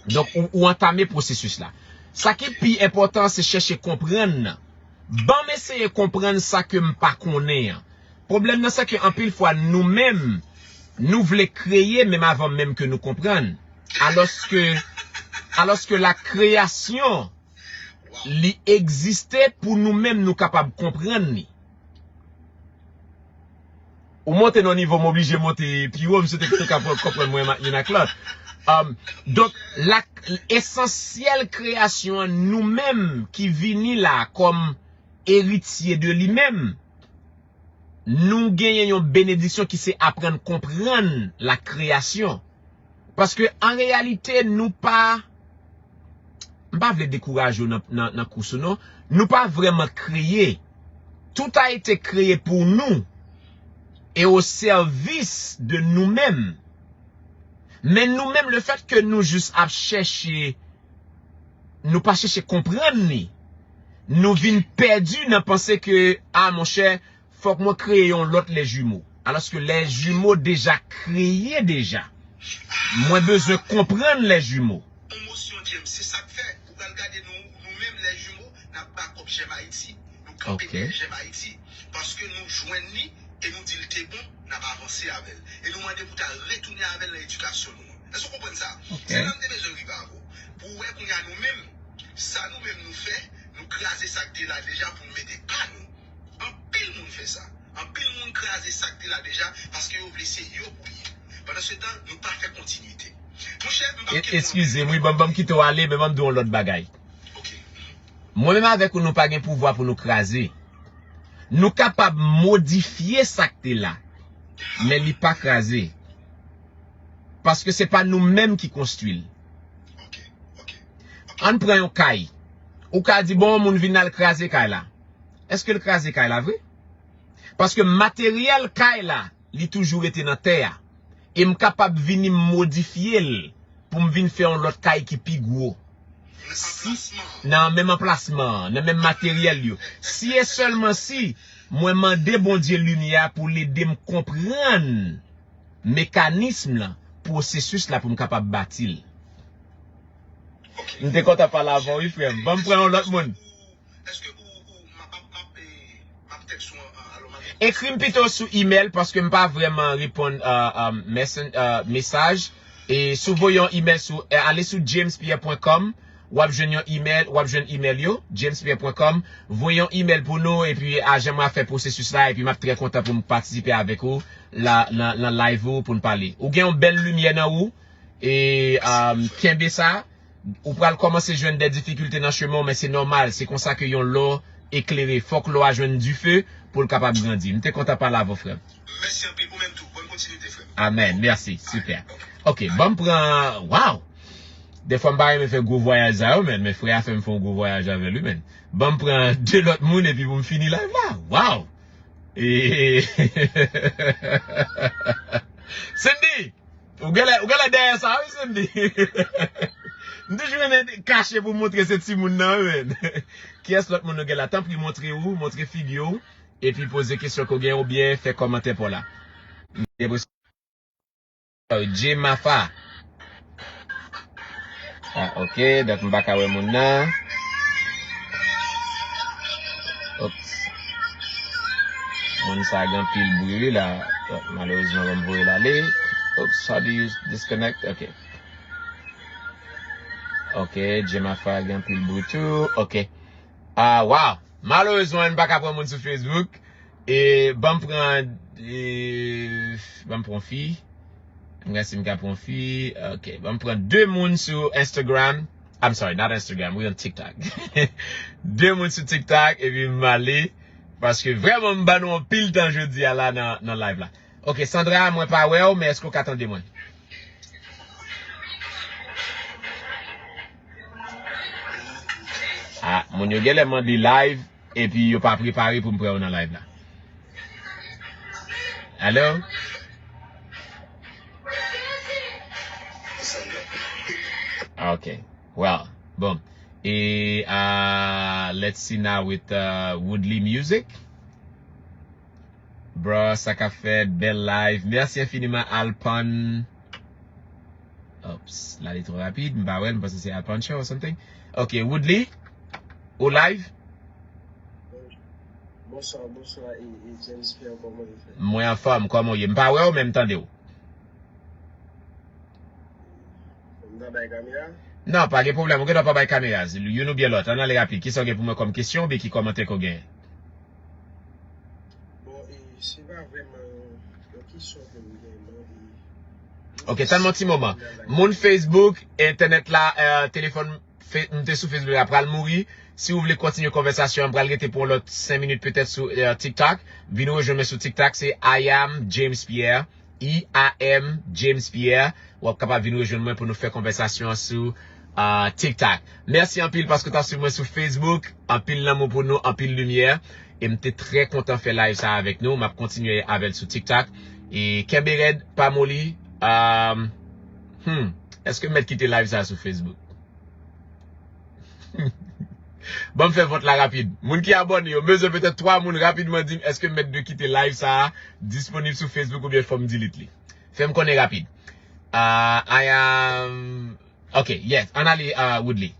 Donk, ou, ou antame pwosesis la. Sa ki pi enpòtan, se chèche konprann nan. Ban m eseye konprann sa ke m pa konnen an. Pwoblèm nan, se ke anpil fwa, nou menm, nou vle kreye, menm avan menm ke nou konprann. Alòske, alòske la kreyasyon, li egziste pou nou menm, nou kapab konprann li. Ou monte nan nivo, m oblije monte pi wo, m swete ke nou ka konprann mwen youn ak lòt. Um, donk, la, esansyèl kreyasyon an, nou menm ki vini la kòm eritye de li menm, nou genyen yon benediksyon ki se aprann konprann la kreyasyon. Paske an reyalite, nou pa, m pa vle dekouraje w nan, nan, nan kous ou non, nou pa vrèman kreye. Tout a été créé pour nous et au service de nous-mêmes. Men nou menm, le fèt ke nou jis ap chèche, nou pa chèche konprann li. Nou vin pèdi nan panse ke, a monchè, fòk mwen kreye yon lòt lè jimo. Alòske lè jimo deja kreye deja. Mwen bezwen konprann lè jimo. Pwomosyon James, se sa k fè ou pral gade nou, nou menm lè jimo, n ap bakòp Jèm Ayiti. Nou kanpe dèyè Jèm Ayiti. Paske nou jwenn li e nou di l te bon, n ap avanse avè l. E nou mande pou ta retounen avè l nan edikasyon nou an. Èske w konprann sa? Se la m te bezwen rive avè w. Pou w wè kounye a nou menm, sa nou menm nou fè, nou kraze sa k te la deja pou n mete pa nou. Anpil moun fè sa. Anpil moun kraze sa k te la deja paske yo vle se yo pou l ye. Pandansetan, nou pa fè kontinite. Monchè, m p ap kenbe w. Eskize m, wi, ban m, ban m kite w ale, men ban m di w yon lòt bagay. Mwen menm avèk ou, nou pa gen pouvwa pou nou kraze. Nou kapab modifye sa k te la, men li pa kraze. Paske se pa nou menm ki konstwi l. Ann pran yon kay. Ou ka di, bon, yon moun vin al kraze kay la. Èske l kraze kay la vre? Paske materyèl kay la, li toujou rete nan tè a. E m kapab vini m modifye l pou m vin fè yon lòt kay ki pi gwo. Si, nan menm anplasman an, nan menm materyèl yo. Si e sèlman si mwen mande Bondye limyè a pou l ede m konprann mekanism lan, pwosesis la pou m kapab bati l. M te kontan pale avè w, wi, frè m. Ban m pran yon lòt moun. Èske ou, ou, m ap, m ap, m ap, eh, m ap tèks ou an, an, alò, m ap... Ekri m pito sou imèl, paske m pa vrèman reponn, euh, euh, messen-, euh, mesaj. E si w voye yon imèl sou, eh, ale sou james pierre point com, w ap jwenn yon imèl, w ap jwenn imèl yo, james pierre point com. Voye yon imèl pou nou, epi ajan mwen ap fè pwosesis la, epi m ap trè kontan pou m patisipe avèk ou la, nan, nan live ou pou n pale. Ou gen yon bèl limyè nan ou, e, euh, kenbe sa. Ou pral kòmanse jwenn de difikilte nan chemen w, men se nòmal. Se konsa ke yon lò eklere. Fòk lò a jwenn dife pou l kapab grandi. M te kontan pale avè w, frè m. Mèsi anpil, ou menm tou. Bòn kontinite, frè m. Amèn. Mèsi. Sipè. Ok, ban m pran, waw! Dèfwa m pa renmen fè gwo vwayaj sa yo, men, men frè a fè m fè yon gwo vwayaj avè l, wi, men. Ban m pran de lòt moun epi pou m fini live la. Waw! E, Cindy! Ou genlè, ou genlè dèyè sa, wi, Cindy. M toujou renmen kache pou montre se timoun nan, wi, men. Kiyès lòt moun nou gen la? Tanpri, montre ou, montre figi w, epi poze kesyon ke w gen oubyen fè kòmantè pa w la. Jemafa. Ah, ok, donk m pa ka wè moun nan. Ops. Moun sa gen anpil bri wi la. Malerezman, ban m voye l ale. Ops, how do you disconnect? Ok. Ok, Jemafa gen anpil bri tou. Ok. Ah, wow. Malerezman, m pa ka pran moun sou Facebook. E, ban m pran, e, ban m pran fi. M gade si m ka pran fi. Ok, ban m pran de moun sou Instagram. I'm sorry, not Instagram, we on TikTok. De moun sou TikTok, epi m ale. Paske vrèman, m ba nou anpil tan jodi a la nan, nan live la. Ok, Sandra, mwen pa wè w, men èske w ka tande mwen? Ah, moun yo genlè mande live, epi yo pa prepare pou m pran yo nan live la. Alo? Ah, ok. Well, bon. E uh, let's see now with uh, Woodley Music. Bro, sa k ap fèt, bèl live. Mèsi enfiniman Alpan. Oops, la li twò rapid, m pa wè l, m panse se Alpan Show or something. Ok, Woodley, ou live? Bonswa, bonswa, e, e James Pierre, kòman ou fè? Mwen anfòm, kòman ou ye? M pa wè w, men m tande w. M ta bay kamera? Non, pa gen pwoblèm, ou gendwa pa bay kamera. Youn oubyen lòt, ann ale rapid. Kisa w gen pou mwen kòm kesyon oubyen ki kòmantè ke w genyen? Bon, e, se pa vrèman yon kesyon ke m gen, non, e. Ok, tann mwen yon ti moman. Moun Facebook, entènèt la, euh, telefòn, fe, m te sou Facebook la pral mouri. Si w vle kontinye konvèsasyon an, m pral rete pou yon lòt senk minit petèt sou euh, TikTok. Vin rejwenn mwen sou TikTok, se I am James Pierre. I A M James Pierre. W ap kapab vin rejwenn mwen pou nou fè konvèsasyon an sou uh, TikTok. Mèsi anpil paske w t ap swiv mwen sou Facebook. Anpil lanmou pou nou, anpil limyè. E m te trè kontan fè live sa avèk nou. M ap kontinye avè l sou TikTok. E kenbe rèd, pa moli. Um, hmm, èske m mèt kite live sa sou Facebook? Ban m fè vòt la rapid. Moun ki abòne yo, m bezwen petèt twa moun rapidman di m èske m mèt dwe kite live sa a disponib sou Facebook oubyen fò m delete li. Fè m konnen rapid. Uh, I am... Ok, yes. Ann ale uh, Woodley.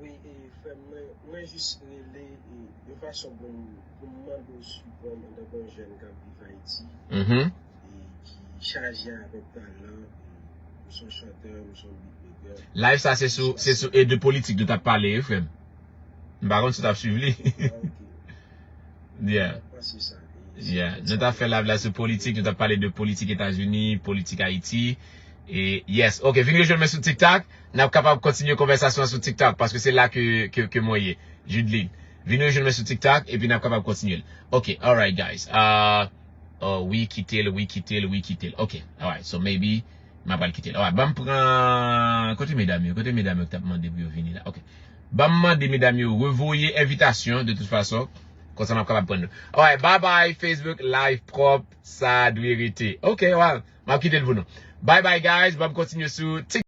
Wi, e, frè m, mwen, mwen jis rele e, yon fason pou m, pou m mande w sipò m antanke yon jèn k ap viv Ayiti. Mm -hmm. E ki chaje avèk talan. E, m se yon chantè, m se yon beatmaker. Live sa se sou, se sou e de politik nou t ap pale, wi, frè m. M pa konn si w t ap swiv li. Yeah. Yeah. Nou t ap fè live la sou politik, nou t ap pale de politik Etazini, politik Ayiti. E yes, ok, vin rejwenn mwen sou TikTok. N ap kapab kontinye konvèsasyon an sou TikTok paske se la ke, ke, ke mwen ye. Judeline. Vin rejwenn mwen sou TikTok epi n ap kapab kontinye l. Ok, alright guys. Uh, oh, wi, kite l, wi, kite l, wi, kite l. Ok, alright. So maybe m ap al kite l. Alright, ban m pran kote medam yo, kote medam yo ki t ap mande pou yo vini la. Ok. Ban m mande medam yo revoye envitasyon de tout fason. Konsa m ap kapab pran nou. Alright, bye bye Facebook live pwòp, sa dwe rete. Ok, alright. M ap kite l pou nou. Bye bye guys, ban m kontinye sou TikTok.